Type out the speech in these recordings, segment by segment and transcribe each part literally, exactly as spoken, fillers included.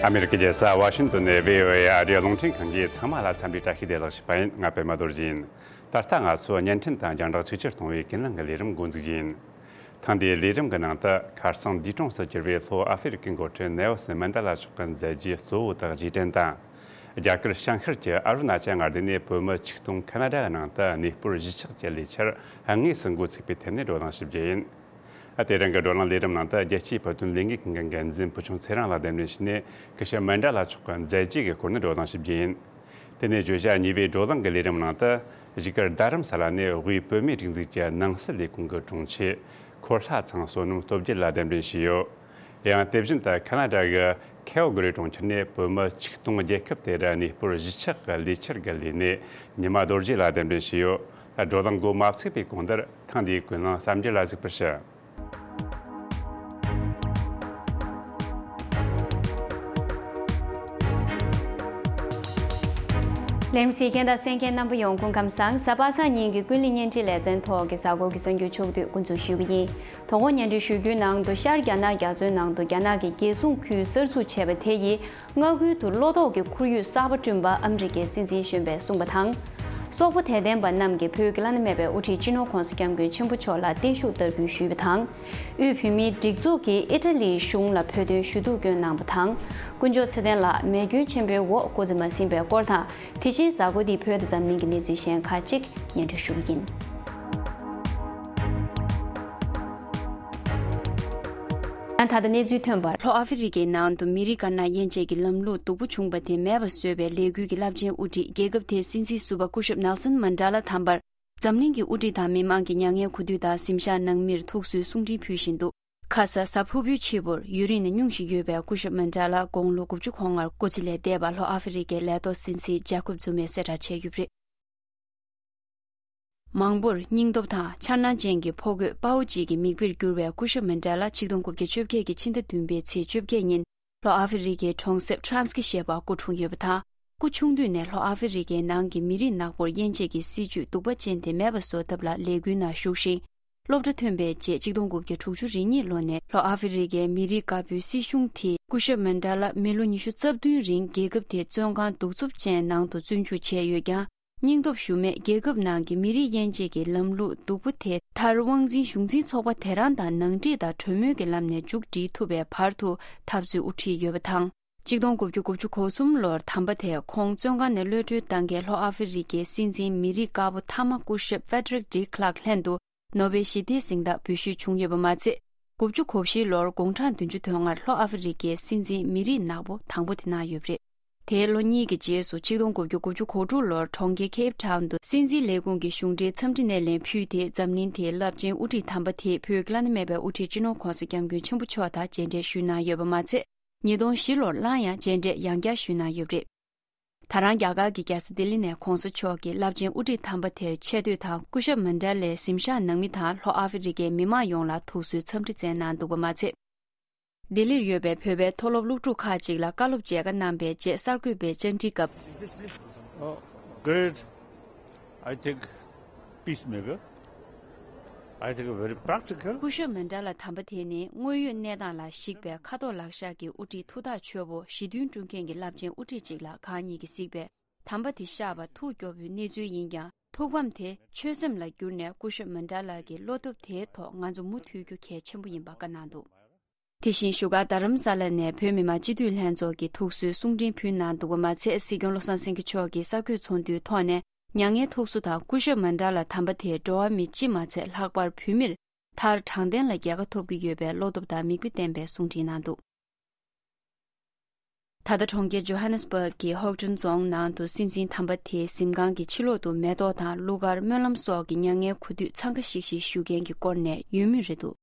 ཨ་མེ་རི་ཀའི་རྒྱལ་ས་ཝ་ཤིང་ཏོན་ནས་བྷི་ཨོ་ཨེ་ཨ་རིའི་རླུང་འཕྲིན་ཁང་གིས་ཚང་མ་ལ་འཚམས་འདྲི་བཀྲ་ཤིས་བདེ་ལེགས་ཞུས་པ་ཡིན། ང་པད་མ་རྡོ་རྗེ་ཡིན། ད་ལྟ་ང་ཚོ་བརྙན་འཕྲིན་དང་རྒྱང་བསྒྲགས་ཆིག་ཁྲིར་གཏོང་བའི་ཀུན་གླེང་གི་ལས་རིམ་འགོ་འཛུགས་ཡིན། ཐེངས་འདིའི་ལས་རིམ་གྱི་ནང་དུ། ཁ་སང་འདས་གྲོངས་སུ་གྱུར་བའི་ལྷོ་ཨ་ཧྥེ་རི་ཀའི་འགོ་ཁྲིད་ནེལ་སོན་མན་ཌེ་ལ་མཆོག་གི་མཛད་རྗེས་གཙོ་བོ་དག་རྗེས་དྲན་དང་། རྒྱ་གར་བྱང་ཤར་གྱི་ཨ་རུ་ན་ཅལ་མངའ་སྡེ་ནས་བོད་མི་ཆིག་སྟོང་ཁ་ན་ཌ་ནང་དུ་གནས་སྤོར་གཞིས་ཆགས་ཀྱི་ལས་འཆར་དངོས་སུ་འགོ་ཚུགས་པའི་ཐད་ནས་བགྲོ་གླེང་ཞུ་རྒྱུ་ཡིན། དེ་རིང་གི་བགྲོ་གླེང་ལས་རིམ་ནང་དུ། རྒྱལ་སྤྱིའི་བོད་དོན་ལས་འགུལ་ཁང་གི་འགན་འཛིན་བུ་ཆུང་ཚེ་རིང་ལགས་གདན་འདྲེན་བྱས་ནས། སྐུ་ཞབས་མན་ཌེ་ལ་མཆོག་གི་མཛད་རྗེས་ཀྱི་སྐོར་ནས་བགྲོ་གླེང་ཞུ་རྒྱུ་ཡིན། དེ་ནས་བརྗོད་བྱ་གཉིས་པའི་བགྲོ་གླེང་གི་ལས་རིམ་ནང་དུ། བཞུགས་སྒར་རྡ་རམ་ས་ལ་ནས་དབུས་བོད་མིའི་སྒྲིག་འཛུགས་ཀྱི་ནང་སྲིད་ལས་ཁུངས་ཀྱི་དྲུང་ཆེ་འཁོར་ལྷ་ཚང་བསོད་ནམས་སྟོབས་རྒྱལ་ལགས་གདན་འདྲེན་བྱས་ཡོད། ཡང་དེ་བཞིན་དུ་ཁ་ན་ཌ་གི་ཁེལ་གྷ་རི་གྲོང་ཁྱེར་ནས་བོད་མི་ཆིག་སྟོང་རྒྱལ་ཁབ་དེར་གནས་སྤོར་གཞིས་ཆགས་ཀྱི་ལས་འཆར་གྱི་ལས་སྣེ་ཉི་མ་རྡོ་རྗེ་ལགས་གདན་འདྲེན་བྱས་ཡོད། བགྲོ་གླེང་འགོ་མ་ཚུགས་པའི་གོང་དུ། ཐེངས་འདིའི་ཀུན་གླེང་གསར་འགྱུར་ལ་གཟིགས་པར་ཞུ། ལས་རིམ་གཟིགས་མཁན་དང་གསན་མཁན་རྣམ་པ་ཡོངས་སྐུ་ཁམས་བཟང་། གཟའ་པ་སངས་ཉིན་གྱི་ཀུན་གླེང་བརྙན་འཕྲིན་ལེ་ཚན་ཐོག་གི་གཟའ་འཁོར་གྱི་གསར་འགྱུར་ཕྱོགས་བསྡུས་འགོ་འཛུགས་ཞུ་གི་ཡིན། དོ་དགོང་བརྙན་འཕྲིན་ཞུ་རྒྱུའི་ནང་དུ། ཤར་རྒྱ་ནག་རྒྱ་མཚོའི་ནང་དུ་རྒྱ་ནག་གི་རྒྱལ་སྲུང་ཁུལ་གསར་འཛུགས་བྱས་པ་དེ་ཡིས། མངའ་ཁུལ་དུ་གློག་ཐོག་གི་ཁོར་ཡུག་གསར་པ་བསྐྲུན་པ་ཨ་མི་རི་ཀའི་སྲིད་འཛིན་གཞོན་པས་གསུངས་པ་དང་། སོག་པོ་དད་ལྡན་པ་རྣམས་ཀྱིས་བོད་ཀྱི་བླ་ན་མེད་པའི་དབུ་ཁྲིད་སྤྱི་ནོར་༧གོང་ས་༧སྐྱབས་མགོན་ཆེན་པོ་མཆོག་ལ་བརྟན་བཞུགས་བསྟར་འབུལ་ཞུས་པ་དང་། དབུས་བོད་མིའི་སྒྲིག་འཛུགས་ཀྱིས་ཨི་ཊ་ལིའི་གཞུང་ལ་བོད་དོན་ཞུ་གཏུག་བསྐྱོན་གནང་བ་དང་། དཀོན་མཆོག་ཚེ་བརྟན་ལགས་མེ་སྐྱོན་ཆེན་པོའི་འོག་སྐུ་ཚེ་མ་ཟིན་པའི་སྐོར་དང་། དེ་བཞིན་གཟའ་འཁོར་འདིའི་བོད་དང་འཛམ་གླིང་གི་གནས་ཚུལ་གཞན་ཁག་ཅིག་སྙན་སྒྲོན་ཞུ་གི་ཡིན། ཡང་ད་ལྟ་གནས་ཚུལ་ཐོན་པར། ལྷོ་ཨ་ཧྥེ་རི་ཀའི་ནང་དུ་མི་རིགས་དཀར་ནག་དབྱེ་འབྱེད་ཀྱི་ལམ་ལུགས་སྡུག་པོ་བྱུང་བ་དེ་མེད་པ་བཟོ་བའི་ལས་འགུལ་གྱི་རླབས་ཆེན་དབུ་ཁྲིད། རྒྱལ་ཁབ་དེའི་སྲིད་འཛིན་ཟུར་པ་སྐུ་ཞབས་ནེལ་སོན་མན་ཌེ་ལ་དམ་པར། འཛམ་གླིང་གི་དབུ་ཁྲིད་དང་མི་མང་གིས་མྱ་ངན་གུས་འདུད་དང་གཟིམ་ཤག་ནང་མིར་ཐུགས་གསོའི་གསུང་འཕྲིན་ཕུལ་བཞིན་འདུག་ཁ་ས་གཟའ་ཕུར་བུའི་ཕྱི་པོར་ཡུན་རིང་ནས་སྙུང་བཞིན་ཡོད་པའི་སྐུ་ཞབས་མན་ཌེ་ལ་དགུང་ལོ་དགུ་བཅུ་གོ་ལྔར་སྐུ་ཚེ་ལས་འདས་པ་ལྷོ་ཨ་ཧྥེ་རི་ཀའི་ལས་ཐོག་སྲིད་འཛིན་ཇ་ཁོབ་ཛུ་མས་གསལ་བསྒྲགས་བྱས་ཡོད་པ་རེད། མང་པོར་སྙིང་སྟོབས་དང་འཆར་སྣང་ཅན་གྱི་ཕོ་རྒོད་དཔའ་བོ་ཅིག་གི་མིག་དཔེར་གྱུར་བའི་སྐུ་ཞབས་མན་ཌེ་ལ་ཆིག་སྟོང་དགུ་བརྒྱ་བཅོ་བརྒྱད་ཀྱི་ཕྱི་ཟླ་བདུན་པའི་ཚེས་བཅོ་བརྒྱད་ཉིན་ལྷོ་ཨ་ཧྥེ་རི་ཀའི་གྲོང་གསེབ་ཁྲན་སི་ཀི་ཞེས་པར་སྐུ་འཁྲུངས་ཡོད་པ་དང་། སྐུ་ཆུང་དུས་ནས་ལྷོ་ཨ་ཧྥེ་རི་ཀའི་ནང་གི་མི་རིགས་ནག་པོར་དབྱེ་འབྱེད་ཀྱི་སྲིད་བྱུས་གདུག་པ་ཅན་དེ་མེད་པ་བཟོ་ཐབས་ལ་ལས་འགུལ་ནང་ཞུགས་ཤིང་། སློབ་གྲྭ་ཐོན་པའི་རྗེས་ཆིག་སྟོང་དགུ་བརྒྱ་དྲུག་ཅུ་རེ་གཉིས་ལོ་ནས་ལྷོ་ཨ་ཧྥེ་རི་ཀའི་མི་རིགས་དཀར་པོའི་སྲིད་གཞུང་དེས་སྐུ་ཞབས་མན་ཌེ་ལ་མི་ལོ་ཉི་ཤུ་རྩ་བདུན་རིང་རྒྱལ་ཁབ་དེའི་བཙོན་ཁང་གདུག་རྩུབ་ཅན་ནང་དུ་བཙོན་འཇུག་བྱས་ཡོད་ཀྱང་། སྙིང་སྟོབས་ཞུམ་མེད། རྒྱལ་ཁབ་ནང་གི་མི་རིགས་དབྱེ་འབྱེད་ཀྱི་ལམ་ལུགས་སྡུག་པོ་དེ་མཐར་དབང་འཛིན་གཞུང་འཛིན་ཚོགས་པ་དེ་རང་དང་ནང་འགྲིག་དང་གྲོས་མོལ་གྱི་ལམ་ནས་མཇུག་སྒྲིལ་ཐུབ་པའི་བར་དུ་འཐབ་རྩོད་དབུ་ཁྲིད་ཡོད་པ་དང་། ཆིག་སྟོང་དགུ་བརྒྱ་དགུ་བཅུ་གོ་གསུམ་ལོར་དམ་པ་དེས་ཁོང་བཙོན་ཁང་ནས་གློད་གྲོལ་བཏང་མཁན་ལྷོ་ཨ་ཧྥེ་རི་ཀའི་སྲིད་འཛིན་མི་རིགས་དཀར་པོ་མཐའ་མ་སྐུ་ཞབས་ཕེ་ཏྲིག་ཌི་ཁི་ལར་ཀི་ལྷན་དུ་ནོ་བེལ་ཞི་བདེའི་གཟེངས་རྟགས་འབུལ་ཞུས་བྱུང་ཡོད་པ་མ་ཚད། དགུ་བཅུ་གོ་བཞི་ལོར་དགུང་གྲངས་བདུན་ཅུ་དོན་ལྔར་ལྷོ་ཨ་ཧྥེ་རི་ཀའི་སྲིད་འཛིན་མི་རིགས་ནག་པོ་དང་པོ་དེ་གནང་ཡོད་པ་རེད། དེའི་ལོ་གཉིས་ཀྱི་རྗེས་སུ་ཆིག་སྟོང་དགུ་བརྒྱ་དགུ་བཅུ་གོ་དྲུག་ལོར་གྲོང་ཁྱེར་ཁེབ་ཊའུན་དུ་སྲིད་འཛིན་ལས་ཁུངས་ཀྱི་གཞུང་འབྲེལ་འཚམས་འདྲི་སྣེ་ལེན་ཕུལ་ཏེ། འཛམ་གླིང་དེའི་རླབས་ཆེན་དབུ་ཁྲིད་དམ་པ་དེས་བོད་ཀྱི་བླ་ན་མེད་པའི་དབུ་ཁྲིད་སྤྱི་ནོར་༧གོང་ས་༧སྐྱབས་མགོན་ཆེན་པོ་མཆོག་དང་མཇལ་འཕྲད་ཞུས་གནང་ཡོད་པ་མ་ཚད། ཉིས་སྟོང་བཞི་ལོར་སླར་ཡང་མཇལ་འཕྲད་ཡང་བསྐྱར་ཞུས་གནང་ཡོད་པ་རེད། ད་རང་རྒྱ་གར་གྱི་རྒྱལ་ས་ལྡི་ལི་ནས་༧གོང་ས་མཆོག་གིས་རླབས་ཆེན་དབུ་ཁྲིད་དམ་པ་དེར་ཆེ་བསྟོད་དང་། སྐུ་ཞབས་མན་ཌེ་ལའི་གཟིམ་ཤག་ནང་མི་དང་ལྷོ་ཨ་ཧྥེ་རི་ཀའི་མི་མང་ཡོངས་ལ་ཐུགས་གསོའི་འཚམས་འདྲི་བསྩལ་གནང་འདུག་པ་མ་ཚད། ལྡི་ལིར་ཡོད་པའི་བོད་པའི་མཐོ་སློབ་སློབ་ཕྲུག་ཁག་ཅིག་ལ་བཀའ་སློབ་མཇལ་ཁ་གནང་བའི་རྗེས་གསར་འགོད་པས་བཅར་འདྲི་སྐབས། Oh, great. I think peacemaker. I think very practical. སྐུ་ཞབས་མན་ཌེ་ལ་དམ་པ་དེ་ནི་དངོས་ཡོད་གནས་སྟངས་ལ་གཞིགས་པའི་ཁ་དོག་ལག་ཤ་གི་དབུ་ཁྲིད་ཐུགས་ཐག་ཆོད་པོ། ཞི་མཐུན་བསྐྲུན་མཁན་གྱི་རླབས་ཆེན་དབུ་ཁྲིད་ཅིག་ལ་གང་ཉིད་ཀྱིས་གཟིགས་པས། དམ་པ་དེ་གཤེགས་པ་ཐུགས་སྐྱོ་པོའི་གནས་ཚུལ་ཡིན་ཀྱང་། ཐུགས་ཕམ་དེ་ཆོད་སེམས་ལ་བསྒྱུར་ནས། སྐུ་ཞབས་མན་ཌེ་ལ་གི་བློ་སྟོབས་དེའི་ཐོག་ང་ཚོ་མུ་མཐུད་རྒྱུ་གལ་ཆེན་པོ་ཡིན་པ་བཀའ་གནང་འདུག་དེ་བཞིན་བཞུགས་སྒར་རྡ་རམ་ས་ལ་ནས་བོད་མི་མང་སྤྱི་འཐུས་ལྷན་ཚོགས་ཀྱིས་ཐུགས་གསོའི་གསུང་འཕྲིན་ཕུལ་གནང་འདུག་པ་མ་ཚད། སྲིད་སྐྱོང་བློ་བཟང་སེང་གེ་མཆོག་གིས་གསར་འགོད་ཚོགས་འདུའི་ཐོག་ནས་མྱ་ངན་ཐུགས་གསོ་དང་། སྐུ་ཞབས་མན་ཌེ་ལ་དམ་པ་དེས་འགྲོ་བ་མི་སྤྱི་མ་ཚད་ལྷག་པར་བོད་མིར་མཐར་དྲང་བདེན་ལ་རྒྱལ་ཁ་ཐོབ་ཀྱི་ཡོད་པའི་བློ་སྟོབས་དང་མིག་དཔེ་བསྟན་པའི་གསུང་འཕྲིན་གནང་འདུག་ད་ལྟ་གྲོང་ཁྱེར་ཇོ་ཧ་ནེ་སི་བྷག་གི་ཧོག་ཀྲུན་རྫོང་ནང་དུ་སྲིད་འཛིན་དམ་པ་དེའི་གཟིམ་ཁང་གི་ཕྱི་ལོག་ཏུ་མེ་ཏོག་དང་གླུ་གར། སྨོན་ལམ་སོགས་ཀྱི་མྱ་ངན་གུས་འདུད་འཚང་ཁ་ཤིག་ཤིག་ཞུ་མཁན་གྱི་སྐོར་ནས་ཡོད་མུས་རེད་འདུག་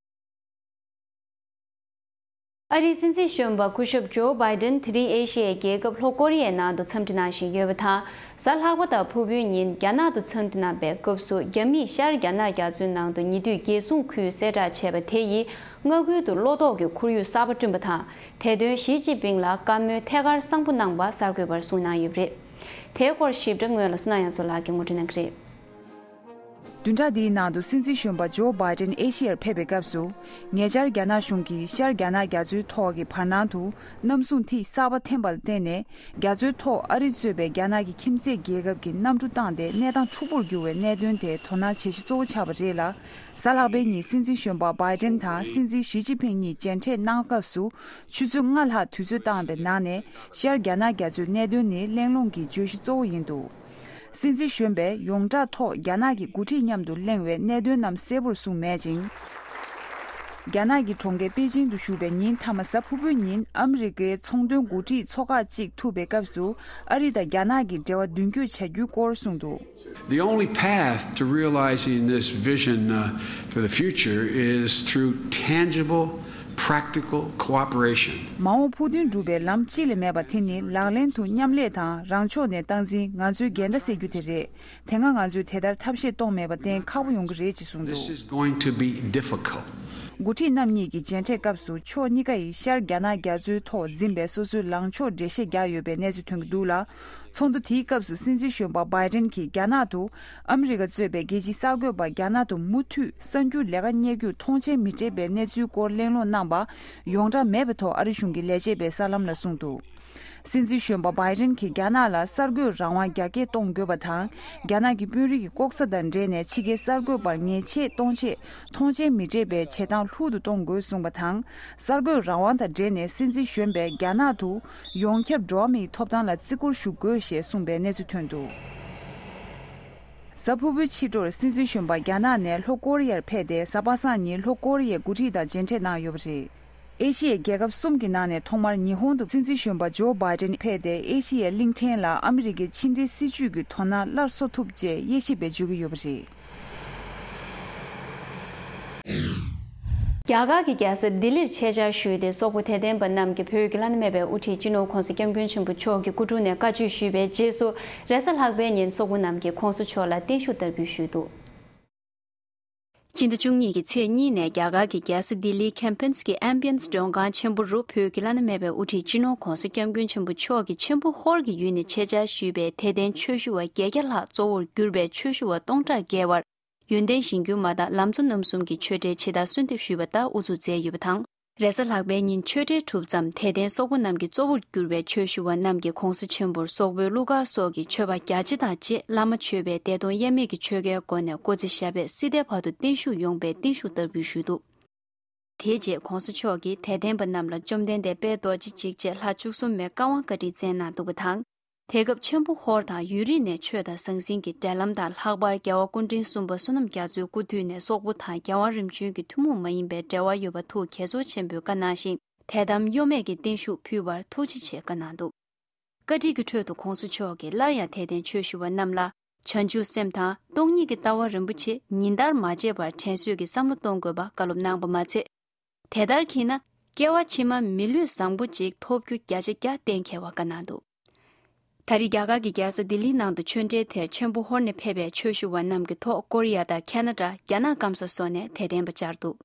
ཨ་རིའི་སྲིད་འཛིན་གཞོན་པ་སྐུ་ཞབས་ཇོ་བྷའི་ཌེན་དེ་རིང་ཨེ་ཤི་ཡའི་རྒྱལ་ཁབ་ལྷོ་ཀོ་རི་ཡའི་ནང་དུ་འཚམས་འདྲི་གནང་བཞིན་ཡོད་པ་དང་། གཟའ་ལྷག་པ་དང་ཕུར་བུའི་ཉིན་རྒྱ་ནག་ཏུ་འཚམས་འདྲི་གནང་པའི་སྐབས་སུ། རྒྱ་མིས་ཤར་རྒྱ་ནག་རྒྱ་མཚོའི་ནང་དུ་ཉེ་དུས་རྒྱལ་སྲུང་ཁུལ་གསལ་བསྒྲགས་བྱས་པ་དེ་ཡིས་མངའ་ཁུལ་དུ་གློག་ཐོག་གི་ཁོར་ཡུག་གསར་པ་བསྐྲུན་པ་དང་། དེ་དོན་ཞི་ཅིན་ཕིང་ལ་བཀའ་མོལ་ཐད་ཀར་བཟང་པོ་གནང་པ་གསར་འགོད་པར་གསུངས་གནང་ཡོད་པ་རེད། དེའི་སྐོར་ཞིབ་ཕྲ་སྔོན་ལ་བསོད་ནམས་དབྱངས་མཚོ་ལགས་ཀྱིས་ངོ་སྤྲོད་གནང་གི་རེད། བདུན་ཕྲག་འདིའི་ནང་དུ་སྲིད་འཛིན་གཞོན་པ་ཇོ་བྷའི་ཏན་ཨེ་ཤི་ཡར་ཕེབས་པའི་སྐབས་སུ། ཉེ་ཆར་རྒྱ་ནག་གཞུང་གིས་ཤར་རྒྱ་ནག་རྒྱ་མཚོའི་ཐོག་གི་བར་སྣང་དུ་གནམ་སྲུང་མཐིལ་གསར་པ་འཐེན་པ་ལ་བརྟེན་ནས། རྒྱ་མཚོའི་ཐོག་ཨ་རི་གཙོས་པའི་རྒྱ་ནག་གི་ཁྱིམ་མཚེས་རྒྱལ་ཁབ་ཀྱི་གནམ་གྲུ་བཏང་སྟེ་གནས་སྟངས་འཁྲུག་པོར་གྱུར་བའི་གནད་དོན་དེ་དོ་སྣང་བྱེད་གཞི་གཙོ་བོ་ཆགས་པ་རེད་ལ། གཟའ་ལྷག་པའི་ཉིན་སྲིད་འཛིན་གཞོན་པ་བྷའི་ཏན་དང་སྲིད་འཛིན་ཞི་ཅིན་ཕིང་གཉིས་མཇལ་འཕྲད་གནང་སྐབས་སུ། ཆུ་ཚོད་ལྔ་ལྷག་དུས་ཚོད་བཏང་བའི་ནང་ནས་ཤར་རྒྱ་ནག་རྒྱ་མཚོའི་གནད་དོན་ནི་གླེང་སློང་གི་བརྗོད་གཞི་གཙོ་བོ་ཡིན་འདུག་སྲིད་འཛིན་གཞོན་པས་ཡོངས་གྲགས་ཐོག་རྒྱ་ནག་གི་འགོ་ཁྲིད་མཉམ་དུ་གླེང་བའི་གནད་དོན་རྣམས་གསལ་པོར་གསུངས་མེད་ཅིང་། རྒྱ་ནག་གི་གྲོང་ཁྱེར་པེ་ཅིང་དུ་བཞུགས་པའི་ཉིན་མཐའ་མ་གཟའ་ཕུར་བུའི་ཉིན་ཨ་མི་རི་ཀའི་ཚོང་དོན་འགོ་ཁྲིད་ཚོགས་ཁག་ཅིག་ཐུག་པའི་སྐབས་སུ། ཨ་རི་དང་རྒྱ་ནག་གི་འབྲེལ་བ་མདུན་སྐྱོད་བྱ་རྒྱུའི་སྐོར་གསུངས་འདུག The only path to realizing this vision, uh, for the future is through tangible, practical cooperation. མ་འོངས་ཕུགས་འདུན་འགྲུབ་པའི་ལམ་གཅིག་ལས་མེད་པ་དེ་ནི་ལག་ལེན་དུ་མཉམ་ལས་དང་རང་ཕྱོགས་ནས་སྟངས་འཛིན། ང་ཚོའི་འགལ་ཟླ་སེལ་རྒྱུ་དེ་རེད། དེ་སྔ་ང་ཚོས་དེ་ལྟར་ཐབས་ཤེས་གཏོང་མེད་པར་བརྟེན་ཁག་པོ་ཡོང་གི་རེད་ཅེས་གསུངས་འདུག This is going to be difficult. འགོ་ཁྲིད་རྣམ་གཉིས་ཀྱི་མཇལ་འཕྲད་སྐབས་སུ་ཕྱོགས་གཉིས་ཀ་ཡིས་ཤར་རྒྱ་ནག་རྒྱ་མཚོའི་ཐོག་འཛིན་པའི་སོ་སོའི་ལངས་ཕྱོགས་འགྲེལ་བཤད་བརྒྱབ་ཡོད་པའི་གནས་ཚུལ་ཐོན་གྱི་འདུག་ལ། ཚོགས་འདུ་དེའི་སྐབས་སུ་སྲིད་འཛིན་གཞོན་པ་བྷའི་ཏན་གྱིས་རྒྱ་ནག་ཏུ་ཨ་མི་རི་ཀ་གཙོས་པའི་རྒྱལ་སྤྱིའི་གསར་འགོད་པ་རྒྱ་ནག་ཏུ་མུ་མཐུད་གསར་འགྱུར་ལས་ཀ་གཉེར་རྒྱུར་མཐོང་མཆན་མི་སྤྲད་པའི་གནས་ཚུལ་སྐོར་གླེང་སློང་གནང་པ་ཡོངས་གྲགས་མེད་པའི་ཐོག་ཨ་རི་གཞུང་གི་ལས་བྱེད་པས་གསར་ལམ་ལ་གསུངས་འདུག་སྲིད་འཛིན་གཞོན་པ་བྷའི་ཏན་གྱིས་རྒྱ་ནག་ལ་གསར་འགོད་རང་དབང་རྒྱ་སྐྱེད་གཏོང་དགོས་པ་དང་། རྒྱ་ནག་གི་དཔོན་རིགས་ཀྱི་ལྐོག་ཟ་དང་འབྲེལ་ནས་ཕྱི་རྒྱལ་གསར་འགོད་པར་ཉེས་ཆད་གཏོང་ཆེད་མཐོང་མཆན་མི་སྤྲད་པའི་བྱེད་སྟངས་ལྷུག་ཏུ་གཏོང་དགོས་གསུངས་པ་དང་། གསར་འགོད་རང་དབང་དང་འབྲེལ་ནས་སྲིད་འཛིན་གཞོན་པས་རྒྱ་ནག་ཏུ་ཡོངས་ཁྱབ་འགྲོ་བ་མིའི་ཐོབ་ཐང་ལ་བརྩི་བཀུར་ཞུ་དགོས་ཞེས་གསུངས་པའི་གནས་ཚུལ་ཐོན་འདུག་གཟའ་ཕུར་བུའི་ཕྱི་དྲོར་སྲིད་འཛིན་གཞོན་པ་རྒྱ་ནག་ནས་ལྷོ་ཀོ་རི་ཡར་ཕེབས་ཏེ། གཟའ་པ་སངས་ཉིན་ལྷོ་ཀོ་རི་ཡའི་འགོ་ཁྲིད་དང་མཇལ་འཕྲད་གནང་ཡོད་པ་རེད། ཨེ་ཤི་ཡའི་རྒྱལ་ཁབ་གསུམ་གྱི་ནང་ནས་ཐོག་མར་ཉི་ཧོང་དུ་སྲིད་འཛིན་གཞོན་པ་ཇོ་བྷའི་ཏན་ཕེབས་ཏེ། ཨེ་ཤི་ཡའི་གླིང་ཕྲན་ལ་ཨ་མི་རི་ཀའི་ཕྱི་འབྲེལ་སྲིད་ཇུས་ཀྱི་དོ་སྣང་སླར་གསོ་ཐུབ་ཅེས་དབྱེ་ཞིབ་པས་བརྗོད་ཀྱི་ཡོད་པ་རེད། རྒྱ་གར་གྱི་རྒྱལ་ས་ལྡི་ལིར་ཆེད་བཅར་ཞུས་ཏེ། སོག་པོ་དད་ལྡན་པ་རྣམས་ཀྱིས་བོད་ཀྱི་བླ་ན་མེད་པའི་དབུ་ཁྲིད་སྤྱི་ནོར་༸གོང་ས་༸སྐྱབས་མགོན་ཆེན་པོ་མཆོག་གི་སྐུ་དྲུང་ནས་བཀའ་ཆོས་ཞུས་པའི་རྗེས་སུ། རེས་གཟའ་ལྷག་པའི་ཉིན་སོག་པོ་རྣམས་ཀྱིས་༸གོང་ས་མཆོག་ལ་བརྟན་བཞུགས་བསྟར་འབུལ་ཞུས་འདུག་ཕྱི་ཟླ་བཅུ་གཉིས་ཀྱི་ཚེས་གཉིས་ནས་རྒྱ་གར་གྱི་རྒྱལ་ས་ལྡི་ལིའི་ཁེམ་ཕན་སི་ཀྱི་ཨེམ་བི་ཡན་སི་མགྲོན་ཁང་ཆེན་པོ་རུ། བོད་ཀྱི་བླ་ན་མེད་པའི་དབུ་ཁྲིད་སྤྱི་ནོར་༸གོང་ས་༸སྐྱབས་མགོན་ཆེན་པོ་མཆོག་གི་ཆེན་པོ་ཧོར་གྱི་ཡུལ་ནས་ཆེད་བཅར་ཞུས་པའི་དད་ལྡན་ཆོས་ཞུ་བ་བརྒྱད་བརྒྱ་ལྷག་གཙོ་བོར་གྱུར་པའི་ཆོས་ཞུ་བ་སྟོང་ཕྲག་བརྒལ་བར། ཡོན་ཏན་གཞིར་གྱུར་མ་དང་ལམ་གཙོ་རྣམ་གསུམ་གྱི་ཆོས་འབྲེལ་ཇི་ལྟར་གསོལ་འདེབས་ཞུས་པ་ལྟར་དབུ་འཛུགས་མཛད་ཡོད་པ་དང་། རེས་གཟའ་ལྷག་པའི་ཉིན་ཆོས་འབྲེལ་གྲུབ་མཚམས། དད་ལྡན་སོག་པོ་རྣམས་ཀྱི་གཙོ་བོར་གྱུར་པའི་ཆོས་ཞུ་བ་རྣམས་ཀྱིས་༸གོང་ས་ཆེན་པོར་སོག་པོའི་གླུ་གར་སོགས་ཀྱི་མཆོད་པ་རྒྱ་ཆེ་དང་བཅས། བླ་མ་མཆོད་པའི་བདེ་སྟོང་དབྱེར་མེད་ཀྱི་ཆོ་གའི་སྒོ་ནས་སྐུ་ཚེ་ཞབས་པད་སྲིད་མཐའི་བར་དུ་བརྟན་བཞུགས་ཡོང་བའི་བརྟན་བཞུགས་བསྟར་འབུལ་ཞུས་འདུག་དེའི་རྗེས་༸གོང་ས་མཆོག་གིས་དད་ལྡན་པ་རྣམས་ལ་བཅོམ་ལྡན་འདས་དཔལ་རྡོ་རྗེ་འཇིགས་བྱེད་ལྷ་བཅུ་གསུམ་མའི་བཀའ་དབང་བཀའ་དྲིན་སྩལ་གནང་འདུག་པ་དང་། དེ་སྐབས་ཆེན་པོ་ཧོར་དང་ཡུལ་རིས་ནས་ཆོས་དང་ཟང་ཟིང་གི་འབྲེལ་ལམ་དང་། ལྷག་པར་རྒྱལ་བ་སྐུ་ཕྲེང་གསུམ་པ་བསོད་ནམས་རྒྱ་མཚོའི་སྐུ་དུས་ནས་སོག་པོ་དང་རྒྱལ་དབང་རིམ་བྱོན་གྱི་ཐུན་མོང་མ་ཡིན་པའི་འབྲེལ་བ་ཡོད་པ་ཐུགས་དགྱེས་ཚོར་ཆེན་པོས་བཀའ་གནང་ཞིང་། དད་དམ་གཡོ་མེད་ཀྱི་བརྟན་བཞུགས་ཕུལ་བར་ཐུགས་རྗེ་ཆེ་བཀའ་གནང་འདུག་བཀའ་དྲིན་གྱི་ཁྲོད་དུ་༸གོང་ས་མཆོག་གིས་སླར་ཡང་དད་ལྡན་ཆོས་ཞུ་བ་རྣམས་ལ། བྱང་ཆུབ་སེམས་དང་སྟོང་ཉིད་ཀྱི་ལྟ་བ་རིན་པོ་ཆེ་ཉིན་ལྟར་མ་བརྗེད་པར་དྲན་གསོས་ཀྱི་བསམ་བློ་གཏོང་དགོས་པ་བཀའ་སློབ་གནང་བ་མ་ཚད། དེ་ལྟར་གྱིས་ན། སྐྱེ་བ་ཕྱི་མ་མི་ལུས་བཟང་པོ་ཅིག་ཐོབ་རྒྱུ་བརྒྱ་ཆ་བརྒྱ་གཏན་འཁེལ་བ་བཀའ་གནང་འདུག་ད་རེས་རྒྱ་གར་གྱི་རྒྱལ་ས་ལྡི་ལིའི་ནང་དུ་ཆོས་འབྲེལ་དེར་ཆེན་པོ་ཧོར་ནས་ཕེབས་པའི་ཆོས་ཞུ་བ་རྣམས་ཀྱི་ཐོག་ཀོ་རི་ཡ་དང་ཁེ་ན་ཌ། རྒྱ་ནག་སྐམ་ས་སོགས་ནས་དད་ལྡན་པ་བཅར་འདུག་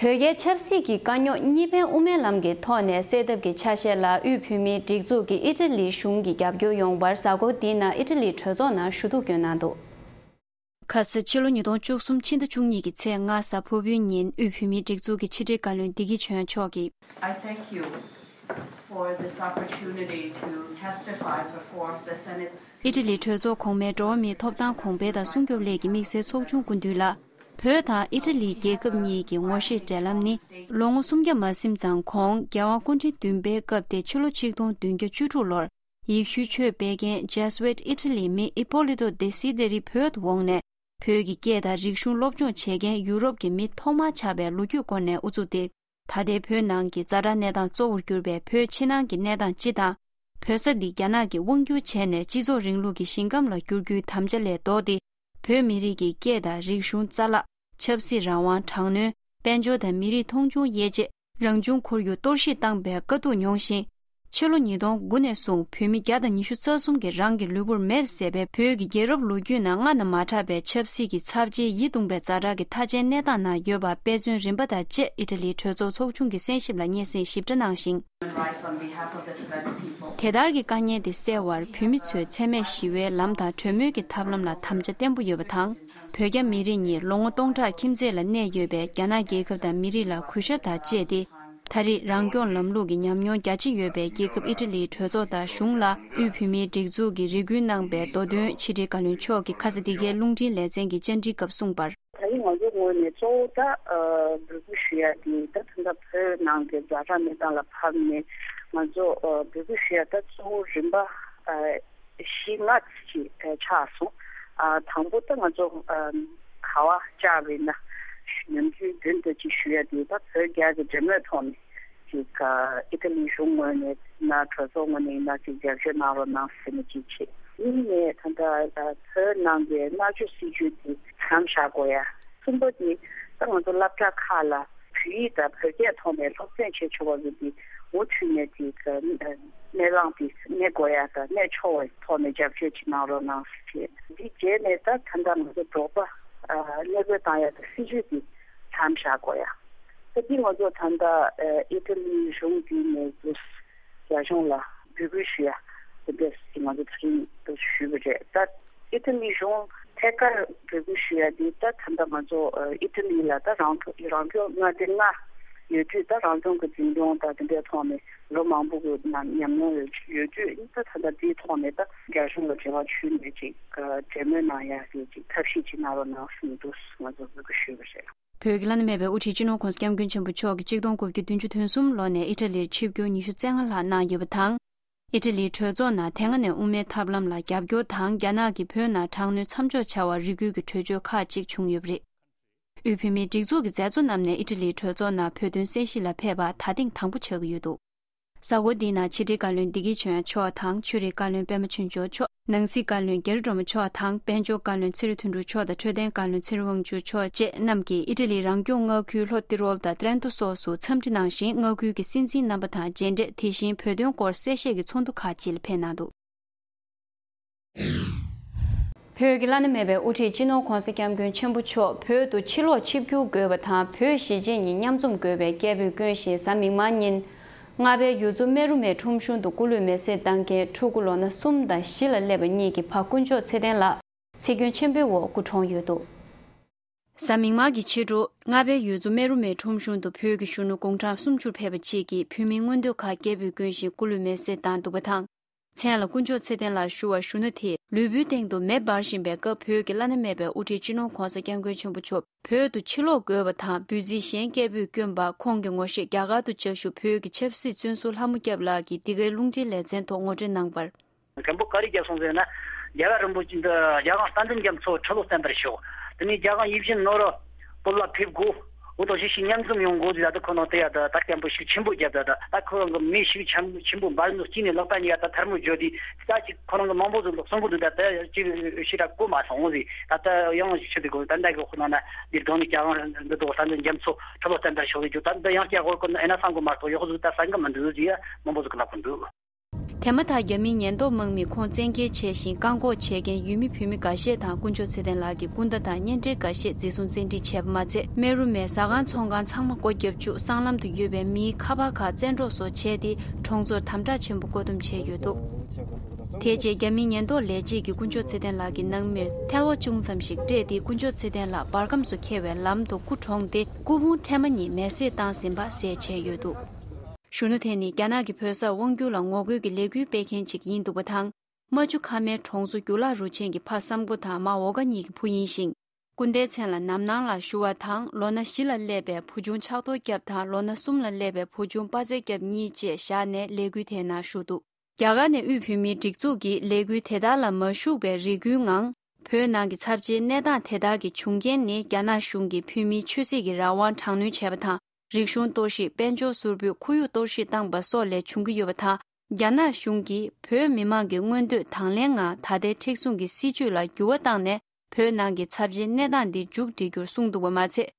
བོད་རྒྱའི་ཆབ་སྲིད་ཀྱི་དཀའ་རྙོག་གཉིས་ཕན་དབུ་མའི་ལམ་གྱི་ཐོག་ནས་སེལ་ཐབས་ཀྱི་ཆ་ཤས་ལ་དབུས་བོད་མིའི་སྒྲིག་འཛུགས་ཀྱིས་ཨི་ཊ་ལིའི་གཞུང་གི་རྒྱབ་སྐྱོར་ཡོང་བར་གཟའ་འཁོར་འདིའི་ནང་ཨི་ཊ་ལིའི་གྲོས་ཚོགས་ནང་ཞུ་གཏུག་བསྐྱོན་གནང་འདུག་ཁ་ས་ཕྱི་ལོ་ཉིས་སྟོང་བཅུ་གསུམ་ཕྱི་ཟླ་བཅུ་གཉིས་ཀྱི་ཚེས་ལྔ་གཟའ་ཕུར་བུའི་ཉིན་དབུས་བོད་མིའི་སྒྲིག་འཛུགས་ཀྱི་ཕྱི་དྲིལ་བཀའ་བློན་བདེ་སྐྱིད་ཆོས་དབྱངས་མཆོག་གིས། I thank you for this opportunity to testify before the Senate's ཨི་ཊ་ལིའི་གྲོས་ཚོགས་གོང་མའི་འགྲོ་བ་མིའི་ཐོབ་ཐང་གོང་འཕེལ་དང་སྲུང་སྐྱོབ་སླད་ཀྱི་དམིགས་བསལ་ཚོགས་ཆུང་སྐུ་མདུན་ལ། བོད་དང་ཨི་ཊ་ལིའི་རྒྱལ་ཁབ་གཉིས་ཀྱི་ངོ་ཤེས་འབྲེལ་ལམ་ནི། ལོ་ངོ་སུམ་བརྒྱ་མ་ཟིན་ཙང་གོང་རྒྱལ་དབང་སྐུ་ཕྲེང་བདུན་པའི་སྐབས་ཏེ་ཕྱི་ལོ་ཆིག་སྟོང་བདུན་བརྒྱ་བཅུ་དྲུག་ལོར། ཡེ་ཤུའི་ཆོས་སྤེལ་མཁན་ཇེ་སུ་ཝེད་ཨི་ཊ་ལིའི་མི་ཨི་པོ་ལི་ཏོ་དེ་སི་ཏེ་རི་བོད་དུ་འོངས་ནས། བོད་ཀྱི་སྐད་དང་རིག་གཞུང་སློབ་སྦྱོང་བྱེད་མཁན་ཡུ་རོབ་ཀྱི་མི་ཐོག་མར་ཆགས་པའི་ལོ་རྒྱུས་སྐོར་ནས་དབུ་ཚུགས་ཏེ། ད་ལྟའི་བོད་ནང་གི་ཛ་དྲག་གནས་སྟངས་གཙོ་བོར་གྱུར་པའི་བོད་ཕྱི་ནང་གི་གནས་སྟངས་སྤྱི་དང་། བོད་ས་འདི་རྒྱ་ནག་གིས་དབང་བསྒྱུར་བྱས་ནས་སྤྱི་ཚོགས་རིང་ལུགས་ཀྱི་ཞིང་ཁམས་ལ་བསྒྱུར་རྒྱུའི་དམ་བཅའ་ལས་ལྡོག་སྟེ། བོད་མི་རིགས་ཀྱི་སྐད་དང་རིག་གཞུང་རྩ་བརླག་ཆབ་སྲིད་རང་དབང་དྲག་གནོན། དཔལ་འབྱོར་དང་མི་རིགས་མཐོང་ཆུང་དབྱེ་འབྱེད། རང་བྱུང་ཁོར་ཡུག་གཏོར་བཤིག་བཏང་པའི་དཀའ་སྡུག་མྱོང་ཞིང་། ཕྱི་ལོ་ཉིས་སྟོང་དགུ་ནས་བཟུང་བོད་མི་བརྒྱ་དང་ཉི་ཤུ་རྩ་གསུམ་གྱིས་རང་གི་ལུས་པོར་མེར་བསྲེགས་པའི་བོད་ཀྱི་རྒྱལ་རབས་ལོ་རྒྱུས་ནང་སྔར་ནས་མ་གྲགས་པའི་ཆབ་སྲིད་ཀྱི་ཚབས་ཆེའི་ཡིད་གདུང་པའི་ཛ་དྲག་གི་མཐའ་ཅན་གནས་སྟངས་ནང་ཡོད་པ་དཔེ་མཚོན་རིམ་པ་དང་བཅས་ཨི་ཊ་ལིའི་གྲོས་ཚོགས་ཚོགས་ཆུང་གི་གསན་ཞིབ་ལ་སྙན་སེང་ཞིབ་ཕྲ་གནང་ཞིང་། དེ་ལྟར་གྱི་དཀའ་ངལ་དེ་སེལ་བར་བོད་མི་ཚོས་འཚེ་མེད་ཞི་བའི་ལམ་དང་གྲོས་མོལ་གྱི་ཐབས་ལམ་ལ་དམ་བཅའ་བརྟན་པོ་ཡོད་པ་དང་། བོད་རྒྱ་མི་རིགས་གཉིས་ལོ་ངོ་སྟོང་ཕྲག་ཁྱིམ་མཚེས་ལ་གནས་ཡོད་པའི་རྒྱ་ནག་རྒྱལ་ཁབ་དང་མི་རིགས་ལ་གུས་ཞབས་དང་བཅས་ཏེ། ད་རེས་རང་སྐྱོང་ལམ་ལུགས་ཀྱི་ཉམས་མྱོང་རྒྱ་ཆེ་ཡོད་པའི་རྒྱལ་ཁབ་ཨི་ཊ་ལིའི་གྲོས་ཚོགས་དང་གཞུང་ལ་དབུས་བོད་མིའི་སྒྲིག་འཛུགས་ཀྱིས་རེ་སྐུལ་གནང་པའི་མདོ་དོན་ཕྱི་དྲིལ་བཀའ་བློན་མཆོག་གིས་ཁ་ས་འདི་གའི་རླུང་འཕྲིན་ལེ་ཚན་གྱི་བཅར་འདྲིའི་སྐབས་གསུངས་པར། ད་རེས་ང་ཚོའི་ངོས་ནས་གཙོ་བོ་ད་ཨ་འབོད་སྐུལ་ཞུ་ཡ་དེ་ད་ད་ལྟ་བོད་ནང་གི་ཛ་དྲག་གནས་སྟངས་ལ་ཕབ་ནས་ང་ཚོ་ཨ་འབོད་སྐུལ་ཞུ་ཡ་ད་གཙོ་བོ་རིམ་པ་ཨ་བཞི་ལྔ་ཅིག་ཆགས་སོང་། ཨ་དང་པོ་ད་ང་ཚོ་ཨ་ག་བ་བཅར་བ་ཡིན་ན་ནམ་རྒྱུན་རྒྱུན་དུ་ཅིག་ཞུ་ཡ་དེ་ད་བོད་རྒྱ་གི་འབྲེལ་མོལ་ཐོག་ནས་ཅིག་ཨ་ཨི་ཊ་ལི་གཞུང་ངོས་ནས་ཡིན་ན་གྲོས་ཚོགས་ངོས་ནས་ཡིན་ན་ཅིག་རྒྱབ་སྐྱོར་གནང་རོགས་གནང་ཟེར་ནས་ཅིག་བྱས། གཉིས་ནས་ད་ལྟ་ཨ་བོད་ནང་གི་མནར་གཅོད་སྲིད་བྱུས་དེ་མཚམས་བཞག་དགོས་ཡ། གསུམ་པ་དེ་ད་ང་ཚོ་སློབ་གྲྭ་ཁག་ལ་བོད་ཡིག་དང་བོད་སྐད་ཐོག་ནས་སློབ་ཚན་བྱེད་ཆོག་པ་ཟེར་དེ་མུ་མཐུད་ནས་དེ་ག་སྣེ་ལེན་དེ་གནས་དགོས་ཡ་དང་གནས་ཆོག་པའི་ཐོག་ནས་རྒྱབ་སྐྱོར་ཅིག་གནང་རོགས་གནང་ཟེར། འདི་རྗེས་ནས་ད་ད་ལྟ་ང་ཚོ་འབྲོག་པ་ཨ་གནས་སྤོ་བཏང་ཡ་དང་སྲིད་བྱུས་དེ་མཚམས་བཞག་དགོས་ཡ། ད་འདི་ང་ཚོ་ད་ལྟ་ཨ་ཨི་ཊ་ལི་གཞུང་འདི་ནས་ཚུར་རྒྱ་གཞུང་ལ་འབོད་སྐུལ་ཞུ་ཡ་དེ་འདྲས་ང་ཚོ་ཚུར་ཞུས་པ་རེད། ད་ཨི་ཊ་ལི་གཞུང་ཐད་ཀར་འབོད་སྐུལ་ཞུ་ཡ་འདི་ད་ད་ལྟ་ང་ཚོ་ཨ་ཨི་ཊ་ལི་ལ་ད་རང་ཐོག་རང་སྐྱོང་མངའ་སྡེ་ལྔ་ཡོད་དུས་ད་རང་སྐྱོང་གི་འཛིན་སྐྱོང་དང་དེ་འདྲའི་ཐོག་ནས་ལོ་མང་པོ་གི་ནང་ཉམས་མྱོང་ཡོད་ཡོད་དུས་ད་ད་ལྟ་དེའི་ཐོག་ནས་ད་རྒྱ་གཞུང་ལ་འབྲེལ་བ་ཞུས་ནས་ཅིག་ཨ་གྲོས་མོལ་གནང་ཡ་གི་ཅིག་ཐབས་ཤེས་ཅིག་གནང་རོགས་གནང་ཟེར་ནས་འདུག་ང་ཚོ་འབོད་སྐུལ་ཞུས་པ་རེད། བོད་ཀྱི་བླ་ན་མེད་པའི་དབུ་ཁྲིད་སྤྱི་ནོར་༸གོང་ས་༸སྐྱབས་མགོན་ཆེན་པོ་མཆོག་གིས་གཅིག་སྟོང་དགུ་བརྒྱ་བདུན་ཅུ་དོན་གསུམ་ལོ་ནས་ཨི་ཊ་ལིར་ཆིབས་བསྒྱུར་ཉི་ཤུ་རྩ་ལྔ་ལྷག་གནང་ཡོད་པ་དང་། ཨི་ཊ་ལིའི་གྲོས་ཚོགས་ནང་དེ་སྔ་ནས་དབུ་མའི་ཐབས་ལམ་ལ་རྒྱབ་སྐྱོར་དང་རྒྱ་ནག་གིས་བོད་ནང་དྲག་གནོན་མཚམས་འཇོག་བྱ་བར་རེ་སྐུལ་གྱི་གྲོས་ཆོད་ཁག་ཅིག་བྱུང་ཡོད་པ་རེད། དབུས་བོད་མིའི་སྒྲིག་འཛུགས་ཀྱི་མཛད་གཙོ་རྣམས་ནས་ཨི་ཊ་ལིའི་གྲོས་ཚོགས་ནང་བོད་དོན་གསན་གཟིགས་ལ་ཕེབས་པ་ད་ཐེངས་དང་པོ་ཆགས་ཀྱི་ཡོད་འདུག་གཟའ་འཁོར་འདིའི་ནང་ཕྱི་དྲིལ་བཀའ་བློན་བདེ་སྐྱིད་ཆོས་དབྱངས་མཆོག་དང་ཆོས་རིག་བཀའ་བློན་པད་མ་ཆོས་འབྱོར་མཆོག་ནང་སྲིད་བཀའ་བློན་རྒྱ་རི་སྒྲོལ་མ་མཆོག་དང་དཔལ་འབྱོར་བཀའ་བློན་ཚེ་རིང་དོན་གྲུབ་མཆོག་དང་འཕྲོད་བསྟེན་བཀའ་བློན་ཚེ་རིང་དབང་ཕྱུག་མཆོག་བཅས་རྣམས་ཀྱིས་ཨི་ཊ་ལིའི་རང་སྐྱོང་མངའ་ཁུལ་ལྷོ་ཏི་རོལ་དང་ཏྲེན་ཏོ་སོགས་སུ་འཚམས་འདྲི་གནང་ཞིང་མངའ་ཁུལ་གྱི་སྲིད་འཛིན་རྣམ་པ་དང་མཇལ་འཕྲད། དེ་བཞིན་བོད་དོན་སྐོར་གསལ་བཤད་ཀྱི་ཚོགས་འདུ་ཁག་ཅིག་ལ་ཕེབས་གནང་འདུག་བོད་ཀྱི་བླ་ན་མེད་པའི་དབུ་ཁྲིད་སྤྱི་ནོར་༸གོང་ས་༸སྐྱབས་མགོན་ཆེན་པོ་མཆོག་བོད་དུ་ཕྱིར་ལོག་ཆིབས་བསྒྱུར་དགོས་པ་དང་བོད་གཞིས་བྱེས་གཉིས་མཉམ་འཛོམས་དགོས་པའི་སྐད་འབོད་བསྐྱོན་བཞིན་གཟའ་མིག་དམར་ཉིན། རྔ་པའི་ཡུལ་གཙོ་རྨེ་རུ་མའི་ཁྲོམ་གཞུང་དུ་སྐུ་ལུས་མེར་སྲེག་བཏང་མཁན་ཕྲུ་གུ་ལོ་ན་གསུམ་དང་བཞི་ལ་སླེབས་པ་གཉིས་ཀྱི་ཕ་དཀོན་མཆོག་ཚེ་བརྟན་ལགས་འཚིག་སྐྱོན་ཆེན་པོའི་འོག་སྐུ་གྲོངས་ཡོད་འདུག་གཟའ་མིག་དམར་གྱི་ཕྱི་དྲོ་རྔ་པའི་ཡུལ་གཙོ་རྨེ་རུ་མའི་ཁྲོམ་གཞུང་དུ་བོད་ཀྱི་གཞོན་ནུ་དགུང་གྲངས་སུམ་ཅུར་ཕེབས་པ་གཅིག་གིས་བོད་མིའི་མངོན་འདོད་ཁག་སྐད་འབོད་བསྐྱོན་བཞིན་སྐུ་ལུས་མེར་སྲེག་བཏང་འདུག་པ་དང་། མཚན་ལ་དཀོན་མཆོག་ཚེ་བརྟན་ལགས་ཞུ་བར་གཞོན་ནུ་དེས་ལུས་པོའི་སྟེང་དུ་མེ་འབར་བཞིན་པའི་སྐབས་བོད་ཀྱི་བླ་ན་མེད་པའི་དབུ་ཁྲིད་སྤྱི་ནོར་༸གོང་ས་༸སྐྱབས་མགོན་ཆེན་པོ་མཆོག་བོད་དུ་ཕྱིར་ལོག་དགོས་པ་དང་འབོད་ཚིག་གཞན་སྐད་འབོད་བསྐྱོན་པར་ཁོང་གི་ངོ་ཤེས་རྒྱ་གར་དུ་བཅའ་བཞུགས་བོད་ཀྱི་ཆབ་སྲིད་བཙོན་ཟུར་ལྷ་མོ་སྐྱབས་ལགས་ཀྱིས་འདི་གའི་རླུང་འཕྲིན་ལེ་ཚན་ཐོག་ངོ་སྤྲོད་གནང་བར། མགོན་པོ་ག་རེ་བརྒྱབ་སོང་ཟེར་ན། རྒྱ་གར་རིན་པོ་ཆེ་འདི་རྒྱལ་དབང་རྟ་མགྲིན་རྒྱ་མཚོ་ཁྲི་ལོ་བརྟན་པར་ཤོག་དེ་ནས་རྒྱལ་དབང་ཡིད་བཞིན་ནོར་བུ་བོད་ལ་ཕེབས་དགོས། འུ་དང་ཞིག་ཞིག་མཉམ་འཛོམས་ཡོང་དགོས་ཟེར་ད་ཁོ་ནང་དེ་ཡ་ད་ད་སྐད་འབོད་ཤུགས་ཆེན་པོ་བརྒྱབ་ད་ད་ད་ཁོ་རང་གི་མི་ཤུགས་ཆེན་ཆེན་པོ་འབར་འདུག་གཅིག་ནས་ལག་པ་གཉིས་ཀ་ད་ཐལ་མོ་སྦྱར་དུས་ད་ཅིག་ཁོ་རང་གི་མང་པོ་ཟིག་གསུང་གི་འདུག་ད་ད་ཅིག་ཞེ་དྲག་གོ་མ་སོང་ཟིག་ད་ད་ཡང་ཞིག་ཆུ་དེ་གོ་ད་འདྲ་གི་ཁོ་ནང་ན་འདིར་གང་ནས་རྒྱལ་དབང་འདི་དོ་རྟ་མགྲིན་རྒྱ་མཚོ་ཁྲི་ལོ་བརྟན་པར་ཤོག་ཟེར་རྒྱུ་ད་ད་ཡང་སྐྱར་གོ་ཁོ་ན་ཨེ་ན་བསམ་གི་མ་གཏོགས་ཡག་ཟིག་ད་བསམ་གི་མི་འདུག་ཟེར་ཡ་མང་པོ་ཟིག་གི་ལབ་གི་འདུག་དེ་མ་ཐག་རྒྱ་མིའི་ཉེན་རྟོག་དམག་མིས་ཁོང་བཙན་འཁྱེར་བྱས་ཤིང་བཀག་འགོག་བྱས་རྐྱེན་ཡུལ་མི་བོད་མི་འགའ་ཤས་དང་དཀོན་མཆོག་ཚེ་བརྟན་ལགས་ཀྱི་སྐུ་ཟླ་དང་གཉེན་འབྲེལ་འགའ་ཤས་འཛིན་བཟུང་བཙན་ཁྲིད་བྱས་པ་མ་ཚད། རྨེ་རུ་མའི་ཟ་ཁང་ཚོང་ཁང་ཚང་མ་སྒོ་བརྒྱབ་བཅུག་སྲང་ལམ་དུ་ཡོད་པའི་མིའི་ཁ་པར་ཁག་བཙན་འཕྲོག་སོགས་བྱས་ཏེ་གྲོང་ཚོར་དམ་དྲག་ཆེན་པོ་བཀོད་འདོམས་བྱས་ཡོད་འདུག་དེ་རྗེས་རྒྱ་མིའི་ཉེན་རྟོག་ལས་བྱེད་ཀྱིས་དཀོན་མཆོག་ཚེ་བརྟན་ལགས་ཀྱི་ནང་མིར་ཐལ་བ་ཅུང་ཙམ་ཞིག་སྤྲད་དེ་དཀོན་མཆོག་ཚེ་བརྟན་ལགས་འབར་ཁམས་སུ་འཁྱེར་བའི་ལམ་དུ་སྐུ་གྲོངས་ཏེ་སྐུ་ཕུང་ཕྲ་མ་གཉིས་མེར་སྲེག་བཏང་ཟིན་པ་གསལ་བྱས་ཡོད་འདུག་གཞོན་ནུ་དེ་ནི་རྒྱ་ནག་གི་བོད་སར་དབང་བསྒྱུར་ལ་ངོ་རྒོལ་གྱི་ལས་འགུལ་སྤེལ་མཁན་ཅིག་ཡིན་འདུག་པ་དང་། རྨ་ཆུ་མཁར་མའི་གྲོང་ཚོ་གྱུར་ལྷག་རུ་ཆེན་གྱི་ཕ་བསམ་མགོ་དང་མ་འོ་དགའ་གཉིས་ཀྱི་བུ་ཡིན་ཞིང་། སྐུ་ཟླའི་མཚན་ལ་ནམ་སྣང་ལ་ཞུ་བ་དང་ལོ་ན་བཞི་ལ་སླེབས་པའི་བུ་ཆུང་ཕྱག་རྡོར་སྐྱབས་དང་ལོ་ན་གསུམ་ལ་སླེབས་པའི་བུ་ཆུང་དཔའ་རྩལ་སྐྱབས་གཉིས་བཅས་བཞག་ནས་ལས་འགུལ་དེའི་ནང་ཞུགས་འདུག་རྒྱ་གར་ནས་དབུས་བོད་མིའི་སྒྲིག་འཛུགས་ཀྱིས་ལས་འགུལ་དེ་དག་ལ་མ་ཞུགས་པའི་རེ་སྐུལ་ངང་། བོད་ནང་གི་ཚབས་ཆེའི་གནས་སྟངས་དེ་དག་གི་བྱུང་རྐྱེན་ནི་རྒྱ་ནག་གཞུང་གིས་བོད་མིའི་ཆོས་སྲིད་ཀྱི་རང་དབང་དྲག་གནོན་བྱས་པ་དང་། རིག་གཞུང་གཏོར་བཤིག་དཔལ་འབྱོར་ཟུར་འབུད་ཁོར་ཡུག་གཏོར་བཤིག་བཏང་པ་སོགས་ལས་བྱུང་གི་ཡོད་པ་དང་། རྒྱ་ནག་གཞུང་གིས་བོད་མི་མང་གི་མངོན་འདོད་དང་ལེན་ངང་ད་ལྟའི་མཁྲེགས་བཟུང་གི་སྲིད་བྱུས་ལ་འགྱུར་བ་བཏང་ནས་བོད་ནང་གི་ཚབས་ཆེའི་གནས་སྟངས་འདི་མཇུག་སྒྲིལ་རྒྱུར་གསུངས་འདུག་པ་མ་ཚད།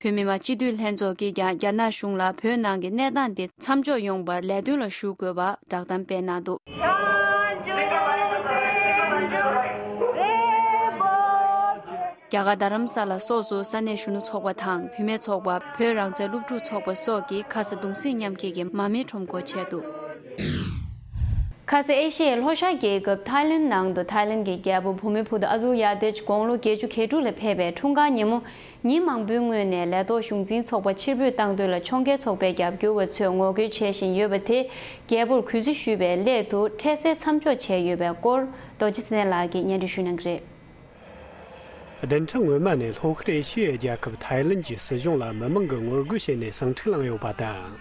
བོད་མི་མང་སྤྱི་འཐུས་ལྷན་ཚོགས་ཀྱིས་ཀྱང་རྒྱ་ནག་གཞུང་ལ་བོད་ནང་གི་གནས་སྟངས་དེ་མཚམས་འཇོག་ཡོང་བར་ལས་དོན་ལ་ཞུགས་དགོས་པ་བསྒྲགས་གཏམ་སྤེལ་གནང་འདུག་རྒྱ་གར་རྡ་རམ་ས་ལ་སོགས་སུ་ས་གནས་གཞོན་ནུ་ཚོགས་པ་དང་བུད་མེད་ཚོགས་པ། བོད་རང་བཙན་སློབ་ཕྲུག་ཚོགས་པ་སོགས་ཀྱིས་ཁ་ས་གདུང་སེམས་མཉམ་སྐྱེད་ཀྱི་མར་མེའི་ཁྲོམ་སྐོར་བྱས་འདུག་ཁ་ས་ཨེ་ཤི་ཡའི་ལྷོ་ཤར་རྒྱལ་ཁབ་ཐའི་ལེན་ནང་དུ་ཐའི་ལེན་གྱི་རྒྱལ་པོ་བྷུ་མི་བུ་དྷ་ཨ་ཏུ་ཡ་དེ་ཇི་དགུང་ལོ་བརྒྱད་ཅུ་གྱ་དྲུག་ལ་ཕེབས་པའི་འཁྲུངས་སྐར་ཉིན་མོ། ཉིན་མང་པོའི་སྔོན་ནས་ལས་ཐོག་གཞུང་འཛིན་ཚོགས་པ་ཕྱིར་འབུད་བཏང་དོན་ལ་ཕྱོགས་འགལ་ཚོགས་པའི་རྒྱབ་སྐྱོར་བ་ཚོས་ངོ་རྒོལ་བྱེད་བཞིན་ཡོད་པ་དེ། རྒྱལ་པོར་གུས་བརྩི་ཞུས་པའི་སླད་དུ་འཕྲལ་སེལ་མཚམས་འཇོག་བྱས་ཡོད་པའི་སྐོར། རྡོ་རྗེ་ཚེ་བརྟན་ལགས་ཀྱིས་སྙན་སྒྲོན་ཞུ་གནང་གི་རེད། བདུན་ཕྲག་སྔོན་མ་ནས་ལྷོ་ཤར་ཨེ་ཤི་ཡའི་རྒྱལ་ཁབ་ཐའི་ལེན་གྱི་སྲིད་གཞུང་ལ་མི་མང་གིས་ངོ་རྒོལ་བྱས་ནས་ཟིང་འཁྲུག་བསླངས་ཡོད་པ་དང་།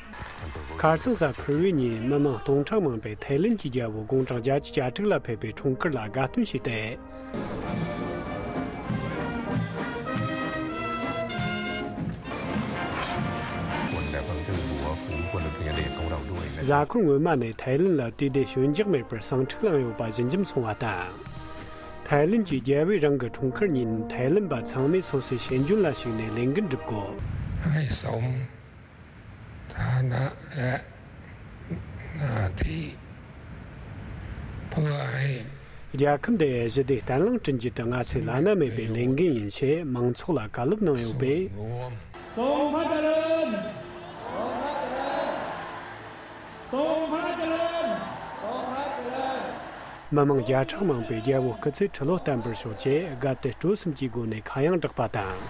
ཁ་རྩང་གཟའ་ཕུར་བུའི་ཉིན་མི་མང་སྟོང་ཕྲག་མང་པོས་ཐའི་ལེན་གྱི་རྒྱལ་པོ་དགུང་གྲངས་བརྒྱད་ཅུ་གྱ་དྲུག་ལ་ཕེབས་པའི་འཁྲུངས་སྐར་ལ་དགའ་སྟོན་བྱས་ཏེ། གཟའ་འཁོར་སྔོན་མ་ནས་ཐའི་ལེན་ལ་དུས་བདེ་ཞོད་འཇགས་མེད་པར་ཟིང་འཁྲུག་བསླངས་ཡོད་པ་ཞི་འཇམ་སོང་བ་དང་། ཐའི་ལེན་གྱི་རྒྱལ་པོས་རང་གི་འཁྲུངས་སྐར་ཉིན་ཐའི་ལེན་པ་ཚང་མས་སོ་སོའི་ཤེས་འཇོན་ལ་གཞིགས་ནས་ལས་འགུལ་སྒྲུབ་དགོས། ཨའི་སོམ། ཐ་ན་ལ་ན་ཐི་ཕུ་ཨའི། རྒྱལ་ཁབ་འདིའི་ཞི་བདེ་བརྟན་ལྷིང་བསྐྲུན་རྒྱུ་དེ་ང་ཚོའི་བླ་ན་མེད་པའི་ལས་འགན་ཡིན་ཞེས་མང་ཚོགས་ལ་བཀའ་སློབ་གནང་ཡོད་པས། མི་མང་བརྒྱ་ཕྲག་མང་པོས་རྒྱལ་པོ་སྐུ་ཚེ་ཁྲི་ལོ་བརྟན་པར་ཤོག་ཅེས་དགའ་དད་སྤྲོ་གསུམ་གྱི་སྒོ་ནས་ཁ་གཡང་བསྒྲགས་པ་དང་།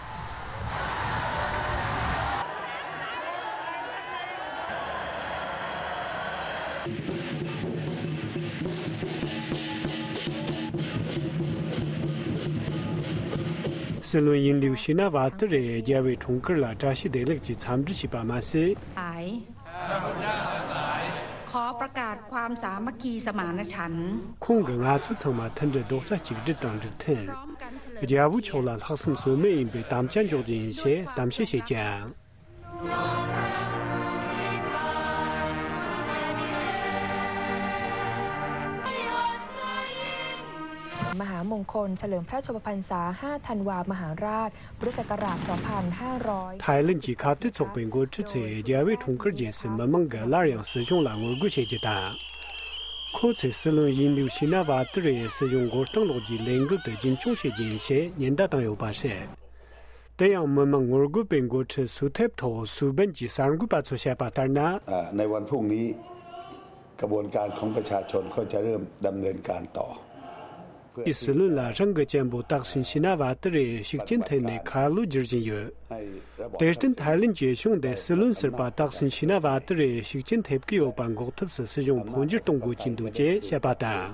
སྲིད་བློན་དབྱིན་ལིའུ་ཤི་ན་ཝ་ཏི་རེ་རྒྱལ་བའི་འཁྲུངས་སྐར་ལ་བཀྲ་ཤིས་བདེ་ལེགས་ཀྱི་འཚམས་འདྲི་ཞུས་པ་མ་ཟད། ขอประกาศความสามัคคีสมานฉันท์ ཁོང་གིས་ང་ཚོ་ཚང་མ་མཐུན་སྒྲིལ་རྡོག་རྩ་གཅིག་སྒྲིལ་དང་འགྲིག་མཐུན། རྒྱལ་པོ་མཆོག་ལ་ལྷག་བསམ་ཟོལ་མེད་ཡིན་པའི་དམ་བཅའ་འཇོག་རྒྱུ་ཡིན་ཞེས་གཏམ་བཤད་བྱེད་ཀྱང་།มหามงคลเฉลิมพระชนมพรรษา ห้า ธันวา มหาราช พุทธศักราช สองพันห้าร้อย ཐའི་ལེན་གྱི་ཁ་གཏད་ཚོགས་པའི་འགོ་ཁྲིད་ཚོས་རྒྱལ་བའི་འཁྲུངས་སྐར་རྗེས་སུ་མི་མང་གིས་སླར་ཡང་སྲིད་གཞུང་ལ་ངོ་རྒོལ་བྱེད་རྒྱུ་དང་། ཁོ་ཚོས་སྲིད་བློན་དབྱིན་ལིའུ་ཤི་ན་ཝ་ཏི་རེ་ཡི་སྲིད་གཞུང་མགོ་རྟིང་སློག་རྒྱུའི་ལས་འགུལ་དེ་རྒྱུན་འཁྱོངས་བྱེད་རྒྱུ་ཡིན་ཞེས་ཉེན་བརྡ་བཏང་ཡོད་པ་རེད། དེ་ཡང་མི་མང་ངོ་རྒོལ་པའི་འགོ་ཁྲིད་སུ་ཐེབ་ཐོག་སུའུ་བན་གྱིས་གསར་འགོད་པ་ཚོར་བཤད་པ་ལྟར་ན། ในวันพรุ่งนี้ กระบวนการของประชาชนก็จะเริ่มดำเนินการต่อ ཀྱི་སྲིད་བློན་ལ་རང་གི་གཅེན་པོ་སྟག་སུན་ཤི་ན་ཝ་ཏི་རེ་ཤུགས་རྐྱེན་ཐེབས་ནས་ཁ་ལོ་བསྒྱུར་བཞིན་ཡོད། དེར་བརྟེན་ཐའི་ལེན་གྱི་གཞུང་འདི་སྲིད་བློན་ཟུར་པ་སྟག་སུན་ཤི་ན་ཝ་ཏི་རེ་ཤུགས་རྐྱེན་ཐེབས་ཀྱི་ཡོད་པ་འགོག་ཐབས་སུ་སྲིད་གཞུང་འཕོ་འགྱུར་གཏོང་དགོས་ཀྱི་འདུག་ཅེས་བཤད་པ་དང་།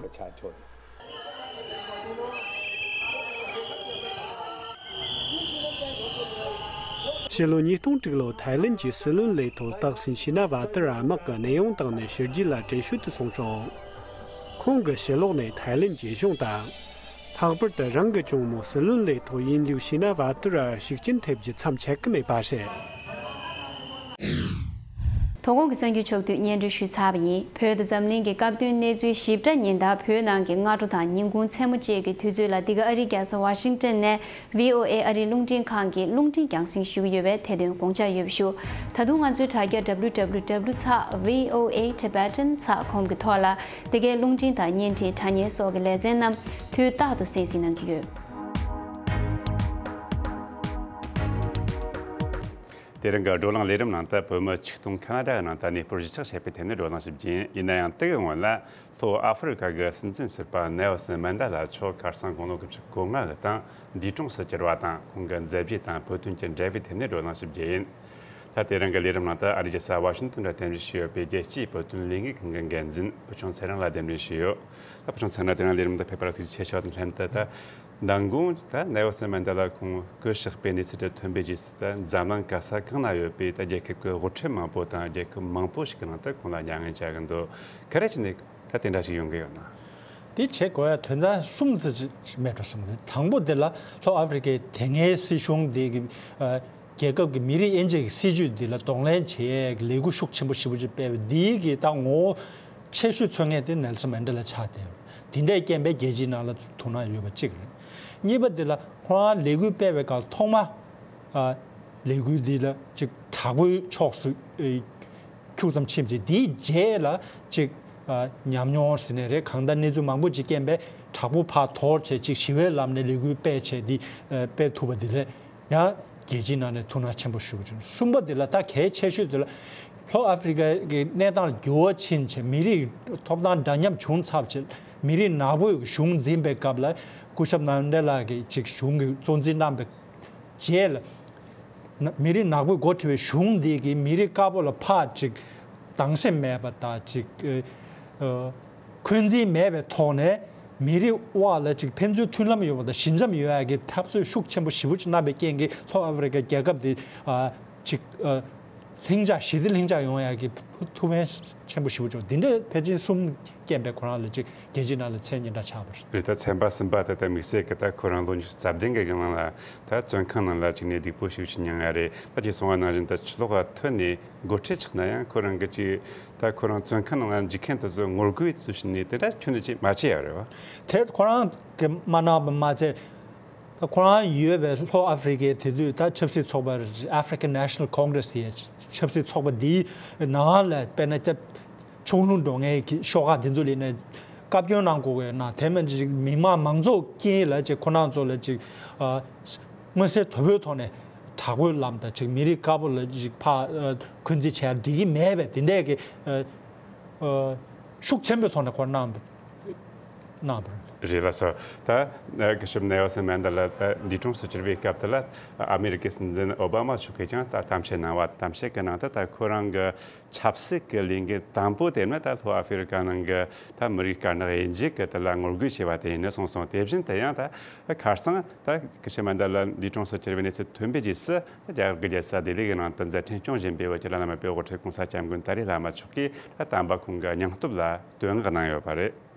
ཕྱི་ལོ་ཉིས་སྟོང་དྲུག་ལོར་ཐའི་ལེན་གྱི་སྲིད་བློན་ལས་ཐོག་སྟག་སུན་ཤི་ན་ཝ་ཏི་ར་དམག་གིས་གནས་དབྱུང་བཏང་ནས་ཕྱི་རྒྱལ་ལ་བྲོས་བྱོལ་དུ་སོང་རུང་། ཁོང་གིས་ཕྱི་ལོགས་ནས་ཐའི་ལེན་གྱི་གཞུང་དང་། ལྷག་པར་དུ་རང་གི་གཅུང་མོ་སྲིད་བློན་ལས་ཐོག་དབྱིན་ལིའུ་ཤི་ན་ཝ་ཏི་རར་ཤུགས་རྐྱེན་ཐེབས་རྒྱུ་མཚམས་ཆད་ཀྱི་མེད་པ་རེད། དོ་དགོང་གི་གསར་འགྱུར་ཕྱོགས་བསྡུས་སྙན་སྒྲོན་ཞུས་ཚར་བ་ཡིན། བོད་དང་འཛམ་གླིང་གི་སྐབས་བསྟུན་གནས་ཚུལ་ཞིབ་ཕྲ་ཉིན་ལྟར་བོད་ནང་གི་སྔ་དྲོ་དང་ཉིན་གུང་མཚན་མོ་བཅས་ཀྱི་དུས་ཚོད་ལ་འདི་ག་ཨ་རིའི་རྒྱལ་ས་ཝ་ཤིང་ཏན་ནས་བྷི་ཨོ་ཨེ་ཨ་རིའི་རླུང་འཕྲིན་ཁང་གི་རླུང་འཕྲིན་རྒྱང་སྲིང་ཞུ་གི་ཡོད་པས་དེ་དོན་དགོངས་འཇགས་ཡོད་པ་ཞུ། ད་དུང་ང་ཚོའི་དྲ་རྒྱ་W W W ཚེག V O A Tibetan ཚེག་ཁོམ་གྱི་ཐོག་ལ་འདི་གའི་རླུང་འཕྲིན་དང་བརྙན་འཕྲིན་དྲ་བརྙན་སོགས་ཀྱི་ལེ་ཚན་རྣམས་དུས་རྟག་ཏུ་གསན་གཟིགས་གནང་གི་ཡོད། དེ་རིང་གི་བགྲོ་གླེང་ལས་རིམ་ནང་དུ་བོད་མི་ཆིག་སྟོང་ཁ་ན་ཌ་ནང་དུ་གནས་སྤོར་གཞིས་ཆགས་བྱས་པའི་ཐད་ནས་བགྲོ་གླེང་ཞིབ་རྒྱས་ཡིན། ཡིན་ན་ཡང་དེ་གི་སྔོན་ལ་ལྷོ་ཨ་ཧྥེ་རི་ཀ་གི་སྲིད་འཛིན་ཟུར་པ་ནེལ་སོན་མན་ཌེ་ལ་མཆོག་ཁ་སང་དགུང་ལོ་དགུ་བཅུ་གོ་ལྔ་གི་སྟེང་འདས་གྲོངས་སུ་གྱུར་བ་དང་ཁོང་གི་མཛད་རྗེས་དང་བོད་དོན་གྱི་འབྲེལ་བའི་ཐད་ནས་བགྲོ་གླེང་ཞིབ་རྒྱས་ཡིན། ད་དེ་རིང་གི་ལས་རིམ་ནང་དུ་ཨ་རིའི་རྒྱལ་ས་ཝ་ཤིང་ཏོན་དུ་རྟེན་གཞི་བྱས་ཡོད་པའི་རྒྱལ་སྤྱིའི་བོད་དོན་ལས་འགུལ་ཁང་གི་འགན་འཛིན་བུ་ཆུང་ཚེ་རིང་ལ་གདན་འདྲེན་ཞུས་ཡོད། ད་བུ་ཆུང་ཚེ་རིང་ལ་དེ་རིང་ལས་རིམ་དུ་ཕེབས་པར་ཐུགས་རྗེ་ཆེ་ཞུ་བ་དང་ལྷན་དུ། ད་མདང་དགོང་ད་ནེལ་སོན་མན་ཌེ་ལ་ཁོང་སྐུ་གཤེགས་པའི་གནས་ཚུལ་དེ་ཐོན་པའི་རྗེས་སུ་ད་འཛམ་གླིང་ག་ས་གང་ན་ཡོད་པའི་ད་རྒྱལ་ཁབ་ཀྱི་དབུ་ཁྲིད་མང་པོ་དང་རྒྱལ་ཁབ་མང་པོ་ཞིག་གི་ནང་དུ་ཁོང་ལ་མྱ་ངན་བྱ་གི་འདུག་ག་རེ་བྱས་ནས་ད་དེ་འདྲ་ཞིག་ཡོང་གི་ཡོད་ན། དེ་བྱེད་དགོས་ཡ་དོན་ཚན་གསུམ་ཙམ་ཅིག་མེད་འགྲོ་བསམ་གི། དང་པོ་དེ་ལ་ལྷོ་ཨ་ཧྥེ་རི་ཀའི་དེ་སྔའི་སྲིད་གཞུང་དེ་གི་ཨ་རྒྱལ་ཁབ་ཀྱི་མི་རིགས་དབྱེ་འབྱེད་ཀྱི་སྲིད་ཇུས་འདི་ལ་གདོང་ལེན་བྱེད་ཡས་ཀྱི་ལས་འགུལ་ཤུགས་ཆེན་པོ་ཞེ་པོ་ཅིག་སྤེལ་བས། འདིའི་གི་ད་ངོ་བོ་ཆེ་ཤོས་མཚོན་མཁན་དེ་ནེལ་སོན་མན་ཌེ་ལ་ཆགས་བསྡད་ཡོད། དེ་འདྲའི་རྐྱེན་པས་རྒྱལ་སྤྱིའི་ནང་ལ་དོ་སྣང་ཡོད་པ་གཅིག་རེད། གཉིས་པ་འདི་ལ་ཁོ་རང་ལས་འགུལ་སྤེལ་བའི་སྐབས་ཐོག་མ་ཨ་ ལས་འགུལ་འདི་ལ་ཅིག་དྲག་པོའི་ཕྱོགས་སུ་ཨེ་ཁྱུག་ཙམ་ཕྱིན་རྗེས། དེའི་རྗེས་ལ་ཅིག་ཨ་ཉམས་མྱོང་ཟེར་ནའི་རེད། གང་ལྟར་གནས་ཚུལ་མང་པོ་ཅིག་རྐྱེན་པས་དྲག་པོ་ཕར་དོར་བྱས། ཅིག་ཞི་བའི་ལམ་ནས་ལས་འགུལ་སྤེལ་བྱས། འདི་ཨ་སྤེལ་ཐུབ་པ་འདི་ལས་ཡང་རྒྱལ་སྤྱིའི་ནང་ནས་ཐུགས་སྣང་ཆེན་པོ་ཞུ་དགོས་བྱུང་། གསུམ་པ་འདི་ལ་ད་གལ་ཆེ་ཤོས་འདི་ལ། ལྷོ་ཨ་ཧྥེ་རི་ཀའི་གནས་སྟངས་འགྱུར་བ་ཕྱིན་བྱས། མི་རིགས་ཐོབ་ཐང་འདྲ་མཉམ་བྱུང་ཚར་བྱས། མི་རིགས་ནག་པོས་གཞུང་འཛིན་པའི་སྐབས་ལ་སྐུ་ཞབས་མན་ཌེ་ལ་གིས་ཅིག་གཞུང་གི་གཙོ་འཛིན་གནང་བའི་རྗེས་ལ། ན་མི་རིགས་ནག་པོས་འགོ་ཁྲིད་པའི་གཞུང་འདི་གིས་མི་རིགས་དཀར་པོ་ལ་ཕར་ཅིག་སྡང་སེམས་མེད་པ་དང་། ཅིག་ཨ་ཨ་འཁོན་འཛིན་མེད་པའི་ཐོག་ནས་མི་རིགས་དབར་ལ་ཅིག་ཕན་ཚུན་མཐུན་ལམ་ཡོད་པ་དང་། ཞི་འཇམ་ཡོང་ཡག་གི་འཐབ་རྩོད་ཤུགས་ཆེན་པོ་ཞེ་པོ་ཅིག་གནང་བའི་རྐྱེན་གྱིས། ལྷོ་ཨ་ཧྥེ་རི་ཀ་རྒྱལ་ཁབ་འདི་ཨ་ཅིག་ཨ་ལྷིང་འཇགས། ཞི་བདེ་ལྷིང་འཇགས་ཡོང་ཡག་གི་ཐུགས་ཕན་ཆེན་པོ་ཞེ་པོ་བྱུང་། འདི་འདྲའི་ཕལ་ཆེར་གསུམ་རྐྱེན་པས་ཁོ་རང་ལ་ཅིག་རྒྱལ་སྤྱིའི་ནང་ལ་མཚན་སྙན་གྲགས་ཆགས་པ་རེད། རེད། ད་ཚན་པ་གསུམ་པ་དེ་ད་དམིགས་བསལ་གྱི་ད་ཁོ་རང་ལོ་ཉི་ཤུ་རྩ་བདུན་གྱི་སྒང་ལ་ད་བཙོན་ཁང་ནང་ལ་བཅུག་ནས་སྡུག་པོ་ཞེ་པོ་ཅིག་མྱངས་ཡ་རེད། ད་ཅིག་གསུངས་པ་ནང་བཞིན་ད་ཕྱི་ལོགས་ལ་ཐོན་ནས་འགོ་ཁྲིད་ཆགས་ན་ཡང་། ཁོ་རང་གི་ཅིག་ད་ཁོ་རང་བཙོན་ཁང་ནང་ལ་འཇུག་མཁན་དེ་ཚོ་ངོ་རྒོལ་ཚུལ་བྱས་ནས་དེ་འདྲ་ཁྱོན་ནས་ཅིག་མ་བྱས་ཡ་རེད་བ། དེ་ཁོ་རང་གིས་མ་གནང་བ་མ་ཚད། ད་ཁོ་རང་ཡོད་པའི་ལྷོ་ཨ་ཧྥེ་རི་ཀའི་དེ་དུས་ད་ཆབ་སྲིད་ཚོགས་པ། African National Congress ཡའི་ཆབ་སྲིད་ཚོགས་པ་འདིའི་ནང་ལ་དཔེར་ན་སྐྱབས་ཕྱོགས་ལྷུང་འགྲོ་མཁན་གྱི་ཤོག་ཁག་འདི་ཚོ་ལ་ནས་བཀའ་བཀྱོན་གནང་དགོས་ཀྱི་ཡོད་ན། དེ་མིན་ཅིག་མི་དམངས་མང་ཚོགས་དཀྱིལ་ལ་ཅིག་ཁོ་རང་ཚོ་ལ་ཅིག་ཨ་མངོན་གསལ་དོད་པོའི་ཐོག་ནས་དྲག་པོའི་ལམ་དང་། ཅིག་མི་རིགས་དཀར་པོ་ལ་ཅིག་ཕར་ཨ་འཁོན་འཛིན་བྱས་འགྲིག་གི་མེད་པའི་དེ་འདྲས་ཀྱི་ཨ་ཨ་ཤུགས་ཆེན་པོའི་ཐོག་ནས་ཁོ་གནང་གནང་བ་རེད། རེད་ལགས་སོ། ད་སྐུ་ཞབས་ནེལ་སོན་མན་ཌེ་ལ་ད་འདས་གྲོངས་སུ་གྱུར་བའི་སྐབས་དེ་ལ། ཨ་མེ་རི་ཀའི་སྲིད་འཛིན་ཨོ་བྷ་མ་མཆོག་གིས་ཀྱང་ད་གཏམ་བཤད་གནང་བ། གཏམ་བཤད་ཀྱི་ནང་དུ་ད་ཁོ་རང་གི་ཆབ་སྲིད་ཀྱི་ལས་འགན་དང་པོ་དེ་ནི་ད་ལྷོ་ཨ་ཧྥེ་རི་ཀ་ནང་གི་ད་མི་རིགས་དཀར་ནག་དབྱེ་འབྱེད་ཀྱི་དེ་ལ་ངོ་རྒོལ་བྱས་པ་དེ་ཡིན་ནི་གསུངས་སོང་། དེ་བཞིན་དུ་ཡང་ད་ཁ་སང་ད་སྐུ་ཞབས་མན་ཌེ་ལ་འདས་གྲོངས་སུ་གྱུར་བའི་གནས་ཚུལ་ཐོན་པའི་རྗེས་སུ། རྒྱ་གར་གྱི་རྒྱལ་ས་ལྡི་ལི་གི་ནང་དུ་མཛད་འཕྲིན་སྐྱོང་བཞིན་པའི་བོད་ཀྱི་བླ་ན་མེད་པའི་དབུ་ཁྲིད་༸གོང་ས་༸སྐྱབས་མགོན་ཏཱ་ལའི་བླ་མ་མཆོག་གིས་ད་དམ་པ་ཁོང་གི་སྙིང་སྟོབས་ལ་བསྟོད་བསྔགས་གནང་ཡོད་པ་རེད།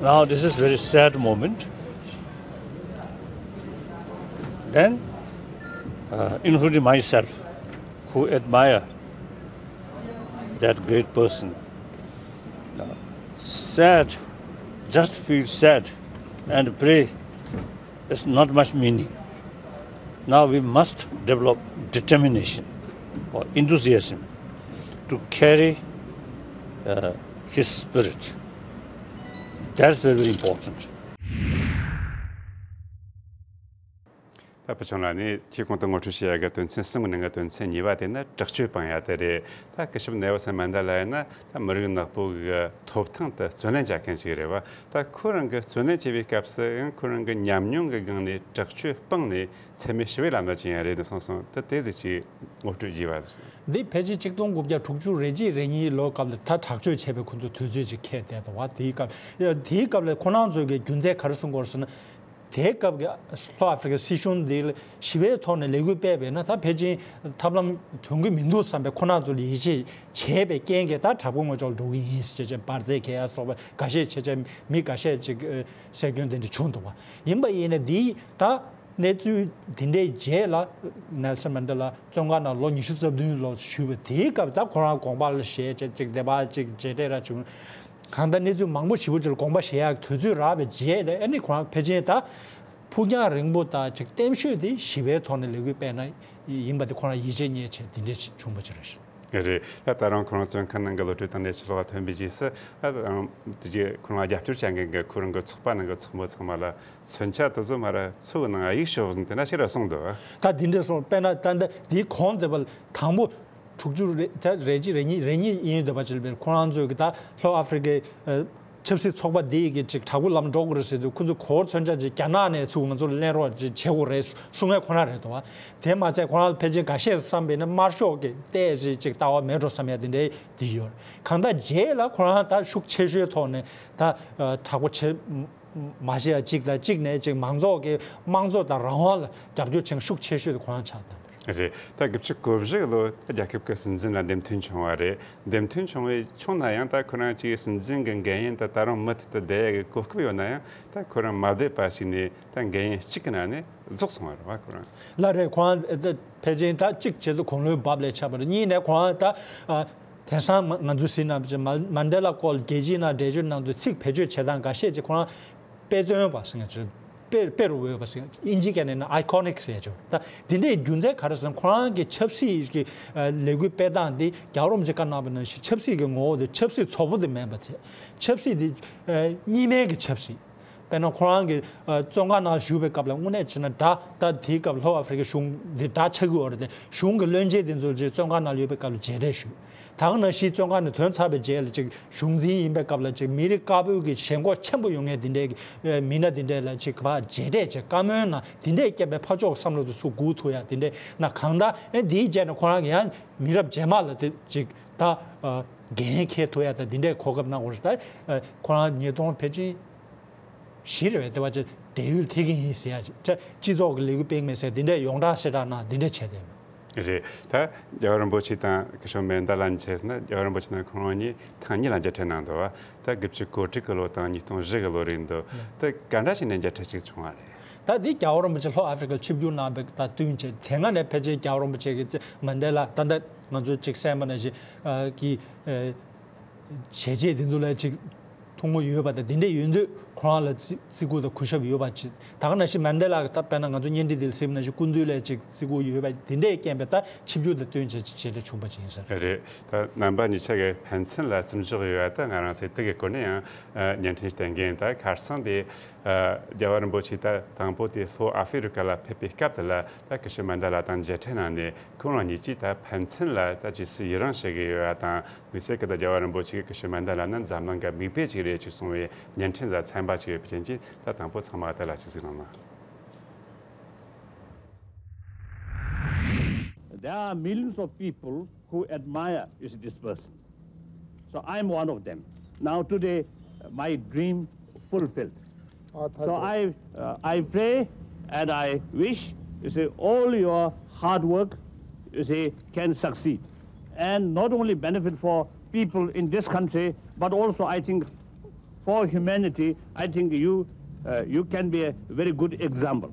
Now, this is very sad moment. Then, uh, including myself, who admire that great person, uh, sad, just feel sad and pray. It's not much meaning. Now we must develop determination or enthusiasm to carry uh, his spirit. That's very, very important. ད་བུ་ཆུང་ལགས་ནས་ཁྱེད་གོང་དུ་ངོ་སྤྲོད་བྱས་ཡ་གི་དོན་ཚན་གསུམ་གྱི་ནང་གི་དོན་ཚན་གཉིས་པ་དེ་ནི་དྲག་སྤྱོད་སྤང་ཡ་དེ་རེད། ད་སྐུ་ཞབས་ནེལ་སོན་མན་ཌེ་ལ་ཡིན་ན་ད་མི་རིགས་ནག་པོ་གི་ཐོབ་ཐང་དེ་བརྩོན་ལེན་བྱ་མཁན་ཞིག་རེད་བ། ད་ཁོ་རང་གི་བརྩོན་ལེན་བྱེད་པའི་སྐབས་སུ་ཡང་ཁོ་རང་གི་ཉམས་མྱོང་གི་སྒང་ནས་དྲག་སྤྱོད་སྤངས་ནས་འཚེ་མེད་ཞི་བའི་ལམ་ལ་ཕྱིན་ཡ་རེད་ནས་གསུངས་སོང་། ད་དེ་ཟིག་ཅིག་ངོ་སྤྲོད་བགྱིས་པ་ཟིག་འདི་ཕལ་ཆེར་གཅིག་སྟོང་དགུ་བརྒྱ་དྲུག་ཅུ་རེ་གཅིག་རེ་གཉིས་ལོའི་སྐབས་ལ་ད་དྲག་སྤྱོད་བྱས་པའི་ཁོ་ཚོ་དུས་ཚོད་ཅིག་འཁེལ་བསྡད་འདུག་བ། དེའི་སྐབས་དེའི་སྐབས་ལ་ཁོ་རང་ཚོའི་གི་རྒྱུ་མཚན་ག་རེ་གསུང་གི་ཡོད་རེད་ཟེར་ན། དེའི་སྐབས་ཀྱི་ལྷོ་ཨ་ཧྥེ་རི་ཀའི་སྲིད་གཞུང་འདི་ཞི་བའི་ཐོག་ནས་ལས་འགུལ་སྤེལ་བས་ན་ད་ཕལ་ཆེར་ཐབས་ལམ་ཐོན་གི་མི་འདུག་བསམ་པའི་ཁོ་རང་ཚོ་ལ་ཡིད་ཆེས་བྱས་པའི་རྐྱེན་གྱིས་ད་དྲག་པོའི་ངོས་ཕྱོགས་ལ་འགྲོ་གི་ཡིན་ཟེར་བྱས་འབར་རྫས་འཁྱེར་ཡ་སོགས་པ་འགའ་ཤས་བྱས་བྱས་མི་འགའ་ཤས་ཅིག་སྲོག་སྐྱོན་དེ་འདྲ་བྱུང་འདུག་བ། ཡིན་པ་ཡིན་ན་འདི་ད་གནས་ཚུལ་འདི་འདྲའི་རྗེས་ལ་ནེལ་སོན་མན་ཌེ་ལ་བཙོན་ཁང་ནང་ལོ་ཉི་ཤུ་རྩ་བདུན་ལོ་བཞུགས་པ་དེའི་སྐབས་ད་ཁོ་རང་དགོངས་པ་ལ་བཞེས་བྱས་ཅིག་བདེན་པ་ཅིག་མཇལ་འཕྲད་ར་བྱུང་། གང་ལྟར་གནས་ཚུལ་མང་པོ་ཞེ་པོ་ཅིག་ལ་དགོངས་པ་བཞེས་ཡག་དུས་ཚོད་རག་པའི་རྗེས་དེ་ཨ་ནི་ཁོ་རང་ཕལ་ཆེར་ད་ཕུགས་རྒྱང་རིང་པོ་དང་ཅིག་བརྟན་ཤོས་དེ་ཞི་བའི་ཐོག་ནས་ལས་འགུལ་སྤེལ་ན་ཡིན་པ་དེ་ཁོ་རང་ཡིད་ཆེས་རྙེད་བྱས་དེ་འདྲས་ཞིག་བྱུང་བ་ཅིག་རེད། རེད། ད་ད་རུང་ཁོ་རང་བཙོན་ཁང་ནང་གི་གློད་གྲོལ་བཏང་ནས་ཕྱི་ལོགས་ལ་ཐོན་པའི་རྗེས་སུ་ཨ་དེ་རྗེས་ཁོ་རང་རྒྱབ་སྐྱོར་བྱ་མཁན་གྱི་ཁོ་རང་གི་ཚོགས་པ་ནང་གི་ཚོགས་མི་ཚང་མ་ལ་མཚོན་ཆ་དེ་ཚོ་མར་མཚོ་བོའི་ནང་གཡུག་ཞོག་ཟེར་དེ་འདྲ་ཞིག་ར་གསུངས་འདུག་ད་དེ་འདྲས་གསུངས། དཔེར་ན་ད་ལྟ་དེའི་གོང་དེ་བ་དང་པོ། དྲུག་ཅུ་རེ་ད་རེ་གཅིག་རེ་གཉིས་རེ་གཉིས་ཡིན་འདོད་པ་ཅིག་ལ་བར་ཁོ་རང་ཚོས་ཀྱི་ད་ལྷོ་ཨ་ཧྥེ་རི་ཀའི་ཨ་ཆབ་སྲིད་ཚོགས་པ་འདི་གི་ཅིག་དྲག་པོའི་ལམ་འགྲོ་དགོས་རེད་ཟེར་དུས་ཁོ་ཚོས་གོ་བ་མཚོན་ཆ་ཅིག་རྒྱ་ནག་ནས་ཚུར་ང་ཚོ་ལ་ལེན་རོགས་ཅིག་བྱེད་དགོས་རེད་གསུང་མཁན་ཁོ་རང་རེད་འདུག་བ། དེ་མ་ཚད་ཁོ་རང་ཕལ་ཆེར་འགའ་ཤས་བསམ་པས་ན་དམར་ཤོག་གི་ལྟས་ཅིག་ཅིག་ལྟ་བ་མེད་འགྲོ་བསམ་ཡ་དེ་འདྲའི་དེ་ཡོད། གང་ལྟར་རྗེས་ལ་ཁོ་རང་ད་ཤུགས་ཆེ་ཤོས་ཐོག་ནས་ད་ཨ་དྲག་པོ་བྱེད། མ་ཤེས་ཡ་གཅིག་དང་གཅིག་ནས་གཅིག་མང་ཚོགས་ཀྱི་དམངས་གཙོ་དང་རང་དབང་ལ་རྒྱབ་སྐྱོར་བྱེད་མཁན་ཤུགས་ཆེ་ཤོས་དེ་ཁོ་རང་ཆགས་བསྡད་པ་རེད། རེད། ད་དགུ་བཅུ་གོ་བཞི་ལོ་རྒྱལ་ཁབ་ཀྱི་སྲིད་འཛིན་ལ་འདེམས་ཐོན་བྱུང་བ་རེད། འདེམས་ཐོན་བྱུང་བའི་ཆུང་ན་ཡང་ད་ཁོ་རང་གཅིག་སྲིད་འཛིན་གྱི་འགན་ཡིན་ད་ད་རུང་མུ་མཐུད་དུ་བསྡད་ཡ་གི་གོ་སྐབས་ཡོད་ན་ཡང་ད་ཁོ་རང་མ་བསྡད་པ་ཞིག་ནས་ད་འགན་ཡིན་གཅིག་གི་ནང་ནས་རྫོགས་སོང་བ་རེད་བ་ཁོ་རང་། ལགས་རེད། ཁོ་རང་ད་ཕལ་ཆེར་ད་གཅིག་བྱས་ཏེ་དགུང་ལོའི་བབ་ལས་ཆགས་པ་རེད། གཉིས་ནས་ཁོ་རང་ད་ཨ། དེང་སང་ང་ང་ཚོས་ཟེར་ན་མ་མན་ཌེ་ལ་སྐོར་ལ་རྒྱལ་སྤྱིའི་ནང་འགྲེལ་བརྗོད་གནང་དུས་ཚིག་བེད་སྤྱོད་བྱེད་སྟངས་འགའ་ཤས་ཅིག་ཁོ་རང་དཔེ་སྟོན་པ་ཟེར་ང་ཚོས་ དཔེ་དཔེ་རུ་འོས་པ་ཟེར། ཨིན་ཇི་སྐད་ནས་ན་iconic ཟེར་ཆོག་ད་འདི་འདྲའི་རྒྱུ་མཚན་ག་རེ་ཟེར་ན། ཁོ་རང་གི་ཆབ་སྲིད་ཀྱི་ཨ་ལས་འགུལ་སྤེལ་སྟངས་འདི་རྒྱལ་བ་རིན་པོ་ཆེ་བཀའ་གནང་བ་ནང་བཞིན་ཆབ་སྲིད་ཀྱི་ངོ་བོ་དེ་ཆབ་སྲིད་བཙོག་པོ་དེ་མིན་པ་བྱས། ཆབ་སྲིད་དེ་ཨ་གཉིས་སྨན་གྱི་ཆབ་སྲིད། དཔེར་ན་ཁོ་རང་གི་ཨ་བཙོན་ཁང་ནང་བཞུགས་པའི་སྐབས་ལ་དངོས་གནས་བྱས་ན་དགྲ་ད་དེའི་སྐབས་ལྷོ་ཨ་ཧྥེ་རི་ཁའི་གཞུང་འདི་དགྲ་ཆགས་ཀྱི་ཡོད་རེད་དེ། གཞུང་གི་བློན་ཆེན་དེ་ཚོ་ཅིག་བཙོན་ཁང་ནང་ཡོད་པའི་སྐབས་ལ་མཇལ་འཕྲད་ཞུས། ད་ག་ནང་བཞིན་བཙོན་ཁང་ནས་ཐོན་ཚར་བའི་རྗེས་ལ་ཅིག་གཞུང་འཛིན་ཡིན་པའི་སྐབས་ལ་ཅིག་མི་རིགས་དཀར་པོའི་གི་ཞེན་ཁོག་ཆེན་པོ་ཡོད་མཁན་དེ་འདྲའི་གི་ཨ་མི་སྣ་དེ་འདྲས་ལ་ཅིག་ག་པར་མཇལ་འཕྲད་བྱས་བཀའ་མོལ་གནང་། དེ་འདྲས་བསྐྱབས་པའི་ཕར་ཕྱོགས་བསམ་བློ་དེ་ཚུར་སྒུག་ཐུབ་ཡ་དེ་འདྲས་གནང་། གང་ལྟར་ཨེ་དེའི་རྗེས་ནས་ཁོ་རང་གི་ཡང་མི་རབས་རྗེས་མ་ལ་དེ་ཅིག་ད་ཨ་འགན་འཁྱེར་ཐུབ་ཡ་ད་དེ་འདྲས་གོ་སྐབས་གནང་དགོས་རེད། ད་ཨ་ཁོ་རང་ཉིས་སྟོང་ཕལ་ཆེར་བཞི་རེད་པས། དེ་བ་ཅིག་བགྲེས་ཡོལ་ཐེབས་ཀྱི་ཡིན་ཟེར་ཡ་ཅིག་ཅིག་སྤྱི་ཚོགས་ཀྱི་ལས་འགུལ་སྤེལ་མེད་ཟེར་དེ་འདྲས་ཡོངས་གྲགས་གསལ་བསྒྲགས་གནང་། དེ་འདྲས་བྱས་ཏེ། རེད། ད་རྒྱལ་བ་རིན་པོ་ཆེ་དང་སྐུ་ཞབས་མན་ད་ལ་བྱས་ན། རྒྱལ་བ་རིན་པོ་ཆེ་དང་ཁོང་རང་གཉིས་ཐེངས་གཉིས་ལ་མཇལ་འཕྲད་གནང་འདུག་བ། ད་དགུ་བཅུ་གོ་དྲུག་གི་ལོ་དང་ཉིས་སྟོང་བཞི་གི་ལོ་རེད་འདུག་ད་ག་འདྲ་ཞིག་ནས་མཇལ་འཕྲད་ཅིག་བྱུང་བ་རེད། ད་འདི་རྒྱལ་བ་རིན་པོ་ཆེ་ལྷོ་ཨ་ཧྥེ་རི་ཁར་ཆིབས་བསྒྱུར་གནང་བའི་ད་བསྟུན་བྱས། དེ་སྔ་ནས་ཕལ་ཆེར་རྒྱལ་བ་རིན་པོ་ཆེ་གི་མན་ད་ལ་ད་ལྟ་ང་ཚོས་ཅིག་གསན་པ་ནང་བཞིན་ཨ་གི་ཨ་བྱས་རྗེས་དེ་ཚོ་ལ་ཅིག་ཐུགས་མོས་ཡོད་པ་དང་། དེ་འདྲས་ཡོད་དུས་ཁོ་རང་ལ་བརྩི་བརྩི་བཀུར་དང་གུས་ཞབས་ཡོད་པ་ཅིག་ད་ག་ནང་བཞིན་མན་ད་ལ་གི་ད་དཔེར་ན་ང་ཚོ་བརྙན་འཕྲིན་འདི་ལ་གཟིགས་པ་ནང་བཞིན་སྐུ་མདུན་ལ་ཅིག་བརྩི་བཀུར་ཡོད་པ་དེ་འདྲས་རྐྱེན་པས་ད་ཆིབས་བསྒྱུར་དང་བསྟུན་བྱས་ཅིག་མཇལ་འཕྲད་བྱུང་བ་ཅིག་ཡིན་ས་རེད། རེད། ད་རྣམ་པ་གཉིས་ཆ་གི་ཕན་ཚུན་ལ་བརྩི་འཇོག་ཡོད་པ་ད་ང་རང་ཚོས་དེ་གི་སྐོར་ནས་ཡང་ཨ་བརྙན་འཕྲིན་བསྟན་མཁན། ད་ཁ་སང་དེ་ཨ་རྒྱལ་བ་རིན་པོ་ཆེ་ད་དང་པོ་དེ་ལྷོ་ཨ་ཧྥེ་རི་ཁ་ལ་ཕེབས་པའི་སྐབས་དེ་ལ་ད་སྐུ་ཞབས་མན་ད་ལ་དང་མཇལ་འཕྲད་གནང་ནས། ཁོང་རང་གཉིས་ཀྱིས་ད་ཕན་ཚུན་ལ་ད་ཇི་སྲིད་ཡི་རང་བྱེད་ཀྱི་ཡོད་པ་དང་། དམིགས་བསལ་གྱི་ད་རྒྱལ་བ་རིན་པོ་ཆེ་གིས་སྐུ་ཞབས་མན་ད་ལ་ནི་འཛམ་གླིང་གི་མིག་དཔེ་ཅིག་རེད་ཅེས་གསུངས་པའི་བརྙན་འཕྲིན་ཟ་ཚན་པ་ཅིག་ཡོད་པའི་རྐྱེན་གྱིས། ད་དང་པོ་ཚང་མ་དེ་ལ་ཅིག་གཟིགས་གནང་ན། There are millions of people who admire, you see, this person. So I'm one of them. Now today, my dream fulfilled. Ah, thank So you. I, uh, I pray and I wish, you see, all your hard work, you see, can succeed. And not only benefit for people in this country, but also, I think, for humanity, I think you, uh, you can be a very good example.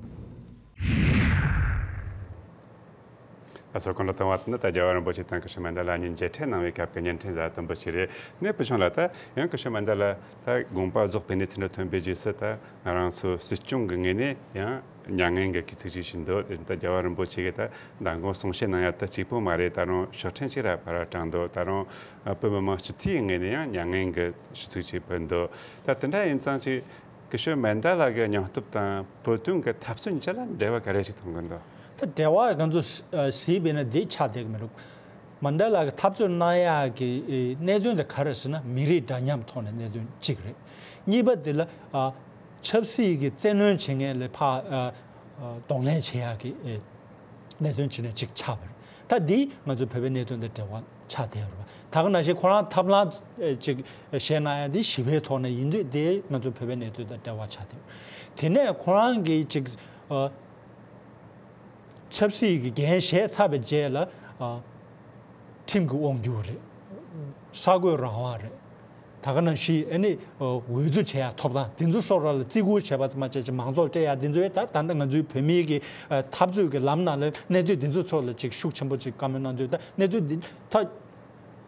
ལགས་སོ། གོང་དུ་བཏང་བ་དེ་ནི་ད་རྒྱལ་བ་རིན་པོ་ཆེ་དང་སྐུ་ཞབས་མན་ད་ལ་གཉིས་མཇལ་འཕྲད་གནང་བའི་སྐབས་ཀྱི་བརྙན་འཕྲིན་ཟ་དུམ་བུ་ཞིག་རེད། ནས་བུ་ཆུང་ལགས། ད་ཡང་སྐུ་ཞབས་མན་ད་ལ་ད་དགོངས་པ་རྫོགས་པའི་གནས་ཚུལ་འདི་ཐོན་པའི་རྗེས་སུ། ད་ང་རང་ཚོ་སྲིད་སྐྱོང་གི་ངོས་ནས་ཡང་མྱ་ངན་གྱི་གུས་ཚིག་ཅིག་ཞུས་འདུག་ད་རྒྱལ་བ་རིན་པོ་ཆེ་གིས་ད་མདང་དགོང་གསུང་བཤད་གནང་ཡ་ད་གཅིག་པོ་མ་རེད། ད་རུང་ཤོག་ཕྲན་གཅིག་ར་ཕར་ར་དྲངས་འདུག་ད་རུང་བོད་མི་མང་སྤྱི་འཐུས་ངོས་ནས་ཡང་མྱ་ངན་གྱི་ཞུ་ཚིག་ཅིག་ཕུལ་འདུག་ད་དེ་འདྲ་ཡིན་ཙང་ཅིག་སྐུ་ཞབས་མན་ད་ལ་གི་སྙིང་སྟོབས་དང་བོད་དོན་གྱི་འཐབ་རྩོད་གཉིས་ཆ་ལ་འབྲེལ་བ་ག་རེ་ཞིག་མཐོང་གི་འདུག་ད་འབྲེལ་བ་ང་ཚོ་གཟིགས་པས་ན་འདི་ཆགས་བསྡད་ཀྱི་མི་འདུག་མན་ད་ལ་གི་འཐབ་རྩོད་གནང་ཡག་གི་ཨེ་གནད་དོན་དེ་ག་རེ་ཟེར་ན། མི་རིགས་འདྲ་མཉམ་ཐོག་ནས་གནད་དོན་གཅིག་རེད། གཉིས་པ་དེ་ལ་ཨ་ཆབ་སྲིད་ཀྱི་བཙན་གནོན་བྱེད་མཁན་ལ་ཕར་ཨ་ཨ་གདོང་ལེན་བྱེད་ཡག་གི་ཨེ་གནད་དོན་གཅིག་ནས་གཅིག་ཆགས་པ་རེད། ད་འདི་ང་ཚོ་བོད་པའི་གནད་དོན་དང་འབྲེལ་བ་ཆགས་བསྡད་ཡོད་རེད་པ། ད་ག་ནང་བཞིན་ཁོ་རང་ཐབས་ལམ་ཨེ་གཅིག་བཤད་གནང་ཡག་འདི་ཞི་བའི་ཐོག་ནས་ཡིན་དུས། དེ་ང་ཚོ་བོད་པའི་གནད་དོན་དང་འབྲེལ་བ་ཆགས་བསྡད་ཡོད། དེ་ནས་ཁོ་རང་གིས་གཅིག་ཨ་ཆབ་སྲིད་ཀྱི་འགན་བཞེས་ཚར་བའི་རྗེས་ལ་ཨ་ཁྲིམས་ཀྱི་དབང་སྒྱུར་རེད། གསར་འགོད་རང་དབང་རེད། ད་ག་ནང་བཞིན་ཨ་ནི་འོས་བསྡུ་བྱེད་ཡ་ཐོབ་ཐང་དེ་ཚོ་སོགས་ར་ལ་བརྩི་བཀུར་བྱས་པ་ཙམ་མ་བྱས་ཅིག་མང་ཚོགས་སྤྲད་ཡ་དེ་ཚོ་ཡ། ད་ད་ལྟ་ང་ཚོའི་བོད་མིའི་གི་འཐབ་རྩོད་ཀྱི་ལམ་ནང་ལ་གནད་དོན་དེ་ཚོ་ཚོ་ལ་ཅིག་ཤུགས་ཆེན་པོ་ཅིག་བཀའ་མོལ་གནང་དུས། ད་གནད་དོན་འདི་ད་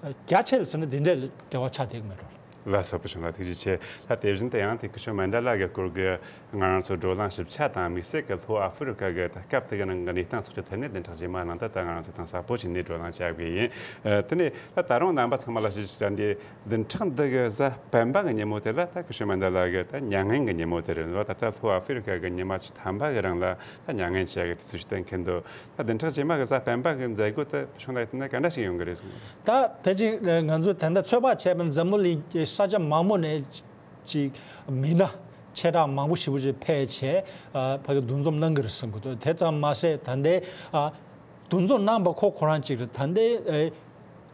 རྒྱ་ཆེ་ལ་ཟེར་ན་དེ་འདྲ་ལ་འབྲེལ་བ་ཆགས་བསྡད་ཀྱི་མེད་འགྲོ། ལགས་སོ། བུ་ཆུང་ལགས་ཐུགས་རྗེ་ཆེ། ད་དེ་བཞིན་དུ་ཡང་དེ་སྐུ་ཞབས་མན་ད་ལ་གི་སྐོར་གྱི་ང་རང་ཚོ་བགྲོ་གླེང་ཞིབ་ཆ་དང་། དམིགས་བསལ་གྱི་ལྷོ་ཨ་ཧྥེ་རི་ཁ་གི་ད་སྐབས་དེ་གི་ནང་གི་གནས་སྟངས་སོགས་ཀྱི་ཐད་ནས་བདུན་ཕྲག་རྗེས་མ་ནང་དུ་ད་ང་རང་ཚོ་དང་ཟབ་པོ་བྱས་ནས་བགྲོ་གླེང་བྱ་དགོས་ཡིན། ཨ་དེ་ནས་ད་ད་རུང་རྣམ་པ་ཚང་མ་ལ་ཞུ་ཞུ་ཡ་འདི། བདུན་ཕྲག་འདི་གི་གཟའ་སྤེན་པ་གི་ཉིན་མོ་དེ་ལ་ད་སྐུ་ཞབས་མན་ད་ལ་གི་ད་མྱ་ངན་གི་ཉིན་མོ་དེ་རེད་འདུག་ད་ལྟ་ལྷོ་ཨ་ཧྥེ་རི་ཁ་གི་ཉི་མ་བཅུ་ཐམ་པ་གི་རིང་ལ་ད་མྱ་ངན་བྱེད་ཡ་གི་དུས་ཚོད་ཞིག་གཏན་འཁེལ་འདུག་ད་བདུན་ཕྲག་རྗེས་མ་གི་གཟའ་སྤེན་པ་གི་མཛད་སྒོ་དེ་བྱུང་ན་ཡིན་ན་ག་འདྲ་ཞིག་ཡོང་གི་རེད་གསུངས། ད་ཕལ་ཆེར་ང་ཚོ་ད་ལྟ་ཚོད་དཔག་བྱས་པ་ན་འཛམ་བུ་གླིང་གི་ས་ཆ་མང་པོ་ནས་ཅིག་མི་སྣ་ཆེ་ཕྲ་མང་པོ་ཞེ་པོ་ཅིག་ཕེབས་བྱས་ཨ་ཕ་གི་འདུ་འཛོམས་གནང་གི་རེད་བསམ་གི་འདུག་དེ་ཙམ་མ་ཟད་ད་ལྟའི་ཨ་འདུ་འཛོམས་གནང་པ་ཁོ་ཁོ་རང་གཅིག་རེད། ད་ལྟའི་ཨེ་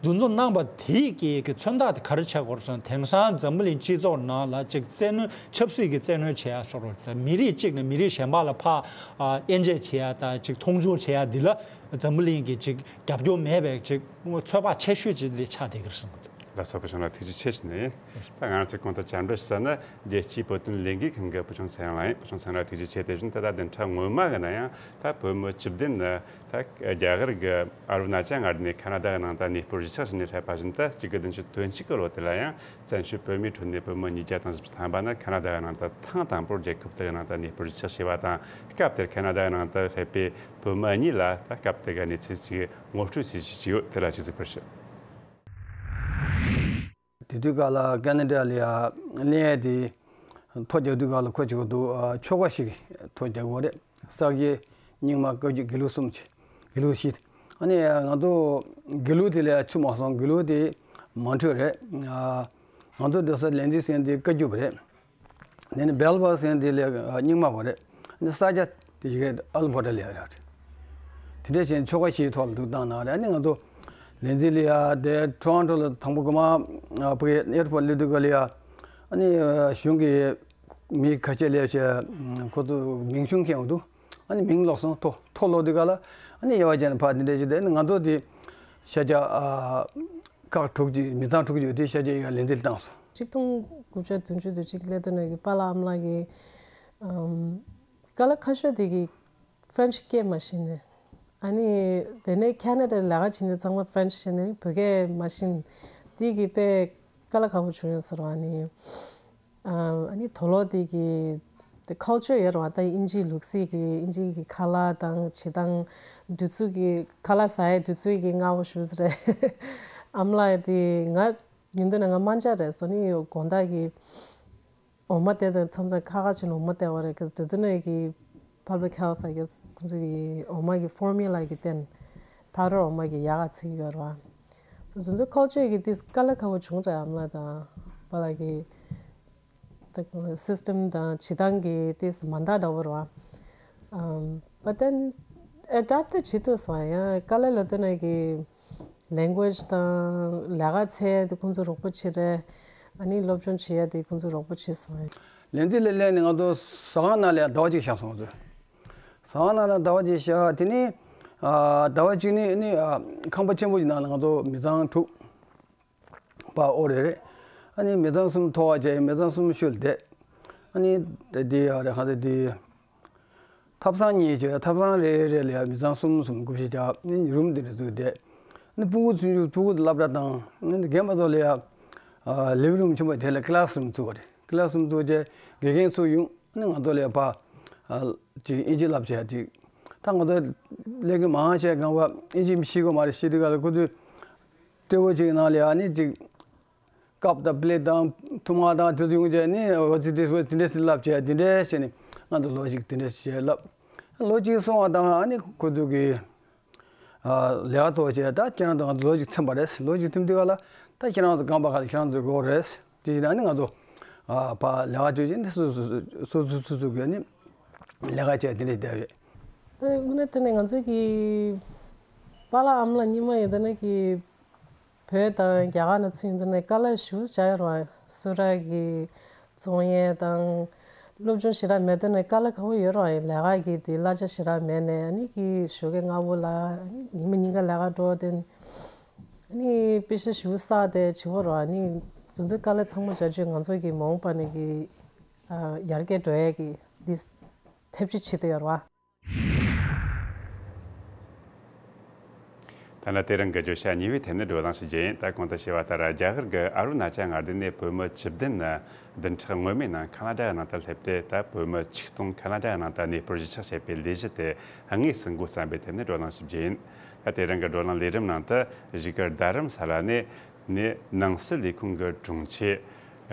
འདུ་འཛོམས་གནང་པ་དེའི་གི་གི་མཚོན་རྟགས་དེ་ག་རེ་ཆགས་ཀྱི་ཡོད་རེད་ཟེར་ན། དེང་སང་འཛམ་བུ་གླིང་སྤྱི་ཚོགས་ནང་ལ་ཅིག་བཙན་གནོན་ཆབ་སྲིད་ཀྱི་བཙན་གནོན་བྱེད་ཡ་སོགས་རེད། མི་རིགས་གཅིག་ནས་མི་རིགས་གཞན་པ་ལ་ཕར་ཨ་དབྱེ་འབྱེད་བྱེད་ཡ་དང་ཅིག་མཐོང་ཆུང་བྱེད་ཡ་འདི་ལ་འཛམ་བུ་གླིང་གི་ཅིག་རྒྱབ་སྐྱོར་མེད་པའི་ཅིག་ཚོད་དཔག་ཆེ་ཤོས་ཅིག་འདི་ཆགས་བསྡད་ཀྱི་རེད་བསམ་གི་འདུག་ལགས་སོ། བུ་ཆུང་ལགས་ཐུགས་རྗེ་ཆེ་ཞུ་ནས། ད་ང་རང་ཚོས་གོང་དུ་བཅར་འདྲི་ཞུ་ས་ནི་རྒྱལ་སྤྱིའི་བོད་དོན་ལས་འགུལ་ཁང་གི་བུ་ཆུང་ཚེ་རིང་ལགས་ཡིན། བུ་ཆུང་ཚེ་རིང་ལགས་ཐུགས་རྗེ་ཆེ། དེ་བཞིན་ད་ལྟ་བདུན་ཕྲག་སྔོན་མ་གི་ནང་ཡང་ད་བོད་མི་བཅུ་བདུན་ནི་ད་རྒྱ་གར་གྱི་ཨ་རུ་ན་ཅལ་མངའ་སྡེ་ནས་ཁ་ན་ཌ་གི་ནང་ད་གནས་སྤོར་གཞིས་ཆགས་ཞིག་ནས་སླེབས་པ་བཞིན་ད་གཅིག་དགུ་བདུན་ཅུ་དོན་གཅིག་གི་ལོ་དེ་ལ་ཡང་བཙན་བྱོལ་བོད་མིའི་ཁྲོད་ནས་བོད་མི་ཉིས་བརྒྱ་དང་བཞི་བཅུ་ཐམ་པ་ནི་ཁ་ན་ཌ་གི་ནང་ད་ཐེངས་དང་པོར་རྒྱལ་ཁབ་དེ་གི་ནང་ད་གནས་སྤོར་གཞིས་ཆགས་བྱས་པ་དང་། སྐབས་དེར་ཁ་ན་ཌ་གི་ནང་ད་སླེབས་པའི་བོད་མི་གཉིས་ལ་ད་སྐབས་དེ་གི་གནས་ཚུལ་ཅིག་ངོ་སྤྲོད་བྱེད་ཀྱི་ཡོད། དེ་ལ་ཅིག་གཟིགས་པར་ཞུ། དེ་དུས་སྐབས་ལ་ཁ་ན་ཌ་ལ་ཡ་གླེང་ཡས་དེ་ཐོ་རྒྱག་དུས་སྐབས་ལ་ཁོ་ཅིག་འདུག་ཨ། ཆོལ་ཁ་ཞིག་གི་ཐོ་རྒྱག་གི་ཡོད་རེད། ས་དགེ་རྙིང་མ་བཀའ་བརྒྱུད་དགེ་ལུགས་གསུམ་གྱི་དགེ་ལུགས་བཞི། ཨ་ནི་ང་ཚོ་དགེ་ལུགས་དེ་ལ་ཡ་ཚུད་མ་སོང་། དགེ་ལུགས་དེ་མོན་གྷོ་རེད། ཨ། ང་ཚོ་སྡོད་ས་ལིན་ཙི་ཟེར་མཁན་དེ་བཀའ་བརྒྱུད་པ་རེད། དེ་ནི་སྦེལ་བྷ་ཟེར་མཁན་དེ་ལ་རྙིང་མ་བ་རེད། ནི་ས་སྐྱ་དེ་ཞིག་ཨལ་བྷོ་ཊ་ལ་ཡ་རེད། དེ་འདྲ་བྱས་ནས་ཆོལ་ཁ་བཞིའི་ཐོག་ལ་འདུག་བཏང་གནང་རེད། ཨ་ནི་ང་ཚོ་ལིན་ཙི་ལ་ཡ་དེ་ཊོ་རོན་ཊོ་ལ་དང་པོ་གོ་མ་ཕ་གི་ཨེར་པོར་ཊ་སླེབས་དུས་སྐབས་ལ་ཡ། ཨ་ནི་གཞུང་གི་མི་ཁ་ཤས་སླེབས་བྱས་ཁོ་ཚོ་མིང་གཞུང་མཁན་འདུག་ཨ་ནི་མིང་ཀློག་སོང་། ཐོ་ཐོ་ཀློག་དུས་སྐབས་ལ་ཨ་ནི་དབྱེ་བ་ཕྱེ་ནས་ཕར་དེ་འདྲ་བྱས་ཏེ། ཨ་ནི་ང་ཚོ་དེ་ཤར་རྒྱག་ཨ། ཁག་དྲུག་ཅིག་མི་ཚང་དྲུག་ཅིག་ཡོད་དེ་ཤར་རྒྱག་ཡ་ལིན་ཙི་ལ་བཏང་སོང་། ཆིག་སྟོང་དགུ་བརྒྱ་བདུན་ཅུ་དོན་གཅིག་སླེབས་དུས་ནས་ཀྱི་པཱ་ལགས་ཨ་མ་ལགས་ཀྱིས་ཨམ། དཀའ་ལས་ཁག་ཤོས་དེ་གི་ཕ་རན་ཆི་སྐད་མ་ཤེས་ནས། ཨ་ནི་དེ་ནས་ཁ་ན་ཌ་ལ་ལས་ཀ་བྱེད་ནས་ཚང་མ་ཕ་རན་ཆི་ཤེས་ནས་བོད་སྐད་མ་ཤེས། དེ་གི་དཔེ་དཀའ་ལས་ཁག་པོ་བྱུང་ཡོད་ཟེར་བ་ནི། ཨ་ནི་དོ་ལོ་དེ་གི་དེ་ཁལ་ཅར་ཡོད་རེད་བ། ད་དབྱིན་ཇིའི་ལུགས་སྲོལ་གྱི་དབྱིན་ཇི་གི་ཁ་ལག་དང་བྱེད་སྟངས། དུས་ཚོད་ཀྱི་ཁ་ལག་ཟ་ཡའི་དུས་ཚོད་ཀྱི་སྔ་པོ་ཞེ་པོ་ཅིག་རེད། ཨ་མ་ལགས་དེ་ང་ཡིན་དུས་ན་ང་སྨན་ལྕག་རེད་སོ་ནི་དགོང་དག་གི་འོ་མ་དེ་དང་མཚམས་མཚམས་ཁ་ཁ་བྱས་ནས་འོ་མ་སྟེར་བ་རེད། ག་དུས་དུས་ནས་ཀྱི་Public Health, I guess, ཁོང་ཚོ་གི་འོ་མ་གི་ཕོར་མུ་ལ་གི་སྟེང་པའུ་ཌར་འོ་མ་གི་ཡག་ག་ཚིག་ཡོད་རེད་བ། སོ་དེ་ཚོ་ཁལ་ཅར་གི་དེ་དཀའ་ལས་ཁག་པོ་བྱུང་རེད། ཨ་མ་ལགས་དང་པཱ་ལགས་ཀྱི་ད་སི་སི་ཊམ་དང་བྱེད་སྟངས་ཀྱི་དེ་མ་འདྲ་འདྲ་བོ་རེད་བ། ཨམ། But then adapt ད་བྱེད་ཐུབ་སོང་། ཡང་དཀའ་ལས་ལ་ལྟོས་ན་གི་language དང་ལས་ཀ་འཚོལ་ཡ་དེ་ཁོང་ཚོ་རོགས་པ་བྱེད་རེད། ཨ་ནི་སློབ་སྦྱོང་བྱེད་ཡ་དེ་ཁོང་ཚོ་རོགས་པ་བྱེད་སོང་། ལིན་ཙི་ལ་སླེབས་ནས་ང་ཚོ་ཟ་ཁང་ནང་ལ་ཡང་ཟླ་བ་གཅིག་བཞག་སོང་། ང་ཚོས་ཟ་ཁང་ནང་ལ་ཟླ་བ་གཅིག་བཞག་དེ་ནས་ཨ། ཟླ་བ་གཅིག་ནས་ནི་ཨ། ཁང་པ་ཆེན་པོ་ཞིག་ནང་ལ་ང་ཚོ་མི་ཚང་དྲུག་པ་ཨོ་རེ་རེད། ཨ་ནི་མི་ཚང་གསུམ་ཐོག་བྱས། མི་ཚང་གསུམ་ཤུལ་བསྡད། ཨ་ནི་དེ་དེ་ཡ་རེད། ཁ་ཚ་དེ་ཐབ་ཚང་གཉིས་བྱས། ཐབ་ཚང་རེ་རེ་ལ་ཡ་མི་ཚང་གསུམ་གསུམ་སྒུག་ཤེས་བྱ། ཨ་ནི་རུམ་དེ་འདྲ་བཙུགས་བསྡད། ཨ་ནི་ཕྲུ་གུ་ཆུང་ཆུང་ཕྲུ་གུ་སློབ་གྲྭ་དང་། ཨ་ནི་རྒན་པ་ཚོ་ལ་ཡ་ཨ། ལིབ་རུམ་ཆེན་པོ་དེ་ལ་ཀི་ལ་སི་རུམ་བཙུགས་པ་རེད། ཀི་ལ་སི་རུམ་བཙུགས་བྱས་དགེ་རྒན་ཚུར་ཡོང་། ཨ་ནི་ང་ཚོ་ལ་ཡ་ཕར་ཨ། ཅིག་དབྱིན་ཇི་བསླབ་བྱས་ཅིག་ད་ང་ཚོ་སླེབས་མཁན་མང་ཆེ་གང་བ་དབྱིན་ཇི་ཤེས་ཀྱི་མ་རེད། ཤེས་དུས་སྐབས་ལ་ཁོ་ཚོས་སྤྲེའུ་ཅིག་ནང་ལ་ཡ་ཨ་ནི་ཅིག་ཀབ་དང་པི་ལེ་དང་ཐུར་མ་དང་དེ་ཚོ་ཡོང་བྱས་ནི། What's this? དེ་འདྲས་སེ་བསླབ་བྱས། དེ་འདྲས་བྱས་ནས་ང་ཚོ་ལོ་གཅིག་དེ་འདྲས་བྱས་བསླབ། ལོ་གཅིག་སོང་བ་དང་ཨ་ནི་ཁོ་ཚོ་གི་ཨ། ལས་ཀ་ཐོག་བྱས། ད་ཁྱེད་རང་ཚོ་ང་ཚོ་ལོ་གཅིག་ཚུན་པ་རེད། ལོ་གཅིག་ཚུན་དུས་སྐབས་ལ་ད་ཁྱེད་རང་ཚོ་རྐང་པ་ག་ལ་ཁྱེད་རང་ཚོ་དགོས་རེད། དེ་བྱས་ནས་ཨ་ནི་ང་ཚོ་ཨ། ཕར་ལས་ཀ་བྱོས་བྱས་ནས་སོ་སོ་སོ་སོ་སོ་སོ་གི་ཨ་ནི་ལས་ཀ་བྱས་དེ་འདྲས་བསྡད་ཡོད། ད་དངོས་གནས་དྲང་གནས་ང་ཚོ་གི་པཱ་ལགས་ཨ་མ་ལགས་སྔོན་མ་ཡིན་ད་ནི་གི་བོད་དང་རྒྱ་གར་ནང་ཚུད་ཡོང་དུས་ནས་དཀའ་ལས་ཞེ་པོ་ཅིག་ཡོད་རེད་བ། གསུང་རབ་ཀྱི་བརྩམས་ཡས་དང་སློབ་སྦྱོང་ཞེ་དྲག་མེད་དུས་ནས་དཀའ་ལས་ཁག་པོ་ཡོད་རེད་བ། ལས་ཀ་གི་དེ་གླ་ཆ་ཞེ་དྲག་མེད་ནས། ཨ་ནི་གི་ཞོགས་ཀས་སྔ་པོ་ལ་ཨ་ནི་ཉི་མ་ཉིན་གང་ལས་ཀ་འགྲོ་དེ། ཨ་ནི་པེ་ཤ་ཞེ་པོ་བསགས་ཏེ་བྱེད་པ་རེད་བ། ཨ་ནི་དེ་ཚོའི་དཀའ་ལས་ཚང་མ་བྱ་བྱེད་ང་ཚོ་གི་མ་འོངས་པ་ནས་གི་ཨ། ཡར་རྒྱས་འགྲོ་ཡས་ཀྱི་འདི་ཐབས་ཇུས་བྱེད་དུ་ཡོད་རེད་བ། ཐ་ན་དེ་རིང་གི་བརྗོད་བྱ་གཉིས་པའི་ཐད་ནས་བགྲོ་གླེང་ཞུ་རྒྱུ་ཡིན། ད་གོང་དུ་ཞུས་པ་ལྟར་རྒྱ་གར་གྱི་ཨ་རུ་ན་ཅལ་མངའ་སྡེ་ནས་བོད་མི་བཅུ་བདུན་ནི་བདུན་ཕྲག་སྔོན་མའི་ནང་ཁ་ན་ཌ་ནང་དུ་སླེབས་ཏེ། ད་བོད་མི་ཆིག་སྟོང་ཁ་ན་ཌ་ནང་དུ་གནས་སྤོར་གཞིས་ཆགས་བྱས་པའི་ལས་གཞི་དེ་དངོས་སུ་འགོ་བརྩམས་པའི་ཐད་ནས་བགྲོ་གླེང་ཞུ་རྒྱུ་ཡིན། ད་དེ་རིང་གི་བགྲོ་གླེང་ལས་རིམ་ནང་དུ་གཞིས་ཀ་རྡ་རམ་ས་ལ་ནས་ནས་ནང་སྲིད་ལས་ཁུངས་ཀྱི་དྲུང་ཆེ།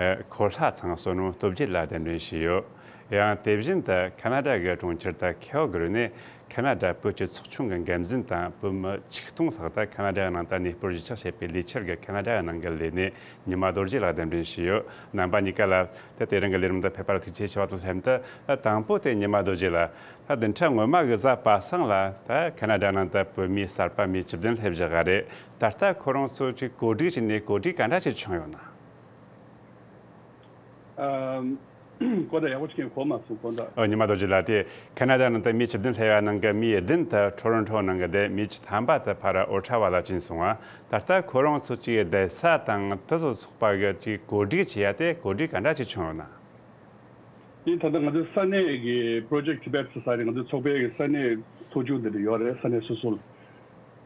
ཨ། འཁོར་ལྷ་ཚང་བསོད་ནམས་སྟོབས་རྒྱས་ལགས་གདན་འདྲེན་ཞུས་ཡོད། ཡང་དེ་བཞིན་དུ་ཁ་ན་ཌ་གི་གྲོང་ཁྱེར་དུ་ཁེལ་གྷ་རི་ནས་ཁ་ན་ཌ་བོད་ཀྱི་ཚོགས་ཆུང་གི་འགན་འཛིན་དང་བོད་མི་ཆིག་སྟོང་ལྷག་ད་ཁ་ན་ཌ་ནང་དུ་གནས་སྤོར་གཞིས་ཆགས་བྱས་པའི་ལས་འཆར་གྱི་ཁ་ན་ཌ་ནང་གི་ལས་སྣེ་ཉི་མ་རྡོ་རྗེ་ལགས་གདན་འདྲེན་ཞུས་ཡོད། རྣམ་པ་གཉིས་ཀ་ལ་ད་དེ་རིང་གི་ལས་རིམ་དུ་ཕེབས་པར་ཐུགས་རྗེ་ཆེ་ཞུ་བ་དང་ལྷན་དུ། ད་དང་པོ་དེ་ཉི་མ་རྡོ་རྗེ་ལགས། ད་བདུན་ཕྲག་སྔོན་མ་གི་གཟའ་པ་སངས་ལ་ད་ཁ་ན་ཌ་ནང་དུ་བོད་མི་གསར་པ་མི་བཅུ་བདུན་སླེབས་བཞག་ག་རེད། ད་ལྟ་ཁོ་རང་ཚོ་ཅིག་གོ་སྒྲིག་བྱས་ནས་གོ་སྒྲིག་ག་འདྲ་ཞིག་བྱུང་ཡོད་ན། ཨམ། གོ་བརྡ་ཡག་པོ་ཞིག་གོ་མ་སོང་། གོ་བརྡ། ཨོ། ཉི་མ་རྡོ་རྗེ་ལགས། དེ་ཁ་ན་ཌ་ནང་དུ་མི་བཅུ་བདུན་སླེབས་པ་ནང་གི་མི་བདུན་དེ་ཊོ་རོན་ཊོ་ནང་གི་དེ་མི་བཅུ་ཐམ་པ་དེ་ཕར་ཨོ་ཊ་ཝ་ལ་ཕྱིན་སོང་བ། ད་ལྟ་ཁོ་རང་ཚོ་གཅིག་བསྡད་ས་དང་དེ་ཚོ་ཚོགས་པ་གི་གཅིག་གོ་སྒྲིག་བྱེད་ཡ་དེ་གོ་སྒྲིག་ག་འདྲ་ཅིག་བྱུང་ཡོད་ན། དེ་ད་ལྟ་ང་ཚོའི་ས་གནས་ཀྱི་Project Tibet Society ང་ཚོའི་ཚོགས་པའི་གི་ས་གནས་ཚོགས་ཆུང་དེ་འདྲ་ཡོད་རེད། ས་གནས་སོ་སོ་ལ།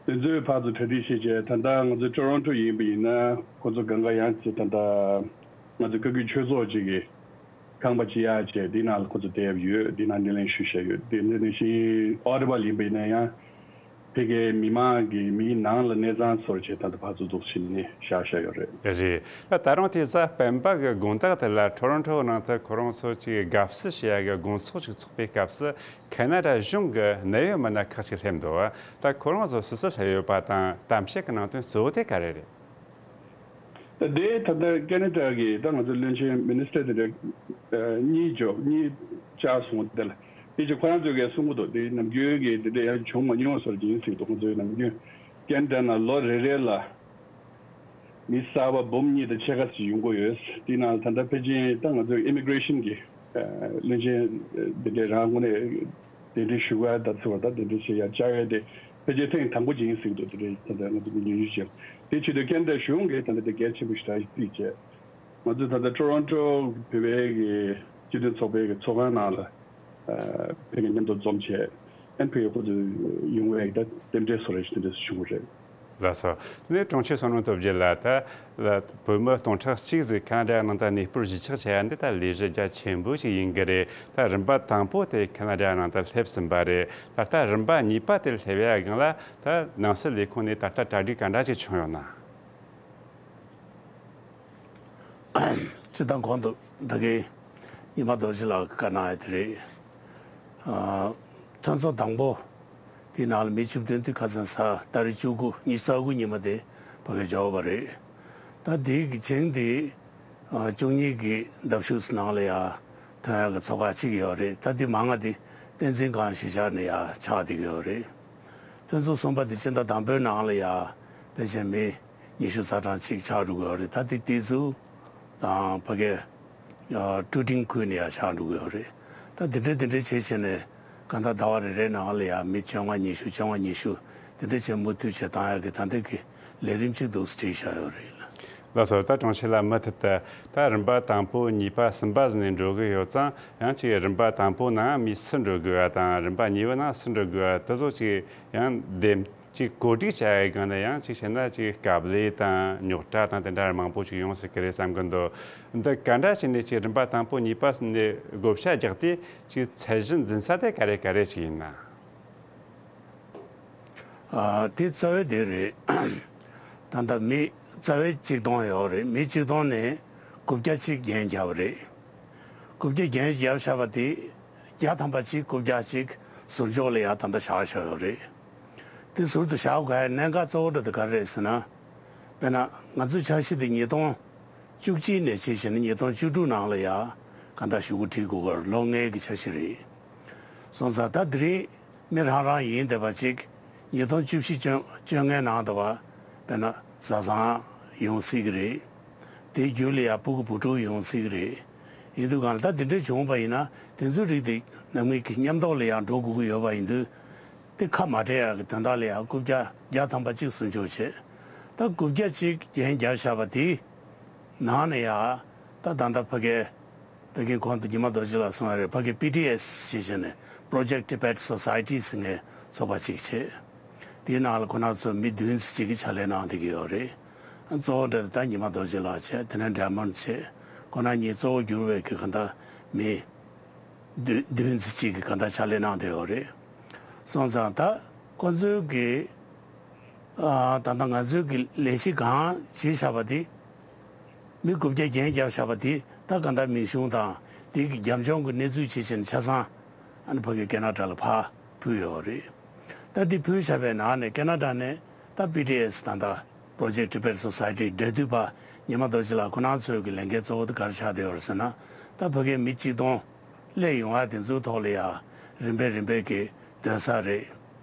དེ་ཚོའི་ཕར་ཚུར་གྲ་སྒྲིག་བྱས་བྱས། ད་ལྟ་ང་ཚོ་ཊོ་རོན་ཊོ་ཡིན་པ་ཡིན་ན་ཁོ་ཚོ་གང་ག་ཡང་ཅིག་ད་ལྟ་ང་ཚོ་བཀའ་བརྒྱུད་ཆོས་ཚོགས་ཅིག་གི་ཁང་པ་ཅིག་གཡར་བྱས་དེ་ནང་ལ་ཁོ་ཚོ་བསྡད་ཡོད། དེ་ནང་སྣེ་ལེན་ཞུས་བཞག་ཡོད། དེ་ནང་བཞིན་ཨོ་ཊ་ཝ་ལ་ཡིན་པ་ཡིན་ན་ཡང་ཕ་གིའི་མི་མང་གི་མིའི་ནང་ལ་གནས་ཚང་ཚོར་བྱས་ད་ལྟ་ཕར་ཚུར་འཛུགས་བྱས་ནས་བཞག་བཞག་ཡོད་རེད། རེད། ད་ད་རུང་དེ་གཟའ་སྤེན་པ་གི་དགོང་དག་དེ་ལ་ཊོ་རོན་ཊོ་ནང་དུ་ཁོ་རང་ཚོ་ཅིག་དགའ་བསུ་བྱེད་ཡ་གི་དགོང་ཚོགས་ཅིག་ཚོགས་པའི་སྐབས་སུ་ཁ་ན་ཌ་གཞུང་གི་གནད་ཡོད་མི་སྣ་ཁག་ཅིག་སླེབས་འདུག་ད་ཁོ་རང་ཚོ་སུ་སུ་སླེབས་ཡོད་པ་དང་གཏམ་བཤད་ཀྱི་ནང་དོན་གཙོ་བོ་དེ་ག་རེ་རེད། ད་དེ་ད་ལྟ་ཁ་ན་ཌ་གི་ད་ང་ཚོ་བློན་ཆེན་མི་ནི་སི་ཊར་དེ་འདྲ་གཉིས་འཇོག་གཉིས་བཅར་སོང་། དེ་ལ་དེ་ཅིག་ཁོ་རང་ཚོས་གས་གསུང་གི་འདུག་དེ་ནམ་རྒྱུན་གི་དེ་འདྲ་ཡང་བྱུང་མ་མྱོང་བཟོ་འདྲ་ཅིག་ཡིན་སྲིད་འདུག་ང་ཚོའི་ནམ་རྒྱུན་ཁ་ན་ཌ་ནང་ལོ་རེ་རེ་ལ་མི་གསར་པ་འབུམ་གཉིས་དང་ཕྱེད་ཀ་ཙམ་ཡོང་གི་ཡོད། དེའི་ནང་ད་ལྟ་ཕལ་ཆེར་ད་ང་ཚོའི་ཨི་མི་གྷི་རེ་ཤན་གྱི་བློན་ཆེན་དེ་འདྲས་རང་ངོས་ནས་གདན་འདྲེན་ཞུ་དགོས་ད་ཚོར་བ་ད་དེ་འདྲས་བྱེད་ཡ་བཅར་ཡ་དེ་ཕལ་ཆེར་ཐེངས་དང་པོ་ཅིག་ཡིན་སྲིད་འདུག་དེ་འདྲས་ད་ལྟ་ང་ཚོ་གི་ཉུང་ཉུང་བྱས། དེ་བྱེད་དུས་ཁ་ན་ཌ་གཞུང་གིས་ད་ལྟ་དེ་གལ་ཆེན་པོ་ཞིག་ད་བརྩིས་བྱས། ང་ཚོས་ད་ལྟ་ཊོ་རོན་ཊོ་བོད་པའི་གི་སྤྱི་མཐུན་ཚོགས་པའི་གི་ཚོགས་ཁང་ནང་ལ་ཕ་གི་མཉམ་དུ་འཛོམས་བྱས། ཨན་ཕ་གི་ཁོ་ཚོ་ཡོང་བའི་ད་རྟེན་འབྲེལ་བཟོ་འདྲ་ཞིག་དེ་འདྲས་བྱུང་བ་རེད། ལགས་སོ། དེ་ནས་དྲུང་ཆེ་བསོད་ནམས་སྟོབས་རྒྱལ་ལགས། ད་བོད་མི་སྟོང་ཕྲག་གཅིག་ཟིག་ཁ་ན་ཌ་ནང་ད་གནས་སྤོར་གཞིས་ཆགས་བྱས་ཡ་འདི་ད་ལས་གཞི་རྒྱ་ཆེན་པོ་ཞིག་ཡིན་གི་རེད། ད་རིམ་པ་དང་པོ་དེ་ཁ་ན་ཌ་ནང་ད་སླེབས་ཟིན་པ་རེད། ད་ལྟ་རིམ་པ་གཉིས་པ་དེ་སླེབས་ཡ་སྒང་ལ་ད་ནང་སྲིད་ལས་ཁུངས་ནས་ད་ལྟ་གྲ་སྒྲིག་ག་འདྲ་ཞིག་བྱུང་ཡོད་ན། སྤྱིར་བཏང་གོང་དུ་ད་གིན་ཉི་མ་རྡོ་རྗེ་ལགས་ཀྱིས་བཀའ་གནང་ཡ་དེ་རེད། ཨ། མཐུན་ཚོགས་དང་པོ་དེའི་ནང་ལ་མི་བཅུ་བདུན་དེ་ཁ་སང་གཟའ་ཟླ་རེ་བཅུ་དགུ་ཉི་ཤུ་རྩ་དགུ་ཉི་མ་དེ་ཕ་གིར་འབྱོར་བ་རེད། ད་དེའི་གི་བྱིངས་དེ་ཨ་བཅུ་གཉིས་ཀྱི་ཟླ་གཞུག་ནང་ལ་ཡ་ཐོན་ཡ་གི་ཚོགས་ཁག་གཅིག་ཡོད་རེད། ད་དེ་མང་ང་དེ་བསྟན་འཛིན་སྒང་གཞིས་ཆགས་ནས་ཡ་ཆགས་བསྡད་ཀྱི་ཡོད་རེད། མཐུན་ཚོགས་གསུམ་པ་དེ་སྤྱི་ཟླ་དང་པོའི་ནང་ལ་ཡ་ཕལ་ཆེར་མི་ཉི་ཤུ་རྩ་གྲངས་གཅིག་ཆགས་འགྲོ་གི་ཡོད་རེད། ད་དེ་ཏི་ཛུ་དང་ཕ་གི་ཨ་ཀྲུའུ་ཀྲིང་ཁུལ་ནས་ཡ་ཆགས་འགྲོ་གི་ཡོད་རེད། ད་དེ་འདྲ་དེ་འདྲ་བྱས་བྱས་ནས་གང་ལྟར་ཟླ་བ་རེ་རེའི་ནང་ལ་ཡ་མི་བཅོ་ལྔ་ཉི་ཤུ་བཅོ་ལྔ་ཉི་ཤུ་དེ་འདྲ་བྱས་མུ་མཐུད་བྱས་བཏང་ཡ་གི་ད་ལྟ་གི་ལས་རིམ་གཅིག་འདུག་སེ་བྲིས་བཞག་ཡོད་རེད། ལགས་སོ། ད་དྲུང་ཆེ་ལགས། མུ་མཐུད་དུ་ད་རིམ་པ་དང་པོ་གཉིས་པ་གསུམ་པ་ཟེར་ནས་འགྲོ་གི་ཡོད་ཙང་། ཡང་ཅིག་རིམ་པ་དང་པོ་ནང་མི་སུ་འགྲོ་དགོས་པ་དང་རིམ་པ་གཉིས་པ་ནང་སུ་འགྲོ་དགོས་པ་དེ་ཚོ་ཅིག་ཡང་འདེམས་ཅིག་གོ་སྒྲིག་བྱ་ཡའི་སྒང་ནས་ཡང་ཅིག་བྱས་ན་ཅིག་དཀའ་ལས་དང་རྙོག་དྲ་དང་དེ་འདྲ་མང་པོ་ཅིག་ཡོང་སྲིད་ཀྱི་རེད་བསམ་གྱི་འདུག་འདི་ག་འདྲ་བྱས་ནས་ཅིག་རིམ་པ་དང་པོ་གཉིས་པ་ཟེར་ནས་བགོ་བཤའ་རྒྱག་དུས་ཅིག་ཚད་གཞི་འཛིན་ས་དེ་ག་རེ་ག་རེ་ཅིག་ཡིན་ན། ཨ། དེ་རྩ་བའི་དེ་རེད། ད་ལྟ་མི་རྩ་བའི་གཅིག་སྟོང་ཡོད་རེད། མི་གཅིག་སྟོང་ནས་དགུ་བརྒྱ་གཅིག་འགན་བརྒྱབ་པ་རེད། དགུ་བརྒྱ་འགན་བརྒྱབ་བཞག་པ་དེ་བརྒྱ་ཐམ་པ་གཅིག་དགུ་བརྒྱ་གཅིག་ཟུར་འཇོག་ལ་ཡང་ད་ལྟ་བཞག་བཞག་ཡོད་རེད། དེ་ཟུར་དུ་བཞག་དགོས་ཡ་གནད་འགག་གཙོ་བོ་འདྲ་དེ་ག་རེ་རེད་ཟེར་ན། དཔེར་ན་ང་ཚོའི་འཆར་གཞི་དེ་ཉིས་སྟོང་བཅུ་གཅིག་ནས་བྱས་བྱས་ནས་ཉིས་སྟོང་བཅུ་དྲུག་ནང་ལ་ཡ་གང་ལྟར་ཞུ་སྐུལ་བྲིས་དགོས་ཀྱི་ལོ་ལྔའི་གི་འཆར་གཞི་རེད། སོང་ཙང་ད་དེ་རིང་མི་རང་རང་ཡིན་བསྡད་པ་ཅིག་ཉིས་སྟོང་བཅུ་བཞི་བཅོ་བཅོ་ལྔའི་ནང་དུ་བ་དཔེར་ན་བཟའ་ཚང་ཡོང་སྲིད་ཀྱི་རེད། དེའི་རྒྱུད་ལ་ཡང་སྤུ་གུ་བུ་ཕྲུག་ཡོང་སྲིད་ཀྱི་རེད། ཡིན་དུས་གང་ལ་ད་དེ་འདྲ་བྱུང་བ་ཡིན་ན་དེ་ཚོའི་རིགས་དེ་ནང་མི་གི་མཉམ་ཐོག་ལ་ཡང་འགྲོ་དགོས་ཀྱི་ཡོད་པ་ཡིན་དུས། དེ་ཁ་མ་བྲལ་ཡག་གི་དོན་དག་ལ་ཡང་རྐུབ་བཀྱག་བརྒྱ་ཐམ་པ་གཅིག་ཟུར་འཇོག་བྱས། ད་རྐུབ་བཀྱག་གཅིག་རྒྱན་རྒྱབ་བཞག་པ་དེའི་ནང་ནས་ཡང་ད་ད་ལྟ་ཕ་གི་ད་གིན་གོང་དུ་ཉི་མ་རྡོ་རྗེ་ལགས་གསུངས་པ་རེད། ཕ་གི་པི་ཊི་ཨེ་སི་ཞེས་བྱས་ནས་Project Tibet Society ཟེར་མཁན་ཚོགས་པ་གཅིག་བྱས། དེའི་ནང་ལ་ཁོ་རང་ཚོ་མི་བདུན་ཙམ་ཅིག་གིས་ཕྱག་ལས་གནང་བསྡད་ཀྱི་ཡོད་རེད། གཙོ་བོ་འདྲ་ད་ཉི་མ་རྡོ་རྗེ་ལགས་བྱས། དེ་ནས་འབྲས་མོན་བྱས། ཁོ་རང་གཉིས་གཙོ་བོ་གྱུར་བའི་གི་གང་ལྟར་མི་བདུན་བདུན་ཙམ་ཅིག་གིས་གང་ལྟར་ཕྱག་ལས་གནང་བསྡད་ཡོད་རེད། སོང་ཙང་ད་ཁོ་ཚོའི་གི་ཨ་ད་ལྟ་ང་ཚོའི་གི་ལས་གཞི་གང་བྱས་བཞག་པ་དེ། མི་རྐུབ་བཀྱག་རྒྱན་རྒྱབ་བཞག་པ་དེ་ད་གང་ལྟར་མིང་གཞུང་དང་དེ་གི་རྒྱབ་ལྗོངས་ཀྱི་གནས་ཚུལ་ཇི་བཞིན་ཆ་ཚང་ཨ་ནི་ཕ་གི་ཁེ་ན་ཌ་ལ་ཕར་ཕུལ་ཡོད་རེད། ད་དེ་ཕུལ་བཞག་པའི་ནང་ནས་ཁེ་ན་ཌ་ནས་ད་པི་ཊི་ཨེ་སི་དང་ད་Project Tibet Society འབྲེལ་མཐུད་པ་ཉི་མ་རྡོ་རྗེ་ལགས་ཁོ་རང་ཚོའི་གི་ལས་འགན་གཙོ་བོ་དེ་ག་རེ་ཆགས་བསྡད་ཡོད་རེད་ཟེར་ན། ད་ཕ་གིའི་མི་གཅིག་སྟོང་སླེབས་ཡོང་བ་དེ་ཚོའི་ཐོག་ལ་ཡང་རིམ་པས་རིམ་པས་ཀྱི་སྡོད་ས་རེད།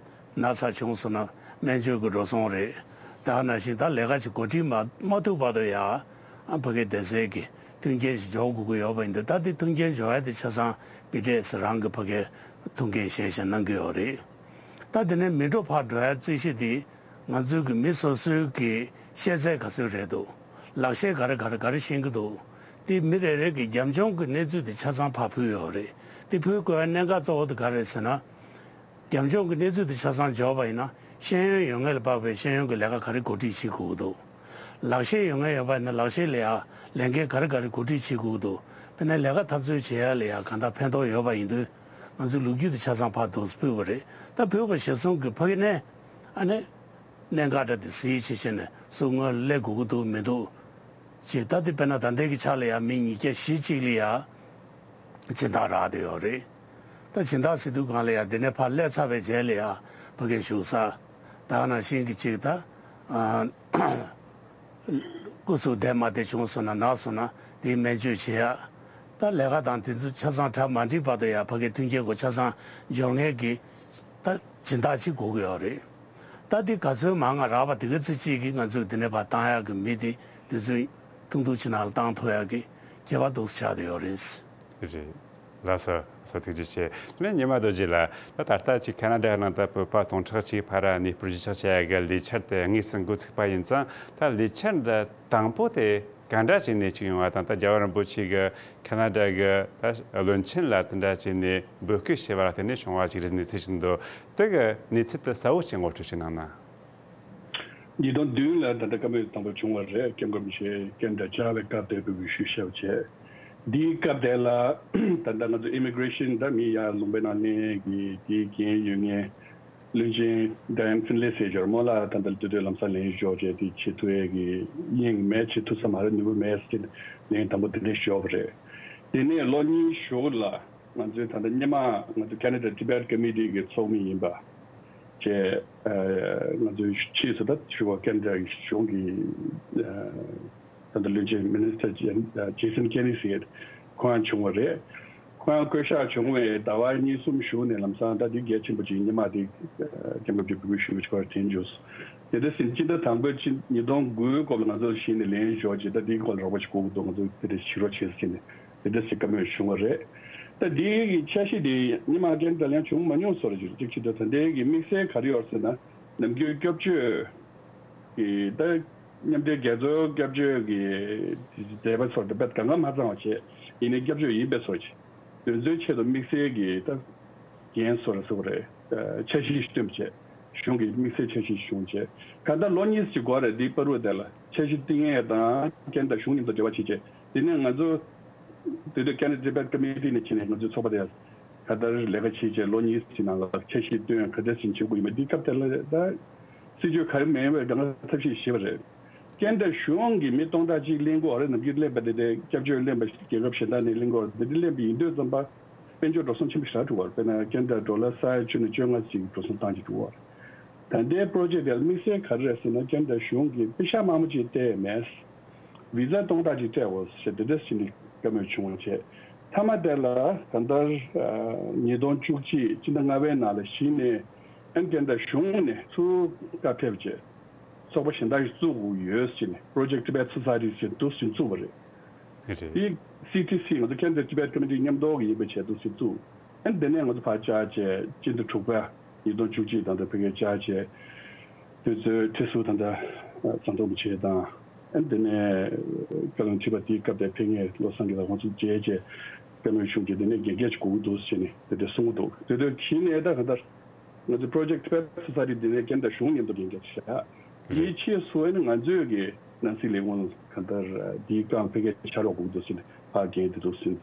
ན་ཚ་བྱུང་སོང་ན་སྨན་བཅོས་ཀྱི་འགྲོ་སོང་རེད། ད་ནང་བཞིན་ད་ལས་ཀ་ཅིག་གོ་སྒྲིག་མ་མ་ཐུབ་བར་དུ་ཡང་ཨ་ཕ་གི་བསྡད་སའི་གི་ མཐུན་རྐྱེན་ཞིག་འཇོག་དགོས་ཀྱི་ཡོད་པ་ཡིན་དུས། ད་དེ་མཐུན་རྐྱེན་འཇོག་ཡ་དེ་ཆ་ཚང་བི་ཏེ་སི་རང་གི་ཕ་གིའི་ཐུགས་འགན་བཞེས་བཞིན་གནང་གི་ཡོད་རེད། ད་དེ་ནས་མི་འགྲོ་ཕར་འགྲོ་ཡ་རྩིས་གཞི་དེ་ང་ཚོའི་གི་མི་སོ་སོའི་གི་ཤེས་ཚད་ག་ཚོད་རེད་འདུག་ལག་ཤེས་ག་རེ་ག་རེ་ག་རེ་ཤེས་ཀྱི་འདུག་དེ་མི་རེ་རེ་གི་རྒྱབ་ལྗོངས་ཀྱི་གནས་ཚུལ་དེ་ཆ་ཚང་ཕར་ཕུལ་ཡོད་རེད། དེ་ཕུལ་དགོས་པའི་གནད་འགག་གཙོ་བོ་དེ་ག་རེ་རེད་ཟེར་ན། རྒྱབ་ལྗོངས་ཀྱི་གནས་ཚུལ་དེ་ཆ་ཚང་འཇོག་པ་ཡིན་ན། ཤེས་ཡོན་ཡོད་མཁན་ལ་དཔག་པའི་ཤེས་ཡོན་གྱི་ལས་ཀ་ག་རེ་འགོ་ཁྲིད་བྱེད་དགོས་ཀྱི་འདུག་ལག་ཤེས་ཡོད་མཁན་ཡོད་པ་ཡིན་ན་ལག་ཤེས་ལ་ཡ་ལས་འགན་ག་རེ་ག་རེ་འགོ་ཁྲིད་བྱེད་དགོས་ཀྱི་འདུག་དཔེར་ན་ལས་ཀ་འཐབ་རྩོད་བྱེད་ཡ་ལ་ཡ་གང་ལྟར་ཕན་ཐོགས་ཡོད་པ་ཡིན་དུས། ང་ཚོས་ལོ་རྒྱུས་དེ་ཆ་ཚང་ཕར་འདུག་སེ་ཕུལ་བ་རེད། ད་ཕུལ་བ་གཞིར་བཟུང་གི་ཕ་གི་ནས་ཨ་ནི་གནད་འགག་འདྲ་དེ་གཟིགས་བྱེད་བྱས་ནས་སུ་སྔོན་སླེབས་དགོས་ཀྱི་འདུག་མི་འདུག་ཅེས། ད་དེ་དཔེར་ན་ད་ལྟའི་གི་ཆ་ལ་ཡང་མི་ཉིས་བརྒྱ་བཞི་གཅིག་ལ་ཡང་སྦྱིན་བདག་རག་བསྡད་ཡོད་རེད། ད་སྦྱིན་བདག་ཟེར་དུས་སྒང་ལ་ཡང་དེ་ནས་ཕར་སླེབས་ཚར་བའི་རྗེས་ལ་ཡང་ཕ་གིར་བཞུགས་ས། ད་ག་ནང་བཞིན་གྱི་ཅིག་ད་ཨ། སྐུ་གཟུགས་བདེ་མ་བདེ་བྱུང་སོང་ན་ན་སོང་ན་དེའི་སྨན་བཅོས་བྱེད་ཡ། ད་ལས་ཀ་དང་དེ་ཚོ་ཆ་ཚང་གྲ་མ་འགྲིག་བར་དུ་ཡང་ཕ་གིར་མཐུན་རྐྱེན་སྒོ་ཆ་ཚང་འབྱོར་མཁན་གྱི་ད་སྦྱིན་བདག་ཅིག་དགོས་ཀྱི་ཡོད་རེད། ད་འདི་ག་ཚོད་མང་ང་རག་པ་དེ་ག་ཚོད་ཅིག་གིས་ང་ཚོས་འདི་ནས་ཕར་བཏང་ཡག་གི་མི་དེ་དུས་ཚོད་ཐུང་ཐུང་ཅིག་ནང་ལ་བཏང་ཐུབ་ཡག་གི་ཁྱད་པར་འདུག་སེ་ཆགས་བསྡད་ཡོད་རེད། རེད། ལགས་སོ། ལགས་སོ། ཐུགས་རྗེ་ཆེ། དེ་ནས་ཉི་མ་རྡོ་རྗེ་ལགས། ད་ད་ལྟ་ཅིག་ཁ་ན་ཌ་ནང་ད་བོད་པ་སྟོང་ཕྲག་གཅིག་ཕར་གནས་སྤོར་གཞིས་ཆགས་བྱེད་ཡག་གི་ལས་འཆར་དེ་དངོས་སུ་འགོ་ཚུགས་པ་ཡིན་ཙང་། ད་ལས་འཆར་འདི་དང་པོ་དེ་ག་འདྲ་ཅིག་ནས་ཅིག་ཡོང་བ་དང་། ད་རྒྱལ་བ་རིན་པོ་ཆེ་གི་ཁ་ན་ཌ་གི་ད་བློན་ཆེན་ལ་དེ་འདྲ་ཅིག་ནས་འབོད་སྐུལ་བྱས་པ་ལ་བརྟེན་ནས་བྱུང་བ་ཅིག་རེད་གནས་ཚུལ་ཞིག་འདུག་དེ་གི་གནས་ཚུལ་དེ་གསལ་བོ་ཅིག་ངོ་སྤྲོད་ཅིག་གནང་ན། ཉིས་སྟོང་བདུན་ལ་ད་ལྟ་བཀའ་མོལ་དང་པོ་བྱུང་བ་རེད། སྐྱབས་མགོན་རིན་པོ་ཆེ་ཀེ་ན་ཌ་བཅར་བའི་སྐབས་དེ་བོད་ཀྱི་ཞུ་ཞབས་བྱས། འདིའི་སྐབས་དེ་ལ་ད་ལྟ་ང་ཚོ་ཨི་མི་གི་རེ་ཤན་ད་མི་ཡར་ལུང་པའི་ནང་གནས་ཀྱི་དེའི་འགན་ཡོད་མཁན་བློན་ཆེན་ཌ་ཡན་ཧྥིན་ལེ་ཟེར་ཞོར་མོ་ལ་ད་ལྟ་དུས་དུས་ལམ་སང་ལན་ཞུ་བྱས་ཏེ་བྱེད་ཐུབ་ཡས་ཀྱི་ཡིན་མེད་བྱེད་ཐུབ་ས་མ་རེད། ནུས་པ་མེད་ཟེར་ལན་དང་པོ་དེ་འདྲ་ཞུ་བ་རེད། དེ་ནས་ལོ་གཉིས་གཞུག་ལ། ང་ཚོའི་ད་ལྟ་སྔོན་མ་ང་ཚོ་Canada Tibet Committee གི་ཚོགས་མི་ཡིན་པ་བཅས། ཨ། ང་ཚོའི་ཕྱིས་སུ་ད་ཞུ་བ་ཀེ་ན་ཌ་གཞུང་གི། ཨ། ད་ལྟ་བློན་ཆེན་Minister Jason Kenney ཟེར་ཁོང་ཡང་བྱུང་བ་རེད། ཁོང་ཡང་བསྐོ་གཞག་བྱུང་བའི་ཟླ་བ་གཉིས་གསུམ་གཞུག་ནས་ལམ་སང་ད་འདི་གལ་ཆེན་པོ་ཅིག་སྔོན་མ་དེ་སྐྱབས་མགོན་གྱི་འབོད་སྐུལ་ཞུ་བའི་སྐོར་དྲན་བྱུང་། དེ་འདྲ་ཟིན་ཕྱི་ཟླ་དང་པོའི་ཕྱི་ཉིས་སྟོང་དགུའི་སྐོར་ལ་ང་ཚོ་གཞི་ནས་ལན་ཞུ་བ་ཅིག་ད་འདིའི་སྐོར་ལ་རོགས་པ་ཞིག་དགོས་ཀྱི་འདུག་ང་ཚོ་དེ་འདྲ་ཞིག་རོགས་བྱེད་ཟེར་ནས། དེ་འདྲ་ཞིག་བཀའ་མོལ་བྱུང་བ་རེད། ད་འདིའི་གི་འཆར་གཞི་དེ་སྔོན་མ་ཀེ་ན་ཌ་ལ་ཡང་བྱུང་མ་མྱོང་བཟོ་འདྲ་ཅིག་རེད། གཅིག་བྱས་ན་ད་ལྟའི་གི་དམིགས་བསལ་ག་རེ་ཡོད་ཟེར་ན། ནམ་རྒྱུན་སྐྱབས་བཅོལ་གྱི་ད་མཉམ་འབྲེལ་རྒྱལ་ཚོགས་སྐྱབས་བཅོལ་གྱི་མཛད་པ་ཚོར་ད་དཔེ་གང་ག་མ་ཚང་བ་བྱས། ཡིན་ནའི་སྐྱབས་བཅོལ་ཡིན་པའི་བཟོ་ཅིག་དེ་ཚོའི་ཆེད་དུ་དམིགས་བསལ་གྱི་ད་འགན་བཟོ་འདྲ་བཟོ་བ་རེད། འཆར་གཞི་ཞིག་བཏོན་བྱས། གཞུང་གི་དམིགས་བསལ་འཆར་གཞི་ཞིག་བྱུང་བྱས། གང་ལྟར་ལོ་གཉིས་ཅིག་འགོར་རེད། འདིའི་བར་དུ་དེ་ལ་འཆར་གཞི་བཏིང་ཡས་དང་ཀེ་ན་ཌ་གཞུང་མཉམ་དུ་འབྲེལ་བ་བྱེད་བྱས། དེ་ནས་ང་ཚོ་དེ་དུས་Canada Tibet Committee ནས་ཕྱིན་ནས་ང་ཚོའི་ཚོགས་པ་དེ་ག་ལྟར་ལས་ཀ་བྱེད་བྱས་ལོ་གཉིས་ཀྱི་ནང་ལ་འཆར་གཞི་བཏོན་ག་འདྲ་ཞིག་བྱེད་དགོས་ཡིན་པ་འདི་སྐབས་དེ་ལ་ད་སྲིད་ཇུས་ག་རེ་མེད་པའི་གང་ག་ཐབས་ཤེས་བྱས་པ་རེད། ཀེ་ན་ཌ་གཞུང་གིས་མི་སྟོང་ཕྲག་གཅིག་ལེན་དགོས་རེད། ནམ་རྒྱུན་ལེན་པ་དེ་དེ་སྐྱབས་བཅོལ་ལེན་པ་རྒྱལ་ཁབ་གཞན་དག་ནས་ལེན་དགོས་རེད། དེ་འདྲ་ལེན་པ་ཡིན་དུས་ཙམ་པ་དཔལ་འབྱོར་འགྲོ་སོང་ཆེན་པོ་ཞེ་དྲག་འགྲོ་གི་རེད། དཔེར་ན་ཀེ་ན་ཌ་ཌོ་ལར་ས་ཡ་བཅུ་ནས་བཅོ་ལྔ་ཅིག་འགྲོ་སོང་བཏང་གི་འགྲོ་གི་རེད། ད་ལྟའི་པོ་རོ་ཇེག་དེ་ལ་དམིགས་བསལ་ག་རེ་རེད་ཟེར་ན་ཀེ་ན་ཌ་གཞུང་གིས་པེ་ཤག་མང་པོ་ཅིག་སྤྲད་མེད། བི་ཛ་སྟོང་ཕྲག་ཅིག་སྤྲད་འོ་ཞེས་དེ་འདྲ་ཞིག་ནས་བཀའ་མོལ་བྱུང་བ་བྱས། མཐའ་མ་དེ་ལ་གང་ལྟར་ཉིས་སྟོང་བཅུ་གཅིག་སྤྱི་ཟླ་ལྔ་པའི་ནང་ལ་གཞི་ནས་ཨན་ཀེ་ན་ཌ་གཞུང་ནས་ཚུར་བཀའ་ཕེབས་བྱས། ཚོགས་པ་གཞན་དག་ཞིག་བཙུགས་དགོས་ཡོད་ཟེར་ནས་Project Tibet Society ཟེར་འདུག་ཟིན་བཙུགས་པ་རེད། རེད། དེ་སི་ཊི་སི་ང་ཚོ་Canada Tibet Committee མཉམ་གཏོགས་ཀྱི་ཡིན་པའི་ཆེད་དུ་ཟིན་བཙུགས། ཨ་ནི་དེ་ནས་ང་ཚོ་ཕར་བཅར་བྱས་སྤྱི་ཟླ་དྲུག་པ་ཉིས་སྟོང་བཅུ་གཅིག་དང་དེ་ཕ་གིར་བཅར་བྱས། དུས་ཚོད་ཁྲི་ཟུར་དང་འདྲ་ཟམ་གདོང་རིན་པོ་ཆེ་དང་། ཨ་ནི་དེ་ནས་བཀའ་བློན་ཁྲི་པ་དེའི་སྐབས་དེ་ཕེབས་མཁན་བློ་བཟང་གིས་ལ་ཁོང་ཚོ་མཇལ་བྱས། བཀའ་མོལ་ཞུས་བྱས་དེ་ནས་འགན་འཁྱེར་ཅིག་དགོས་ཀྱི་འདུག་ཟེར་ནས་དེ་འདྲ་གསུངས་འདུག་དེ་དུས་གཞི་ནས་ད་ག་ད། ང་ཚོ་Project Tibet Society འདི་ནས་ཀན་ཌ་གཞུང་མཉམ་དུ་ལས་འགན་བཞག་དེའི་རེད། ཕྱིས་སུ་ཨ་ནི་ང་ཚོས་ཀྱི་ནང་སྲིད་ལས་ཁུངས་གང་ལྟར་འདིའི་རྐང་འཕེལ་རྒྱས་ཕྱག་རོགས་དགོས་འདུག་ཟེར་ནས་ཕར་འགན་དེ་འདུག་ཟེར།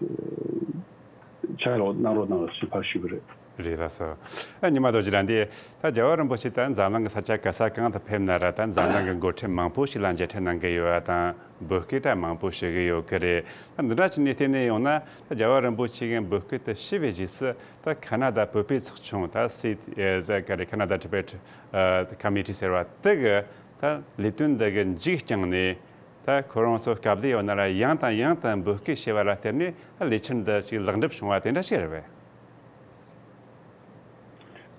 ཕྱག་རོགས་གནང་རོགས་གནང་ཟེར་ཕར་ཞུས་པ་རེད། རེད་ལགས་སོ། ཨ་ཉི་མ་རྡོ་རྗེ་ལགས། འདི་ད་རྒྱལ་བ་རིན་པོ་ཆེ་ད་འཛམ་གླིང་གི་ས་ཆ་ག་ས་གང་དུ་ཕེབས་ན་ར་ད་འཛམ་གླིང་གི་འགོ་ཁྲིད་མང་པོ་ཞིག་ལ་མཇལ་འཕྲད་གནང་གི་ཡོད་པ་དང་། འབོད་སྐུལ་ད་མང་པོ་ཞུ་གི་ཡོད་ཀྱི་རེད། ད་འདི་འདྲ་བྱས་ནས་བལྟས་ནས་ཡོང་ན་ད་རྒྱལ་བ་རིན་པོ་ཆེ་གི་འབོད་སྐུལ་དེ་ཞུས་པའི་རྗེས་སུ་ད་ཁ་ན་ཌ་བོད་པའི་ཚོགས་ཆུང་ད་སི་ཨེ་ད་ག་རེ་ཁ་ན་ཌ་ཊི་བེ་ཊི་ཨ་ཀོ་མི་ཊི་ཟེར་བ་དེ་གི་ད་ལས་དོན་འདི་གི་མཇུག་བསྐྱངས་ནས་ད་ཁོ་རང་ཚོ་སྐབས་དེ་ཡོད་ན་ར་ཡང་དང་ཡང་དུ་འབོད་སྐུལ་བྱས་པ་ལ་བརྟེན་ནས་ད་ལས་འཆར་འདི་ཅིག་ལེགས་འགྲུབ་བྱུང་བ་དེ་འདྲ་ཞིག་རེད་པས།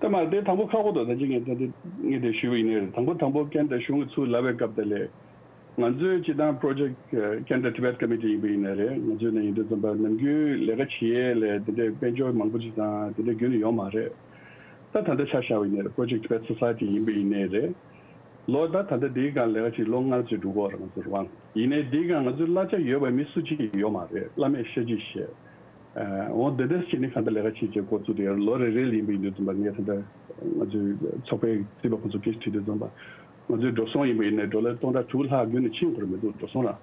ད་མ་དེ་དང་པོ་ཁག་པོ་འདུག་ད་ཅི་ངས་ད་དེ་ངས་དེ་ཞུས་པ་ཡིན་ནའི་རེད། དང་པོ་དང་པོ་ཀན་ཌ་གཞུང་གིས་ཚུར་ལབ་པའི་སྐབས་དེ་ལས་ ང་ཚོའི་སྤྱི་བཏང་Project Canada Tibet Committee ཡིན་པ་ཡིན་ནའི་རེད། ང་ཚོའི་ནང་ཡིན་དུས་ཙམ་པ་ནམ་རྒྱུན་ལས་ཀ་བྱེད་ཡས་ལས་དེ་འདྲའི་དཔལ་འབྱོར་མང་པོ་ཅིག་དང་དེ་འདྲའི་རྒྱུན་ནས་ཡོད་མ་རེད། ད་ད་ལྟ་ཆ་བཞག་པ་ཡིན་ནའི་རེད། Project Tibet Society ཡིན་པ་ཡིན་ནའི་རེད། ལོ་ད་ད་ལྟ་འདིའི་སྒང་ལས་ཀ་ཅིག་ལོ་ལྔ་ཙམ་འགྲོ་གི་ཡོད་རེད་ང་ཚོ་རང་དབང་། ཡིན་ནའི་འདིའི་སྒང་ང་ཚོའི་གླ་ཆ་ཡོད་པ་མི་སུ་གཅིག་ཡོད་མ་རེད། བླ་མས་ཤ་གཅིག་བཤད། འོ་འདི་འདྲ་བྱས་ནས་གང་ལྟར་ལས་ཀ་བྱེད་བྱེད་འགོ་བཙུགས་དེ་ལོ་རེ་རེ་ལ་ཡིན་པ་ཡིན་དུས་ཙམ་པ་ངས་ད་ལྟ་ང་ཚོའི་ཚོགས་པའི་རྩིས་པ་ཁོང་ཚོ་སྐད་ཆ་དྲིས་དུས་ཙམ་པ་ང་ཚོའི་འགྲོ་སོང་ཡིན་པ་ཡིན་ནའི་ཌོ་ལར་སྟོང་ཕྲག་དྲུག་ལྷག་རྒྱུན་ནས་ཕྱིན་དགོས་རེད་མི་འདུག་འགྲོ་སོང་ར།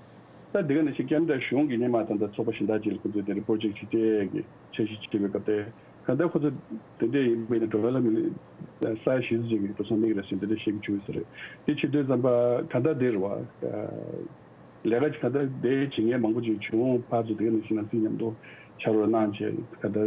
ད་འདི་ག་ནང་བཞིན་ཁེ་ན་ཌ་གཞུང་གིས་སྔོན་མ་ད་ལྟ་ཚོགས་པ་གཞན་དག་ཅིག་ལ་ཁོང་ཚོས་དེ་འདྲའི་པོ་རོ་ཇེག་ཅིག་སྤྲད་ཀྱི་འཆར་གཞི་ཅིག་བྱེད་པའི་སྐབས་དེ་གང་ལྟར་ཁོང་ཚོ་དེ་འདྲ་ཡིན་པ་ཡིན་ན་ཌོ་ལར་མི་ས་ཡ་བཞི་བཅུ་ཅིག་གི་འགྲོ་སོང་གནང་གི་རེད་ཟེར་འདི་འདྲ་བཤད་ཀྱི་བྱུང་ཡོད་ས་རེད། དེ་བྱེད་དུས་ཙམ་པ་གང་ལྟར་དེ་རེད་བ། ལས་ཀ་ཅིག་ག་ད་དེ་བྱེད་མཁན་མང་པོ་ཅིག་བྱུང་། ཕར་ཚུར་དེ་ག་ནང་བཞིན་ནང་སྲིད་མཉམ་དུ་ཕྱག་རོགས་གནང་བྱས་ག་ད་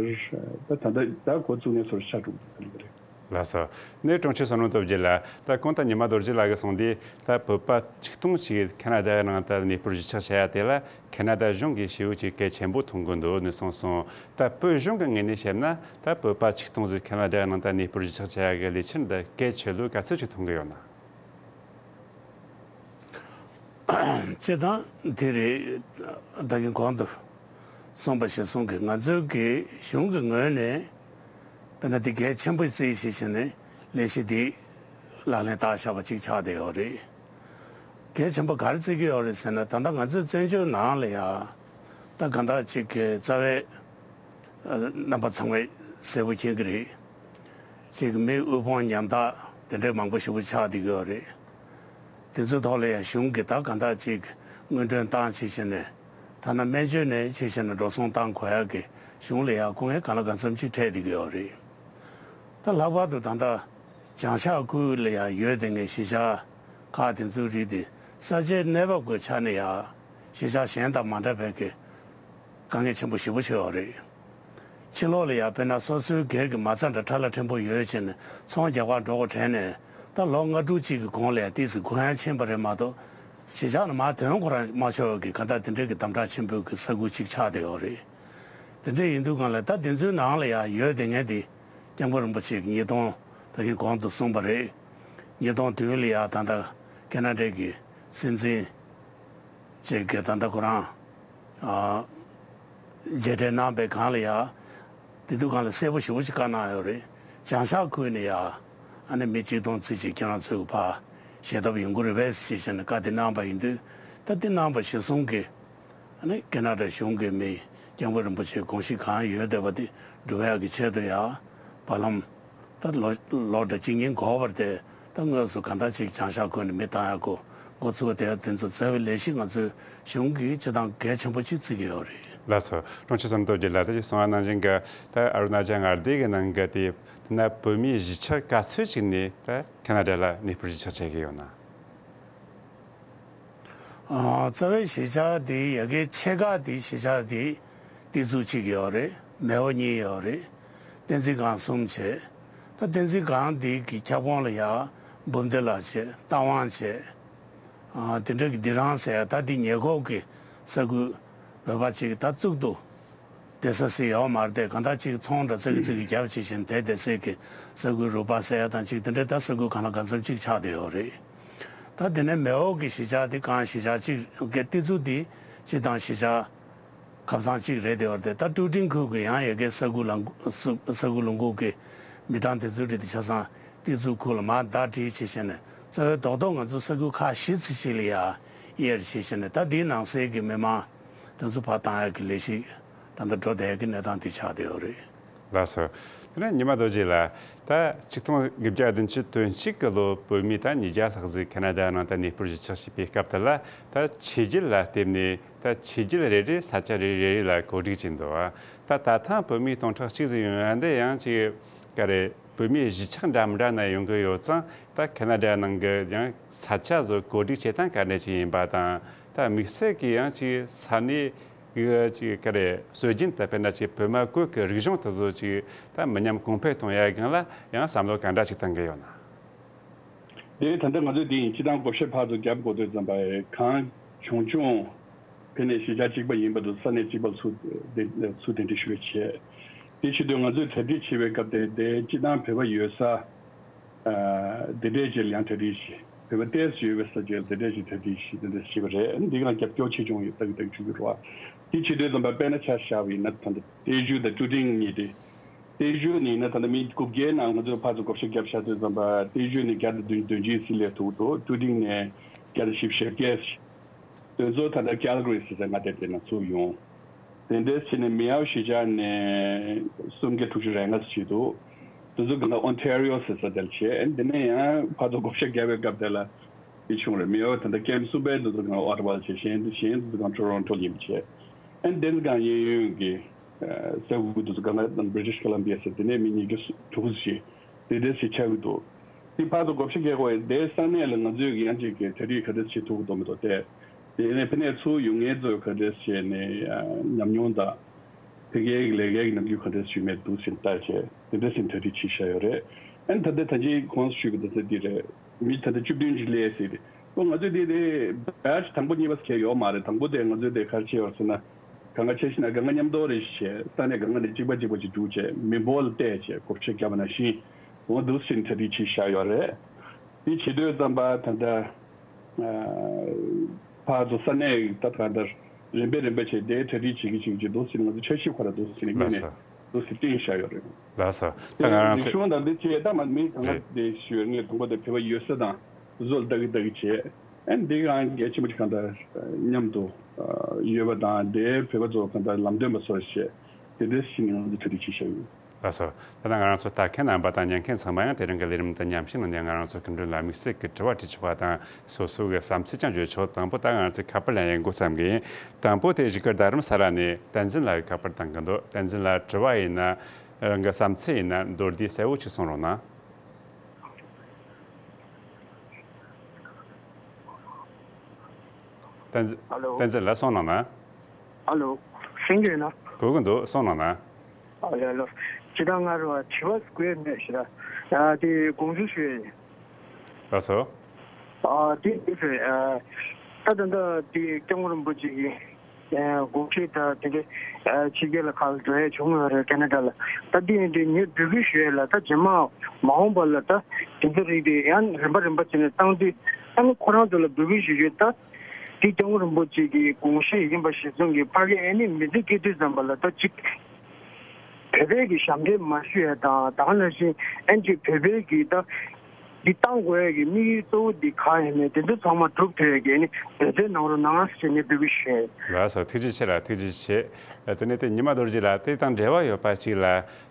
ད་ད་ད་འགོ་བཙུགས་ནས་སོར་ཆགས་འགྲོ་གི་རེད། ལགས་སོ། ནས་དྲུང་ཆེ་བསོད་ནམས་སྟོབས་རྒྱལ་ལགས། ད་གོང་དུ་ཉི་མ་རྡོ་རྗེ་ལགས་ཀྱིས་གསུངས་དེ་ད་བོད་པ་ཆིག་སྟོང་ཞིག་ཁེ་ན་ཌ་ནང་ད་གནས་སྤོར་གཞིས་ཆགས་བྱ་ཡ་དེ་ལ་ཁེ་ན་ཌ་གཞུང་གིས་ཞེ་པོ་ཅིག་གལ་ཆེན་པོ་མཐོང་གི་འདུག་ནས་གསུངས་སོང་། ད་བོད་གཞུང་གི་ངོས་ནས་བཤད་ན་ད་བོད་པ་ཆིག་སྟོང་ཞིག་ཁེ་ན་ཌ་ནང་ད་གནས་སྤོར་གཞིས་ཆགས་བྱ་ཡ་གི་ལས་འཆར་འདི་གལ་ཆེ་ལོས་ག་ཚོད་ཅིག་མཐོང་གི་ཡོད་ན། སྤྱིར་བཏང་དེ་རེད། ད་གིན་གོང་དུ་གསུངས་པ་གཞིར་བཟུང་གིས་ང་ཚོའི་གི་གཞུང་གི་ངོས་ནས་དཔེར་ན་དེ་གལ་ཆེན་པོ་བརྩིས་ཞེས་བྱས་ནས་ལས་གཞི་དེ་ལག་ལེན་བསྟར་བཞག་པ་ཅིག་ཆགས་བསྡད་ཡོད་རེད། གལ་ཆེན་པོ་ག་རེ་བརྩི་གི་ཡོད་རེད་ཟེར་ན་ད་ལྟ་ང་ཚོའི་བཙན་བྱོལ་ནང་ལ་ཡ་ད་གང་ལྟར་ཅིག་གི་རྩ་བའི་རྣམ་པ་ཚང་མས་གསལ་པོ་མཁྱེན་གི་རེད། ཅིག་མི་དབུལ་ཕོངས་ཉམ་ཐག་དེ་འདྲའི་མང་པོ་ཞེ་པོ་ཆགས་བསྡད་ཀྱི་ཡོད་རེད། དེ་ཚོའི་ཐོག་ལ་ཡང་གཞུང་གིས་ད་གང་ལྟར་ཅིག་སྔོན་ཐོན་བཏང་བྱས་བྱས་ནས་ཐ་ན་སྨན་བཅོས་ནས་བྱས་བྱས་ནས་འགྲོ་སོང་བཏང་དགོས་ཡག་གི་གཞུང་ལ་ཡང་སྐུ་ངལ་གང་ལ་གང་འཚམ་ཅིག་འཕྲད་བསྡད་ཀྱི་ཡོད་རེད། ད་ལྷག་པར་དུ་ད་ལྟ་བྱང་ཤར་ཁུལ་ལ་ཡང་ཡོད་བསྡད་མཁན་གཞིས་ཆགས་ཁག་དེ་ཚོའི་རིགས་དེ་ས་ཆའི་གནས་བབ་ཀྱི་ཆ་ནས་ཡང་གཞིས་ཆགས་གཞན་དང་མ་འདྲ་བའི་གི་དཀའ་ངལ་ཆེན་པོ་ཞེ་པོ་ཅིག་ཡོད་རེད། ཕྱི་ལོགས་ལ་ཡང་དཔེར་ན་སོ་སོའི་སྒེར་གྱི་མ་རྩ་འདྲ་ཁྲ་ལ་ཕྲན་བུ་ཡོད་བྱས་ནས་ཚོང་རྒྱག་པར་འགྲོ་དགོས་དྲན་ནས་ད་ལོ་ལྔ་དྲུག་ཅིག་གི་གོང་ལ་ཡང་ཏོག་ཙམ་གུ་ཡངས་ཕྱིན་པ་རེད་མ་གཏོགས་གཞིས་ཆགས་ནང་མར་ཐོན་ཁོ་རང་མ་ཆོག་གི་ག་ད་དེ་འདྲའི་གི་དམ་དྲག་ཆེན་པོའི་གི་ས་ཁུལ་ཅིག་ཆགས་བསྡད་ཡོད་རེད། དེ་འདྲ་ཡིན་དུས་སྒང་ལ་ད་དེ་ཚོའི་ནང་ལ་ཡང་ཡོད་བསྡད་མཁན་དེ་སྐྱབས་མགོན་རིན་པོ་ཆེ་གི་ཉིས་སྟོང་ད་གིན་གོང་དུ་གསུངས་པ་རེད། ཉིས་སྟོང་བདུན་ལ་ཡང་ད་ལྟ་ཁེ་ན་ཌའི་གི་སྲིད་འཛིན་ཅིག་གིས་ད་ལྟ་ཁོ་རང་ཨ་མཇལ་འཕྲད་གནང་པའི་སྒང་ལ་ཡང་དེ་དུས་སྒང་ལ་གསལ་པོ་ཞེ་པོ་ཅིག་བཀའ་གནང་ཡོད་རེད། བྱང་ཤར་ཁུལ་ནས་ཡང་ཨ་ནི་མི་གཅིག་སྟོང་ཙམ་ཅིག་ཁྱེད་རང་ཚོའི་གི་ཕར་ཞལ་འདེབས་ཡོང་གི་རེད་པས་ཞེས་བྱས་ནས་བཀའ་དེ་གནང་པ་ཡིན་དུས་ད་དེ་གནང་པ་གཞིར་བཟུང་གིས་ཨ་ནི་ཁེ་ན་ཌ་གཞུང་གིས་མི་སྐྱབས་མགོན་རིན་པོ་ཆེའི་དགོངས་གཞི་གང་ཡོད་བསྡད་པ་དེ་འགྲུབ་ཡག་གི་ཆེད་དུ་ཡང་བར་ལམ་ད་ལོ་ལོ་འདྲ་གཅིག་གཉིས་འགོར་བར་དེ་ད་དངོས་སུ་གང་ལྟར་ཅིག་བྱང་ཤར་ཁུལ་ནས་མི་བཏང་ཡག་གོ་འགོ་ཚུགས་དེ་དེ་ཚོ་རྩ་བའི་ལས་གཞི་ང་ཚོའི་གཞུང་གིས་སྤྱིར་བཏང་གལ་ཆེན་པོ་ཅིག་བརྩི་གི་ཡོད་རེད། ལགས་སོ། དྲུང་ཆེ་བསོད་ནམས་སྟོབས་རྒྱལ་ལགས། ད་ཅིག་གསུང་བ་ནང་བཞིན་གྱི་ད་ཨ་རུ་ན་ཅལ་མངའ་སྡེ་གི་ནང་གི་དེ་ད་ན་བོད་མིའི་གཞིས་ཆགས་ག་ཚོད་ཅིག་ནས་ད་ཁེ་ན་ཌ་ལ་གནས་སྤོར་གཞིས་ཆགས་བྱེད་ཀྱི་ཡོད་ན། ཨ། རྩ་བའི་གཞིས་ཆགས་དེ་ཡ་གིའི་ཆེ་ཁག་དེ་གཞིས་ཆགས་དེ་སྡེ་ཚུགས་གཅིག་ཡོད་རེད། མེའོ་གཉིས་ཡོད་རེད། བསྟན་འཛིན་སྒང་གསུམ་བྱས། ད་བསྟན་འཛིན་སྒང་འདི་གི་ཁྱབ་ཁོངས་ལ་ཡ་འབུམ་སྡེ་ལ་བྱས། རྟ་དབང་བྱས། ཨ། དེ་འདྲ་གི་སྡེ་རང་ཟེར་ཡ་ད་འདི་ཉེ་འཁོར་གི་ས་ཁུལ་བོད་པ་ཅིག་ད་གཙུག་ཏུ་བསྡད་ས་ཟེར་ཡོད་མ་རེད་དེ། གང་ལྟར་ཅིག་ཚོང་འདྲ་ཙག་གི་ཙག་གི་རྒྱབ་བྱས་བཞིན་དེ་བསྡད་སའི་གི་ས་ཁུལ་རུ་པ་ཟེར་ཡ་དང་ཅིག་དེ་འདྲའི་ད་ས་ཁུལ་གང་ལ་གང་འཚམ་ཅིག་ཆགས་བསྡད་ཡོད་རེད། ད་དེ་ནས་མེའོ་གི་གཞིས་ཆགས་དེ་གང་གཞིས་ཆགས་ཅིག་གི་སྡེ་ཚུགས་དེ་སྤྱིར་བཏང་གཞིས་ཆགས་ཁབ་ཚང་གཅིག་རེད་དེ་བར་དེ་ད་ཀྲུའུ་ཀྲིང་ཁུལ་གྱི་ཡང་ཡ་གའི་ས་ཁུལ་ལ་ས་ས་ཁུལ་ལུང་ཁུག་གི་མི་གྲངས་དེ་ཚོའི་རིགས་དེ་ཆ་ཚང་སྡེ་ཚུགས་ཁུལ་ལ་མར་ཟླ་སྒྲིལ་བྱེད་བཞིན་ནས་རྩ་བའི་རྡོག་རྡོག་ང་ཚོ་ས་ཁུལ་ཁག་བཞི་ཙམ་ཞིག་ལ་ཡ་དབྱེར་བྱེད་བཞིན་ནས་ད་དེའི་ནང་གསེས་ཀྱི་མི་མང་དེ་ཚོ་ཕར་བཏང་ཡག་གི་ལས་གཞི་ད་ལྟ་འགྲོ་བསྡད་ཡག་གི་གནས་སྟངས་དེ་ཆགས་བསྡད་ཡོད་རེད། ལགས་སོ། དེ་ནས་ཉི་མ་རྡོ་རྗེ་ལགས། ད་ཆིག་སྟོང་དགུ་བརྒྱ་བདུན་ཅུ་དོན་གཅིག་གི་ལོ་བོད་མི་ད་ཉིས་བརྒྱ་ལྷག་ཟིག་ཁེ་ན་ཌ་ནང་ད་གནས་སྤོར་གཞིས་ཆགས་བྱས་པའི་སྐབས་དེ་ལ་ད་ཆོས་བརྒྱུད་ལ་བརྟེན་ནས་ད་ཆོས་བརྒྱུད་རེ་རེ་ས་ཆ་རེ་རེ་རེ་ལ་གོ་སྒྲིག་བྱས་འདུག་ད་ད་ཐེངས་བོད་མི་སྟོང་ཕྲག་གཅིག་ཟིག་ཡོང་ཡ་འདི་ཡང་ཅིག་ག་རེ་བོད་མིའི་གཞིས་ཆགས་འདྲ་མི་འདྲ་ནས་ཡོང་གི་ཡོད་ཙང་ད་ཁེ་ན་ཌ་ནང་གི་ཡང་ས་ཆ་བཟོ་གོ་སྒྲིག་བྱེད་སྟངས་ག་འདྲ་ཅིག་ཡིན་པ་དང་ད་དམིགས་བསལ་གྱི་ཡང་ཅིག་ས་གནས་གི་ཅིག་ག་རེ་སྲོལ་རྒྱུན་དང་དཔེར་ན་ཅིག་བོད་མ་བཀོད་ཀྱི་རིག་གཞུང་དེ་ཚོ་ཅིག་ད་མི་ཉམས་གོང་འཕེལ་གཏོང་ཡ་སྒང་ལ་ཡང་བསམ་བློ་ག་འདྲ་ཅིག་བཏང་གི་ཡོད་ན། དེ་ད་ལྟ་ང་ཚོས་དེ་ཡིན་སྤྱི་བཏང་བགོ་བཤའ་ཕར་ཚུར་རྒྱབ་དགོས་དུས་ཙམ་པ་གང་བྱུང་བྱུང་ཕ་ནས་གཞིས་ཆགས་གཅིག་པ་ཡིན་པ་དང་ས་གནས་གཅིག་པ་ཚུར་དེ་ཚུར་གདན་འདྲེན་ཞུས་བྱས། དེ་བྱེད་དུས་ང་ཚོས་གྲ་སྒྲིག་བྱེད་པའི་སྐབས་དེ་དེ་སྤྱི་བཏང་བོད་པ་ཡོད་ས་དེ་འདྲའི་རྗེས་ལ་ཡང་གྲ་སྒྲིག་བྱས། བོད་པ་ཏོག་ཙམ་ཡོད་པའི་ས་ཆ་ལ་དེ་འདྲ་ཞིག་གྲ་སྒྲིག་ཞིག་དེ་འདྲ་བྱས་པ་རེད། འདི་གང་རྒྱབ་སྐྱོར་ཆེ་ཆུང་ཡོད་ལྟ་གི་ལྟ་གི་བྱུང་གི་རེད་བ། དེ་བྱེད་དུས་ཙམ་པ་དཔེར་ན་ཆ་བཞག་པ་ཡིན་ན་ད་ལྟ་ཏེ་ཞུ་དང་ཀྲུ་ཀྲིང་གཉིས་དེ། ཏེ་ཞུ་ནི་ཡིན་ན་ད་ལྟ་མི་དགུ་བརྒྱའི་ནང་ང་ཚོས་ཕར་ཚུར་བགོ་བཤའ་བརྒྱབ་བཞག་དུས་ཙམ་པ་ཏེ་ཞུ་ནས་བརྒྱ་དང་བདུན་བདུན་ཅུའི་སྲིད་ལས་ཐུག་འདུག་ཀྲུ་ཀྲིང་ནས་བརྒྱ་དང་བཞི་བཅུ་ཞེ་བརྒྱད། དེ་ཚོ་ད་ལྟ་ཀལ་གྷ་རི་ཟེར་ས་ང་དེ་དེ་ནང་ཚུར་ཡོང་། དེ་འདྲའི་ཕྱི་ནས་མི་ཡའོ་གཞིས་ཆགས་ནས་སུམ་བརྒྱ་དྲུག་ཅུ་རེ་ལྔ་ཙམ་བྱས་འདུག་དེ་ཚོ་གང་ལ་ཨོན་ཐེ་རི་ཡོ་ཟེར་ས་དེར་བྱས། ཨ་ནི་དེ་ནས་ཡང་ཕར་ཚུར་བགོ་བཤའ་བརྒྱབ་པའི་སྐབས་དེ་ལ་དེ་བྱུང་རེད། མི་ཡའོ་ད་ལྟ་ཀེམ་གསུམ་པའི་དེ་ཚོ་གང་ལ་ཨོ་ཊ་ཝ་ལ་བྱས། གཞན་དེ་གཞན་དེ་ཚོ་གང་ཊོ་རོན་ཊོ་ལ་ཡིན་པ་བྱས། ཨ་ནི་དེ་ཚོ་གང་གཡས་གཡོན་གྱི་ས་ཁུལ་དེ་ཚོ་གང་ལ་བྷི་རི་ཊིཤ་ཀོ་ལམ་བྷི་ཡ་ཟེར་དེ་ནས་མི་ཉིས་བརྒྱ་དྲུག་ཅུ་ཞིག་དེ་འདྲ་ཞིག་ཆགས་ཀྱི་འདུག་དེ་ཕར་ཚུར་བགོ་བཤའ་རྒྱག་དགོས་ཡ་དེ་ས་གནས་ལ་ང་ཚོས་ཀྱི་ཡང་ཅིག་གི་གྲ་སྒྲིག་ག་འདྲ་བྱེད་ཐུབ་ཀྱི་འདུག་མི་འདུག་སྟེ། དེ་ནས་ཕ་ནས་ཚུར་ཡོང་མཁན་ཚོས་ག་འདྲ་བྱས་ནས་ཨ་ཉམས་མྱོང་དང་ཕ་གིའི་ལས་ཀའི་ནམ་རྒྱུན་ག་འདྲ་ཞུས་མེད་འདུག་ཟེར་ལྟ་བྱས་དེ་འདྲ་ཟེར་གྲ་སྒྲིག་བྱས་བཞག་ཡོད་རེད། ཨ་ནི་ད་ལྟ་ད་ཅི་གོང་དུ་ཞུས་པ་ད་ལྟ་འདི་རེད། མི་ད་ལྟ་བཅུ་བདུན་ཅིག་སླེབས་ཟེར་ཏེ། ཨོ་ང་ཚོས་དེ་དེ་བེ་ཆི་དང་པོ་གཉིས་པ་ཟེར་མཁན་ཡོད་མ་རེད། དང་པོ་དེ་ང་ཚོས་དེ་ག་རེ་བྱས་ཡོད་ཟེར་ན། གང་ག་ཆ་བཞག་ན་གང་ག་མཉམ་དུ་རེ་ཞིག་བྱས། ས་གནས་གང་ག་ནས་གཅིག་པ་གཅིག་པ་ཅིག་བསྒྲུགས་བྱས་མི་འབོར་ལ་བལྟས་བྱས་བགོ་བཤའ་བརྒྱབ་པ་ནང་བཞིན་འོ་འདུག་ཟེར་གྲ་སྒྲིག་བྱས་བཞག་ཡོད་རེད། དེ་བྱེད་དུས་ཙམ་པ་ད་ལྟ་ཨ་ཕར་ཚུར་ས་གནས་ད་གང་ལྟར་རིམ་པས་རིམ་པས་བྱས་དེ་གྲ་སྒྲིག་བྱེད་ཀྱི་བྱེད་ཀྱི་འདུག་ཟེར་ང་ཚོ་འཆར་གཞི་ཁོ་ར་འདུག་ཟེར་ནས་ལགས་སྔོན་ནས་སོ། འདུག་ཟེར་བཏིང་བཞག་ཡོད་རེད། ལགས་སོ། ད་ང་རང་ཚོ་རིག་གཞུང་དང་འདི་བྱས་ད་མ་མི་གང་ག་རེད། དེ་ཞུ་ངས་དང་པོ་དེ་བོད་པ་ཡོད་ས་དང་དེ་ཚོ་ལ་ལྟ་གི་ལྟ་གི་བྱས། ཨ་ནི་འདི་གང་གལ་ཆེན་པོ་ཅིག་གང་ལྟར་མཉམ་དུ་ཡོད་པ་དང་དེ་བོད་པ་ཚོ་གང་ལྟར་ལམ་སྟོན་པ་ཚོ་བྱས་དེ་འདྲ་ཞིག་ནས་ང་ཚོ་གྲ་སྒྲིག་བྱས་བཞག་ཡོད། ལགས་སོ། ད་ལྟ་ང་རང་ཚོ་ལྟ་མཁན་རྣམ་པ་དང་ཉན་མཁན་ཚང་མ་ཡང་དེ་རིང་གི་ལས་རིམ་དུ་མཉམ་ཞུགས་གནང་ནས་ང་རང་ཚོ་སྐུ་མགྲོན་ལ་དམིགས་བསལ་གྱི་དྲི་བ་དྲིས་ཆོག་པ་དང་སོ་སོ་གི་བསམ་ཚུལ་ཀྱང་བརྗོད་ཆོག་དང་པོ་ད་ང་རང་ཚོའི་ཁ་པར་ལེན་ཡས་འགོ་བརྩམས་གི་ཡིན། དང་པོ་དེ་གཞིས་ཀ་རྡ་རམ་ས་ལ་ནས་བསྟན་འཛིན་ལགས་ཀྱིས་ཁ་པར་བཏང་གི་འདུག་བསྟན་འཛིན་ལགས་དྲི་བ་ཡིན་ན་རང་གི་བསམ་ཚུལ་ཡིན་ན་མདོར་བསྡུས་གསལ་བོ་ཅིག་གསུང་རོགས་གནང་། བསྟན་འཛིན། ཨ་ལོ། བསྟན་འཛིན་ལགས་གསུང་གནང་ན། ཨ་ལོ། གསན་གྱི་ཡོད་ན། གོ་གི་འདུག་གསུང་གནང་ན། ཨ་ལོ་ཨ་ལོ། སྤྱིར་བཏང་ང་རང་དྲི་བ་དགོས་མེད་ཞེ་དྲག་ཨ་དེ་དགོངས་ཞུ་ཞུ་ཡ་ཡིན། ལགས་སོ། ཨ་དེ་དེ་ཚོས་ཨ་ད་ད་ལྟ་དེ་སྐྱབས་མགོན་རིན་པོ་ཆེ་གིས་ཨ་དགོངས་བཞེས་ད་དེ་འདྲ་ཨ་ཕྱི་རྒྱལ་ལ་ཁག་འགྲོ་ཡ་བྱུང་ཡོད་རེད་ཁེ་ན་ཌ་ལ། ད་དེ་ཡིན་དུས་ངས་འབོད་སྐུལ་ཞུ་ཡ་ལ་ད་རྗེས་མ་མ་འོངས་པ་ལ་ད་དེ་ཚོ་རིགས་དེ་ཡང་རིམ་པ་རིམ་པ་བྱས་ནས་བཏང་དུས་ཨ་ནི་ཁོ་རང་ཚོ་ལ་འབོད་སྐུལ་ཞུ་རྒྱུ་ད། དེ་སྐྱབས་མགོན་རིན་པོ་ཆེ་གི་དགོངས་བཞེད་ཡིན་པ་གཞིར་བཟུང་གིས་ཕ་གི་ཨ་ནི་མི་ཚེ་སྐྱེལ་དུས་ཙམ་པ་ལ་ད་ཅིག་བོད་པའི་གི་ཞབས་འདྲེན་མ་ཞུ་ཡ་དང་ད་ག་ནང་བཞིན་ཨ་ནི་ཅིག་བོད་པའི་གི་ད་འདི་བཏང་དགོས་ཡ་གི་དམིགས་ཡུལ་གཙོ་བོ་འདི་གང་ཡིན་མིན་དེ་ཚོ་ཚང་མ་སྒྲུབ་ཐུབ་ཡ་གི་ཨ་ནི་འབད་བརྩོན་གནང་རོགས་གནང་ཞེས་ངས་འབོད་སྐུལ་ཞུ་ཡ་ཡིན། ལགས་སོ། ཐུགས་རྗེ་ཆེ་ལགས། ཐུགས་རྗེ་ཆེ། དེ་ནས་དེ་ཉི་མ་རྡོ་རྗེ་ལགས་དེ་དང་འབྲེལ་བ་ཡོད་པ་གཅིག་ལ་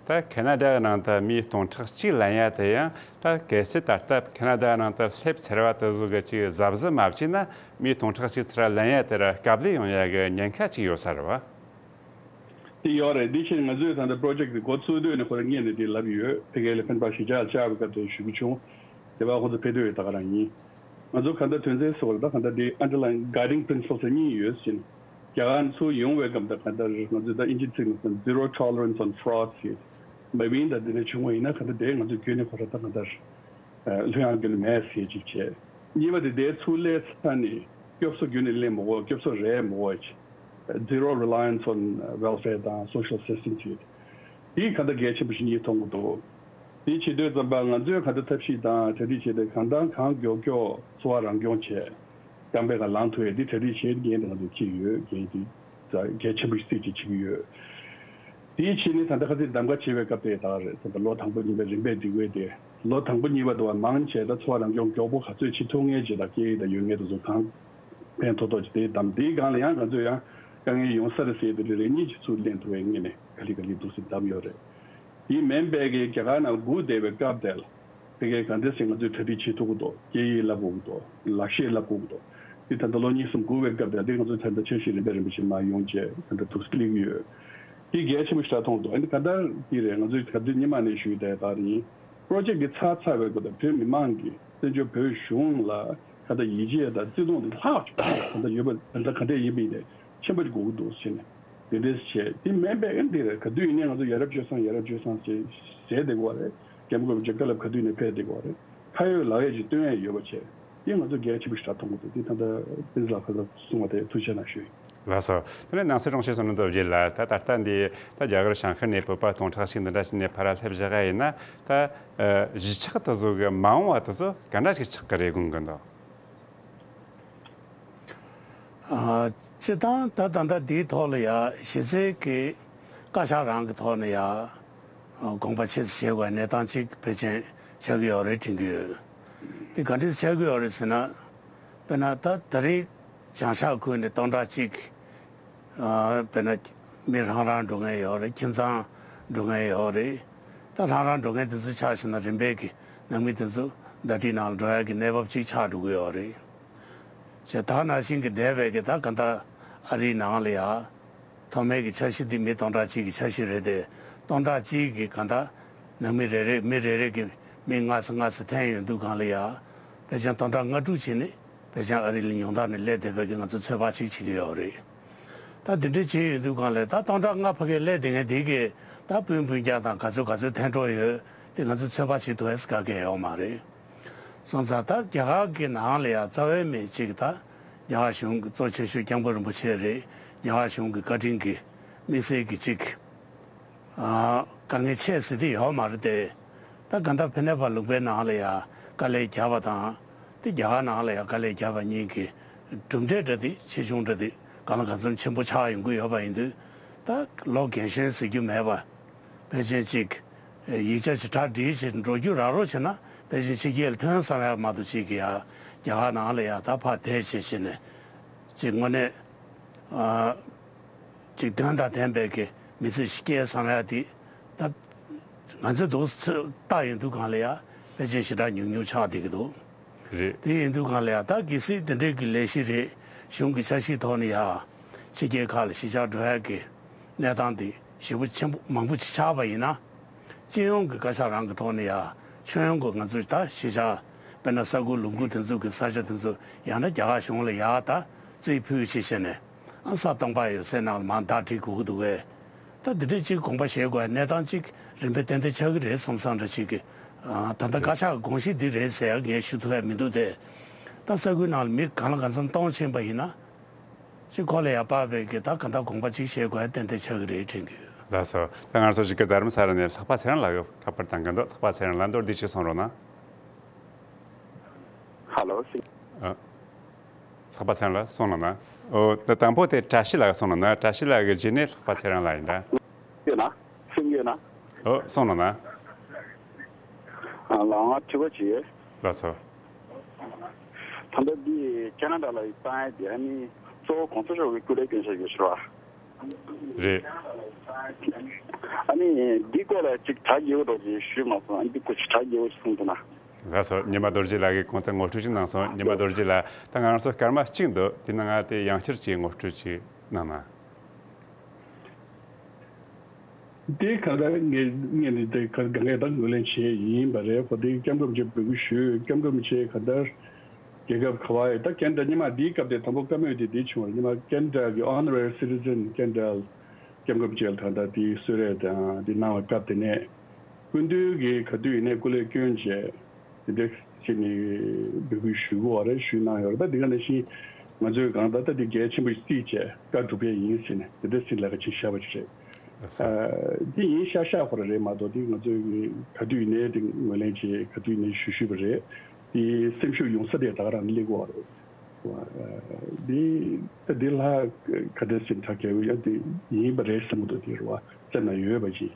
ད་ཁེ་ན་ཌ་ནང་དུ་མི་སྟོང་ཕྲག་གཅིག་ལེན་ཡ་དེ་ཡང་ད་གལ་སྲིད་ད་ལྟ་ཁེ་ན་ཌ་ནང་དུ་སླེབས་ཚར་བ་དེ་ཚོ་གི་ཅིག་གཟབ་གཟབ་མ་བྱས་ན་མི་སྟོང་ཕྲག་གཅིག་ཚུར་ལེན་ཡ་དེར་དཀའ་ལས་ཡོང་ཡ་གི་ཉེན་ཁ་ཅིག་ཡོད་ས་རེད་བ། དེ་ཡོད་རེད། དེ་བཞིན་ང་ཚོས་ད་ལྟ་པྲོ་ཇེཀ་དེ་འགོ་ཚུགས་དུས་ནས་ཁོ་རང་སྔོན་ནས་དེ་ལབ་ཡོད། ཕ་གིའི་ལ་ཕན་པ་གཞིས་ཆགས་ལ་བཅར་བའི་སྐབས་དེ་ཞུ་གི་བྱུང་། དེ་བ་ཁོ་ཚོ་ཕེབས་དུས་ད་ག་རང་ཡིན། ང་ཚོ་ག་འདྲ་དོན་ཚན་སོགས་ལ་ད་ག་འདྲ་དེ་underlying guiding principles་གཉིས་ཡོད་ཟིན། རྒྱ་གར་ཚུར་ཡོང་བའི་སྐབས་ད་ག་འདྲ་ང་ཚོས་ད་ཨིན་ཇི་ཚིག་ནང་zero tolerance on fraud་ཟེར། མ་བིན་ད་དེ་འདྲ་བྱུང་བ་ཡིན་ན་ག་འདྲ་དེ་ང་ཚོས་ཁྱོན་ནས་ཁོ་རང་ད་ག་འདྲ་ལྷོད་ཡངས་ཀྱི་མེད་ཟེར་ཅིག་བྱས། གཉིས་པ་དེ་དེ་ཚུར་སླེབས་ཚར་ནས་སྐྱོབ་གསོ་བརྒྱུད་ནས་སླེབས་མི་དགོས། སྐྱོབ་གསོ་རལ་མི་དགོས། Zero reliance on welfare་དང་social assistance་ཡོད། དེའི་ག་འདྲ་གལ་ཆེན་པོ་ཞིག་ངས་མཐོང་གི་འདུག་དེ་བྱེད་དུས་ཙམ་པ་ང་ཚོས་ག་འདྲ་ཐབས་ཤེས་དང་གྲ་སྒྲིག་བྱས་ཏེ་གང་དང་གང་མགྱོགས་མགྱོགས་འཚོ་བ་རང་སྐྱོང་བྱས། རྐང་པའི་ཁ་ལངས་ཐུབ་ཡས་འདི་གྲ་སྒྲིག་བྱེད་འགན་དེ་ང་ཚོས་འཁྱེར་ཡོད། འགན་འདི་གལ་ཆེན་པོ་ཞིག་བརྩིས་ཀྱིས་བྱེད་ཀྱི་ཡོད། དེའི་ཕྱི་ནས་ད་ལྟ་ཁ་སང་གདམ་ག་བྱེད་པའི་སྐབས་དེ་ད་རེད། ད་ལྟ་ལོ་དང་པོ་གཉིས་པའི་རིམ་པས་འགྲིག་པས་ཏེ་ལོ་དང་པོ་གཉིས་པ་དུ་བ་མང་ཆེ་ད་འཚོ་བ་རང་སྐྱོང་མགྱོགས་པོ་ག་ཚོད་བྱེད་ཐུབ་ངེས་ཅིག་དང་སྐད་ཡིག་དང་ཡོད་ངེས་དེ་ཚོ་གང་ཕན་ཐོགས་ཐོགས་ཅིག་དེ་གདམ། དེའི་སྒང་ལ་ཡང་ང་ཚོས་ཡང་དཀའ་ངལ་ཡོང་ས་རེད་ཟེར་དེ་རེ་རེ་གཉིས་ཀྱི་ཚུར་ལེན་ཐུབ་པའི་ངོས་ནས་ག་ལེ་ག་ལེ་འདུག་སེ་གདམ་ཡོད་རེད། དེ་མིན་པའི་གི་རྒྱ་གར་ནང་སྒུག་བསྡད་པའི་སྐབས་དེ་ལ། དེ་གའི་ག་འདྲ་ཞིག་ང་ཚོས་གྲ་སྒྲིག་བྱེད་ཐུབ་ཀྱི་འདུག་སྐད་ཡིག་བསླབ་དགོས་ཀྱི་འདུག་ལག་ཤེས་བསླབ་དགོས་ཀྱི་འདུག་དེ་ད་ལྟ་ལོ་གཉིས་གསུམ་སྒུག་པའི་སྐབས་དེ་དེ་ང་ཚོས་ད་ལྟ་འཆར་གཞི་རིམ་པས་རིམ་པས་ཤིག་མར་ཡོང་བྱས་ད་ལྟ་ཐུགས་སུ་སླེབས་ཀྱི་ཡོད། དེ་གལ་ཆེན་པོ་ཞིག་མཐོང་འདུག་ཨ་ནི་ག་འདྲ་དེ་རེད། ང་ཚོས་ག་དུས་སྔོན་མ་ནས་ཞུས་བསྡད་ལྟར་ཡིན། པྲོ་ཇེཀ་འདི་ཚར་ཚར་བའི་སྐབས་དང་བོད་མི་མང་གིས་བཙན་བྱོལ་བོད་གཞུང་ལ་ག་འདྲ་ཡིད་ཆེས་དང་བརྩི་མཐོང་དེ་ལྷག་ཅིག་ག་འདྲ་ཡོད་པ་ད་ལྟ་ག་འདྲ་ཡིན་པ་ཡིན་ནའི་ཆེན་པོ་ཅིག་དགོས་ཀྱི་འདུག་ཟེར་ནས། དེ་འདྲས་བྱས། དེ་མིན་པའི་ཨ་འདི་རེད། ག་དུས་ཡིན་ནའི་ང་ཚོ་ཡ་རབས་སྤྱོད་བཟང་ཡ་རབས་སྤྱོད་བཟང་ཞེས་ཟེར་བསྡད་ཀྱི་ཡོད་རེད། རྒྱ་མི་རྒོལ་བ་རྒྱལ་ཁབ་ལ་ག་དུས་ནས་ཕེབས་བསྡད་ཀྱི་ཡོད་རེད། ཁ་ཡོད་ལག་ཡོད་ཅིག་སྟོན་ཡ་ཡོད་པ་བྱས། དེ་ང་ཚོ་གལ་ཆེན་པོ་ཞིག་མཐོང་གི་འདུག་དེ་ད་ལྟ་པིན་ལགས་ཁ་ལ་གསུངས་པ་དེ་ཐུགས་རྗེ་གནང་ཞུ་ཡིན། ལགས་སོ། དེ་ནས་ནང་སྲིད་དྲུང་ཆེ་བསོད་ནམས་སྟོབས་རྒྱལ་ལགས་ད་ད་ལྟ་འདི་ད་རྒྱ་གར་བྱང་ཤར་ནས་བོད་པ་སྟོང་ཕྲག་གཅིག་འདི་འདྲ་ཞིག་ནས་ཕར་ར་སླེབས་བཞག་ག་ཡིན་ན་ད་གཞིས་ཆགས་དེ་ཚོ་གི་མ་འོངས་པ་དེ་ཚོ་ག་འདྲ་ཞིག་ཆགས་ཀྱི་རེད་དགོངས་ཀྱི་འདུག་ཨ། སྤྱིར་བཏང་ད་ད་ལྟ་འདིའི་ཐོག་ལ་ཡ་གཞི་རྩའི་གི་བཀའ་ཤག་རང་གི་ཐོག་ནས་ཡ་དགོངས་པ་ཆེ་ཙམ་བཞེས་དགོས་གནས་སྟངས་ཅིག་ཕལ་ཆེར་ཆགས་ཀྱི་ཡོད་རེད་དྲན་གྱི་ཡོད། དེ་ག་འདྲས་ཆགས་ཀྱི་ཡོད་རེད་ཟེར་ན། དཔེར་ན་ད་ད་རེས་བྱང་ཤར་ཁུལ་ནས་སྟོང་ཕྲག་གཅིག་ཨ། དཔེར་ན་མི་རང་རང་འགྲོ་མཁན་ཡོད་རེད། ཁྱིམ་ཚང་འགྲོ་མཁན་ཡོད་རེད། ད་རང་རང་འགྲོ་མཁན་དེ་ཚོ་ཆ་བཞག་ན་རིམ་པས་ཀྱི་ནང་མི་དེ་ཚོ་ཟླ་སྒྲིལ་ནང་ལ་འགྲོ་ཡག་གི་གནས་བབ་ཅིག་ཆགས་འགྲོ་གི་ཡོད་རེད། ཅེས་ད་ནང་བཞིན་གྱི་འདས་པའི་གི་ད་ག་ད་ཨ་རིའི་ནང་ལ་ཡ་ཐོག་མའི་གི་འཆར་གཞི་འདི་མི་སྟོང་ཕྲག་གཅིག་གི་འཆར་གཞི་རེད་དེ། སྟོང་ཕྲག་གཅིག་གི་ག་ད་ནང་མི་རེ་རེ་མི་རེ་རེ་གི་མི་ལྔ་ཙམ་ལྔ་ཙམ་འཐེན་ཡོང་དུས་སྒང་ལ་ཡ་ཕལ་ཆེར་སྟོང་ཕྲག་ལྔ་དྲུག་བྱས་ནས་ཕལ་ཆེར་ཨ་རི་ལ་ཉུང་མཐའ་ནས་སླེབས་བསྡད་པའི་གི་ང་ཚོ་ཚོད་དཔག་ཅིག་བྱེད་ཀྱི་ཡོད་རེད། ད་འདི་འདྲ་བྱས་ཡོང་དུས་སྒང་ལ་ད་སྟོང་ཕྲག་ལྔ་ཕ་གིར་སླེབས་བསྡད་མཁན་དེ་གི་ད་སྤུན་སྤུན་ཀྱག་དང་ག་ཚོད་ག་ཚོད་འཐེན་གྲབས་ཡོད་དེ་ང་ཚོ་ཚོད་དཔག་བྱེད་ཐུབ་ཡས་ག་གེ་ཡོད་མ་རེད། སོང་ཙང་ད་རྒྱ་གར་གྱི་ནང་ལ་ཡང་རྩ་བའི་མི་གཅིག་ད་རྒྱ་གར་གཞུང་གི་གཙོ་ཆེ་ཤོས་སྐྱབས་མགོན་རིན་པོ་ཆེ་རེད། རྒྱ་གར་གཞུང་གི་བཀའ་དྲིན་གྱི་དམིགས་བསལ་གྱི་གཅིག་ཨ། དཀའ་ངལ་ཆེ་ཟེར་དེ་ཡོད་མ་རེད་དེ། ད་ག་ད་ཕི་ནེ་པ་ལུག་པའི་ནང་ལ་ཡང་དཀའ་ལས་བརྒྱབ་པ་དང་། དེ་རྒྱ་གར་ནང་ལ་ཡང་དཀའ་ལས་བརྒྱབ་པ་གཉིས་ཀྱི་གྲུབ་འབྲས་འདྲ་དེ་ཆེ་ཆུང་འདྲ་དེ་གང་ལ་གང་འཚམ་ཆེན་པོ་ཆགས་ཡོང་གི་ཡོད་པ་ཡིན་དུས། ད་ལོ་རྒན་གཞོན་ཟེར་རྒྱུ་མེད་པ། ཕལ་ཆེར་གཅིག་ཡིག་ཆ་ཅིག་གྲ་སྒྲིག་བྱས་འགྲོ་རྒྱུ་རག་རོགས་བྱས་ན་ཕལ་ཆེར་ཕྱི་རྒྱལ་ཐོན་བསམ་ཡག་མ་གཏོགས་གཅིག་གི་ཡ་རྒྱ་གར་ནང་ལ་ཡ་ད་ཕར་བསྡད་བྱས་བྱས་ནས་གཅིག་དངོས་གནས་ཨ། གཅིག་དོན་དང་ལྡན་པའི་གི་མི་ཚེ་ཞིག་སྐྱེལ་བསམ་ཡག་དེ་ད་ང་ཚོས་འདུག་ཚོད་ལྟ་ཡོང་དུས་སྒང་ལ་ཡ་ཕལ་ཆེར་ཞེ་དྲག་ཉུང་ཉུང་ཆགས་བསྡད་ཀྱི་འདུག་རེད། དེ་ཡིན་དུས་སྒང་ལ་ཡ་ད་གལ་སྲིད་དེ་འདྲའི་གི་ལས་གཞི་རེད། གཞུང་གི་འཆར་གཞིའི་ཐོག་ནས་ཡ་ཕྱི་རྒྱལ་ཁག་ལ་གཞིས་ཆགས་འགྲོ་ཡག་གི་གནས་སྟངས་དེ་ཞེ་པོ་ཆེན་པོ་མང་པོ་ཅིག་ཆགས་པ་ཡིན་ན། སྤྱི་ཡོངས་ཀྱི་བཀའ་ཤག་རང་གི་ཐོག་ནས་ཡ་ཁྱོན་ཡོངས་ཀྱི་ང་ཚོའི་ད་གཞིས་ཆགས་དཔེར་ན་ས་ཁུལ་ལུང་ཁུལ་དེ་ཚོ་གི་ས་ཆ་དེ་ཚོ་ཡང་ན་རྒྱ་གར་གཞུང་ལ་ཡ་ད་རྩིས་ཕུལ་བྱས་བྱས་ནས་ཨ་ས་སྟོང་པ་ཡོད་སའི་ནང་ལ་མར་བདག་སྒྲིག་དགོས་ཀྱི་འདུག་གས། ད་འདི་འདྲས་ཅིག་དགོངས་པ་བཞེས་དགོས་གནས་སྟངས་ཅིག་རིམ་པས་ཏན་ཏན་ཆགས་ཀྱི་རེད་བསམ་བསམ་འདྲ་ཅིག་གི་ད་ལྟ་བཀའ་ཤག་གི་དགོངས་གཞི་འདི་རེད་ཟེར་ཡག་ངས་ཞུ་ཐུབ་ཡག་མི་འདུག་སྟེ། ད་ས་ཁུལ་ནང་ལ་མི་གང་ལ་གང་འཚམ་གཏོང་ཕྱིན་པ་ཡིན་ན། ཅིག་ཁོ་ལ་ཡ་དཔག་པའི་གི་ད་ག་ད་དགོངས་པ་ཅིག་བཞེས་དགོས་ཡ་ཏན་ཏན་ཆགས་ཀྱི་རེད་དྲན་གྱི་ཡོད། ལགས་སོ། ད་ང་ཚོ་ཅིག་གི་རྡ་རམ་ས་ལ་ནས་ལྷག་པ་ཚེ་རིང་ལགས་ཀྱིས་ལྷག་པར་དང་གི་འདུག་ལྷག་པ་ཚེ་རིང་ལགས་མདོར་བསྡུས་ཅིག་གསུང་རོགས་གནང་། ཧ་ལོ། ཨ། ལྷག་པ་ཚེ་རིང་ལགས་གསུང་རོགས་གནང་། ཨོ་ད་དང་པོ་དེ་བཀྲ་ཤིས་ལགས་གསུང་རོགས་གནང་། བཀྲ་ཤིས་ལགས་ཀྱི་རྗེས་ནས་ལྷག་པ་ཚེ་རིང་ལགས་ཡིན་ད། ཡོད་ན། སེམས་ཡོད་ན། ཨོ་གསུང་རོགས་གནང་། ཨ་ལགས་ང་དྲི་བ་ཅིག་ཡོད། ལགས་སོ། ད་ལྟ་འདི་ཁེ་ན་ཌ་ལ་ཡི་བཏང་ཡ་དེ་ཨ་ནི་གཙོ་བོ་གོང་ས་མཆོག་གི་སྐུ་ལས་སྐྱོན་ཆ་ཡོད་ཤོར་བ། རེད། ཨ་ནི་འདི་སྐོར་ལ་ཅིག་གྲ་རྒྱས་པོ་འདྲ་ཅིག་ཞུས་མ་སོང་། ཨ་ནི་འདི་སྐོར་ཅིག་གྲ་རྒྱས་པོ་ཅིག་གསུངས་ཐུབ་ན། ལགས་སོ། ཉི་མ་རྡོ་རྗེ་ལགས་ཀྱིས་གོང་དུ་ངོ་སྤྲོད་ཅིག་གནང་སོང་། ཉི་མ་རྡོ་རྗེ་ལགས་ད་ང་རང་ཚོ་སྐར་མ་གཅིག་འདུག་དེ་ནང་ང་དེ་ཡང་བསྐྱར་ཅིག་ངོ་སྤྲོད་ཅིག་གནང་ན། དེ་ག་ལ་ངས་ངས་ནི་དེ་ག་ག་ངས་ད་ངོས་ལེན་བྱས་ཡིན་པ་རེད། ཁོ་དེ་སྐྱབས་མགོན་རིན་པོ་ཆེ་འབོད་སྐུལ་ཞུས། སྐྱབས་མགོན་རིན་པོ་ཆེ་ག་ད་རྒྱལ་ཁབ་ག་བ་ཡི་ད་ཁེ་ན་ཌ་སྔོན་མ་འདིའི་སྐབས་དེ་དང་པོ་བཀའ་མོལ་དེ་འདི་བྱུང་བ་རེད། སྔོན་མ་ཁེ་ན་ཌ་གི་Honorary Citizen ཁེ་ན་ཌ་སྐྱབས་མགོན་རིན་པོ་ཆེ་ལ་ད་ལྟ་དེའི་གསོལ་རས་དང་དེ་གནང་བའི་སྐབས་དེ་ནས་སྐུ་མདུན་གྱིས་ག་དུས་ཡིན་ནའི་སྐུ་ལས་སྐྱོན་བྱས། དེ་འདྲ་བྱས་ནས་འབོད་སྐུལ་ཞུ་དགོས་པ་རེད། ཞུས་གནང་ཡོད་རེད། ད་འདི་ག་ནང་བཞིན་ང་ཚོའི་གང་ལྟར་ད་འདི་གལ་ཆེན་པོ་ཞིག་བརྩིས་བྱས་བཀའ་སྒྲུབ་ཡས་ཡིན་ཟེར་ནས་དེ་འདྲ་ཟེར་ལས་ཀ་ཅིག་བཞག་པ་ཅིག་རེད། ལགས་སོ། ཨ། འདི་ཡིན་ཤག་ཤག་ཁོ་ར་རེད་མ་གཏོགས་འདི་ང་ཚོའི་ག་དུས་ཡིན་ནའི་འདི་ངོས་ལེན་བྱས་ག་དུས་ཡིན་ནའི་ཞུ་ཞུས་པ་རེད། འདི་སེམས་ཤུགས་ཡོང་ས་དེ་ད་ག་རང་སླེབས་ཀྱི་ཡོད་རེད། འདི་ད་འདི་ལ་ག་འདྲ་ཟེར་ཐག་གལ་ཡོད་ཡ་འདི་ཡིན་པ་རེད་བསམ་གྱི་འདུག་འདི་རེད་བ་སེམས་ན་ཡོད་པ་ཅིག་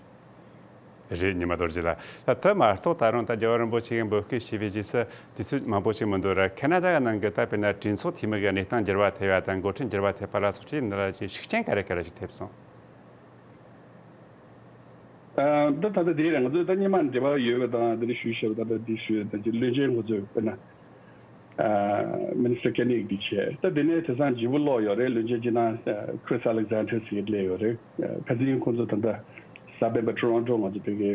རེད། ཉི་མ་རྡོ་རྗེ་ལགས། ད་དེ་མ་གཏོགས་ད་རུང་ད་རྒྱལ་བ་རིན་པོ་ཆེ་གིས་འབོད་སྐུལ་ཞུས་པའི་རྗེས་སུ་དུས་ཚོད་མང་པོ་ཞིག་མི་འདུག་ར། ཁེ་ན་ཌ་གི་ནང་གི་ད་དཔེར་ན་གྲོས་ཚོགས་འཐུས་མི་གི་གནས་སྟངས་འགྱུར་བ་ཐེབས་ཡ་དང་འགོ་ཁྲིད་འགྱུར་བ་ཐེབས་པ་ལ་སོགས་ཀྱི་འདི་ལ་ཅིག་ཤུགས་རྐྱེན་ག་རེ་ག་རེ་ཞིག་ཐེབས་སོང་། ཨ། ད་ད་ལྟ་དེ་རེད། ང་ཚོས་ད་སྔོན་མ་འབྲེལ་བ་ཡོད་པ་དང་དེ་འདྲ་ཞུས་བཞག་པ་ད་ལྟ་འདི་ཞུས་ད་ཅིག་བློན་ཆེན་ཁོ་ཚོས་དཔེར་ན། ཨ། Minister Koenig འདི་བྱས། ད་དེ་ནས་དེང་སང་ལྗིད་པོ་ལོག་ཡོད་རེད། བློན་ཆེན་སྤྱི་ནང་Chris Alexander ཟེར་སླེབས་ཡོད་རེད། ཁ་སང་ཁོང་ཚོ་ད་ལྟ་གཟའ་སྤེན་པ་Toronto ང་ཚོ་ཕ་གིའི་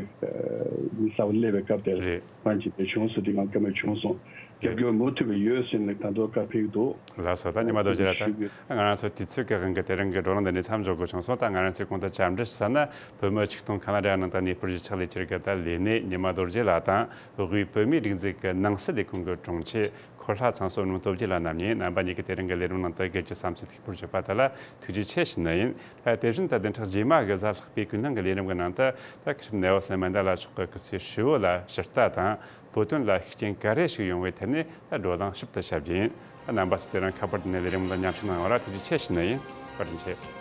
མི་གསར་པ་སླེབས་པའི་སྐབས་དེར་རེད། ཕན་ཅིག་དེ་བྱུང་སོང་། དེ་ང་བཀའ་མོལ་བྱུང་སོང་། རྒྱབ་སྐྱོར་མུ་མཐུད་པ་ཡོད་ཟེར་ནས་ད་དུང་བཀའ་ཕེབས་འདུག་ལགས་སོ། ད་ཉི་མ་རྡོ་རྗེ་ལགས། ད་ང་རང་ཚོ་དུས་ཚོད་ཀྱི་དབང་གིས་དེ་རིང་གི་བགྲོ་གླེང་འདི་ནས་མཚམས་འཇོག་དགོས་བྱུང་སོང་། ད་ང་རང་ཚོས་གོང་དུ་བཅར་འདྲི་ཞུ་ས་ན་བོད་མི་ཆིག་སྟོང་ཁ་ན་ཌ་ནང་དུ་གནས་སྤོར་གྱི་ཕྱག་ལས་བྱེད་མཁན་གྱི་ད་ལས་སྣེ་ཉི་མ་རྡོ་རྗེ་ལགས་དང་། དབུས་བོད་མིའི་སྒྲིག་འཛུགས་ཀྱི་ནང་སྲིད་ལས་ཁུངས་ཀྱི་དྲུང་ཆེ་འཁོར་ལྷ་ཚང་བསོད་ནམས་སྟོབས་རྒྱས་ལགས་རྣམ་གཉིས་རྣམ་པ་གཉིས་ཀྱིས་དེ་རིང་གི་ལས་རིམ་ནང་དུ་སྒེར་གྱི་བསམ་ཚུལ་ཐུགས་སྤྲོད་བྱས་པ་དེ་ལ་ཐུགས་རྗེ་ཆེ་ཞུ་ནི་ཡིན། དེ་བཞིན་ད་བདུན་ཕྲག་རྗེས་མ་གི་གཟའ་ལྷག་པའི་གུང་གནངས་ཀྱི་ལས་རིམ་གྱི་ནང་དུ་ད་སྐུ་ཞབས་ནེལ་སོན་མན་ཌེ་ལ་མཆོག་གི་སྐུ་ཚེ་ཧྲིལ་བོ་ལ་ཕྱིར་ལྟ་དང་། བོད་དོན་ལ་ཤུགས་རྐྱེན་ག་རེ་ཞིག་ཡོང་བའི་ཐད་ནས་ད་བགྲོ་གླེང་ཞིབ་ཏུ་བྱ་རྒྱུ་ཡིན། ད་རྣམ་པ་ཚོ་དེ་རིང་ཁ་པར་དེ་ནས་ལས་རིམ་ལ་མཉམ་ཞུགས་གནང་བ་ལ་ཐུགས་རྗེ་ཆེ་ཞུ་ནི་ཡིན། བཀའ་དྲིན་ཆེ།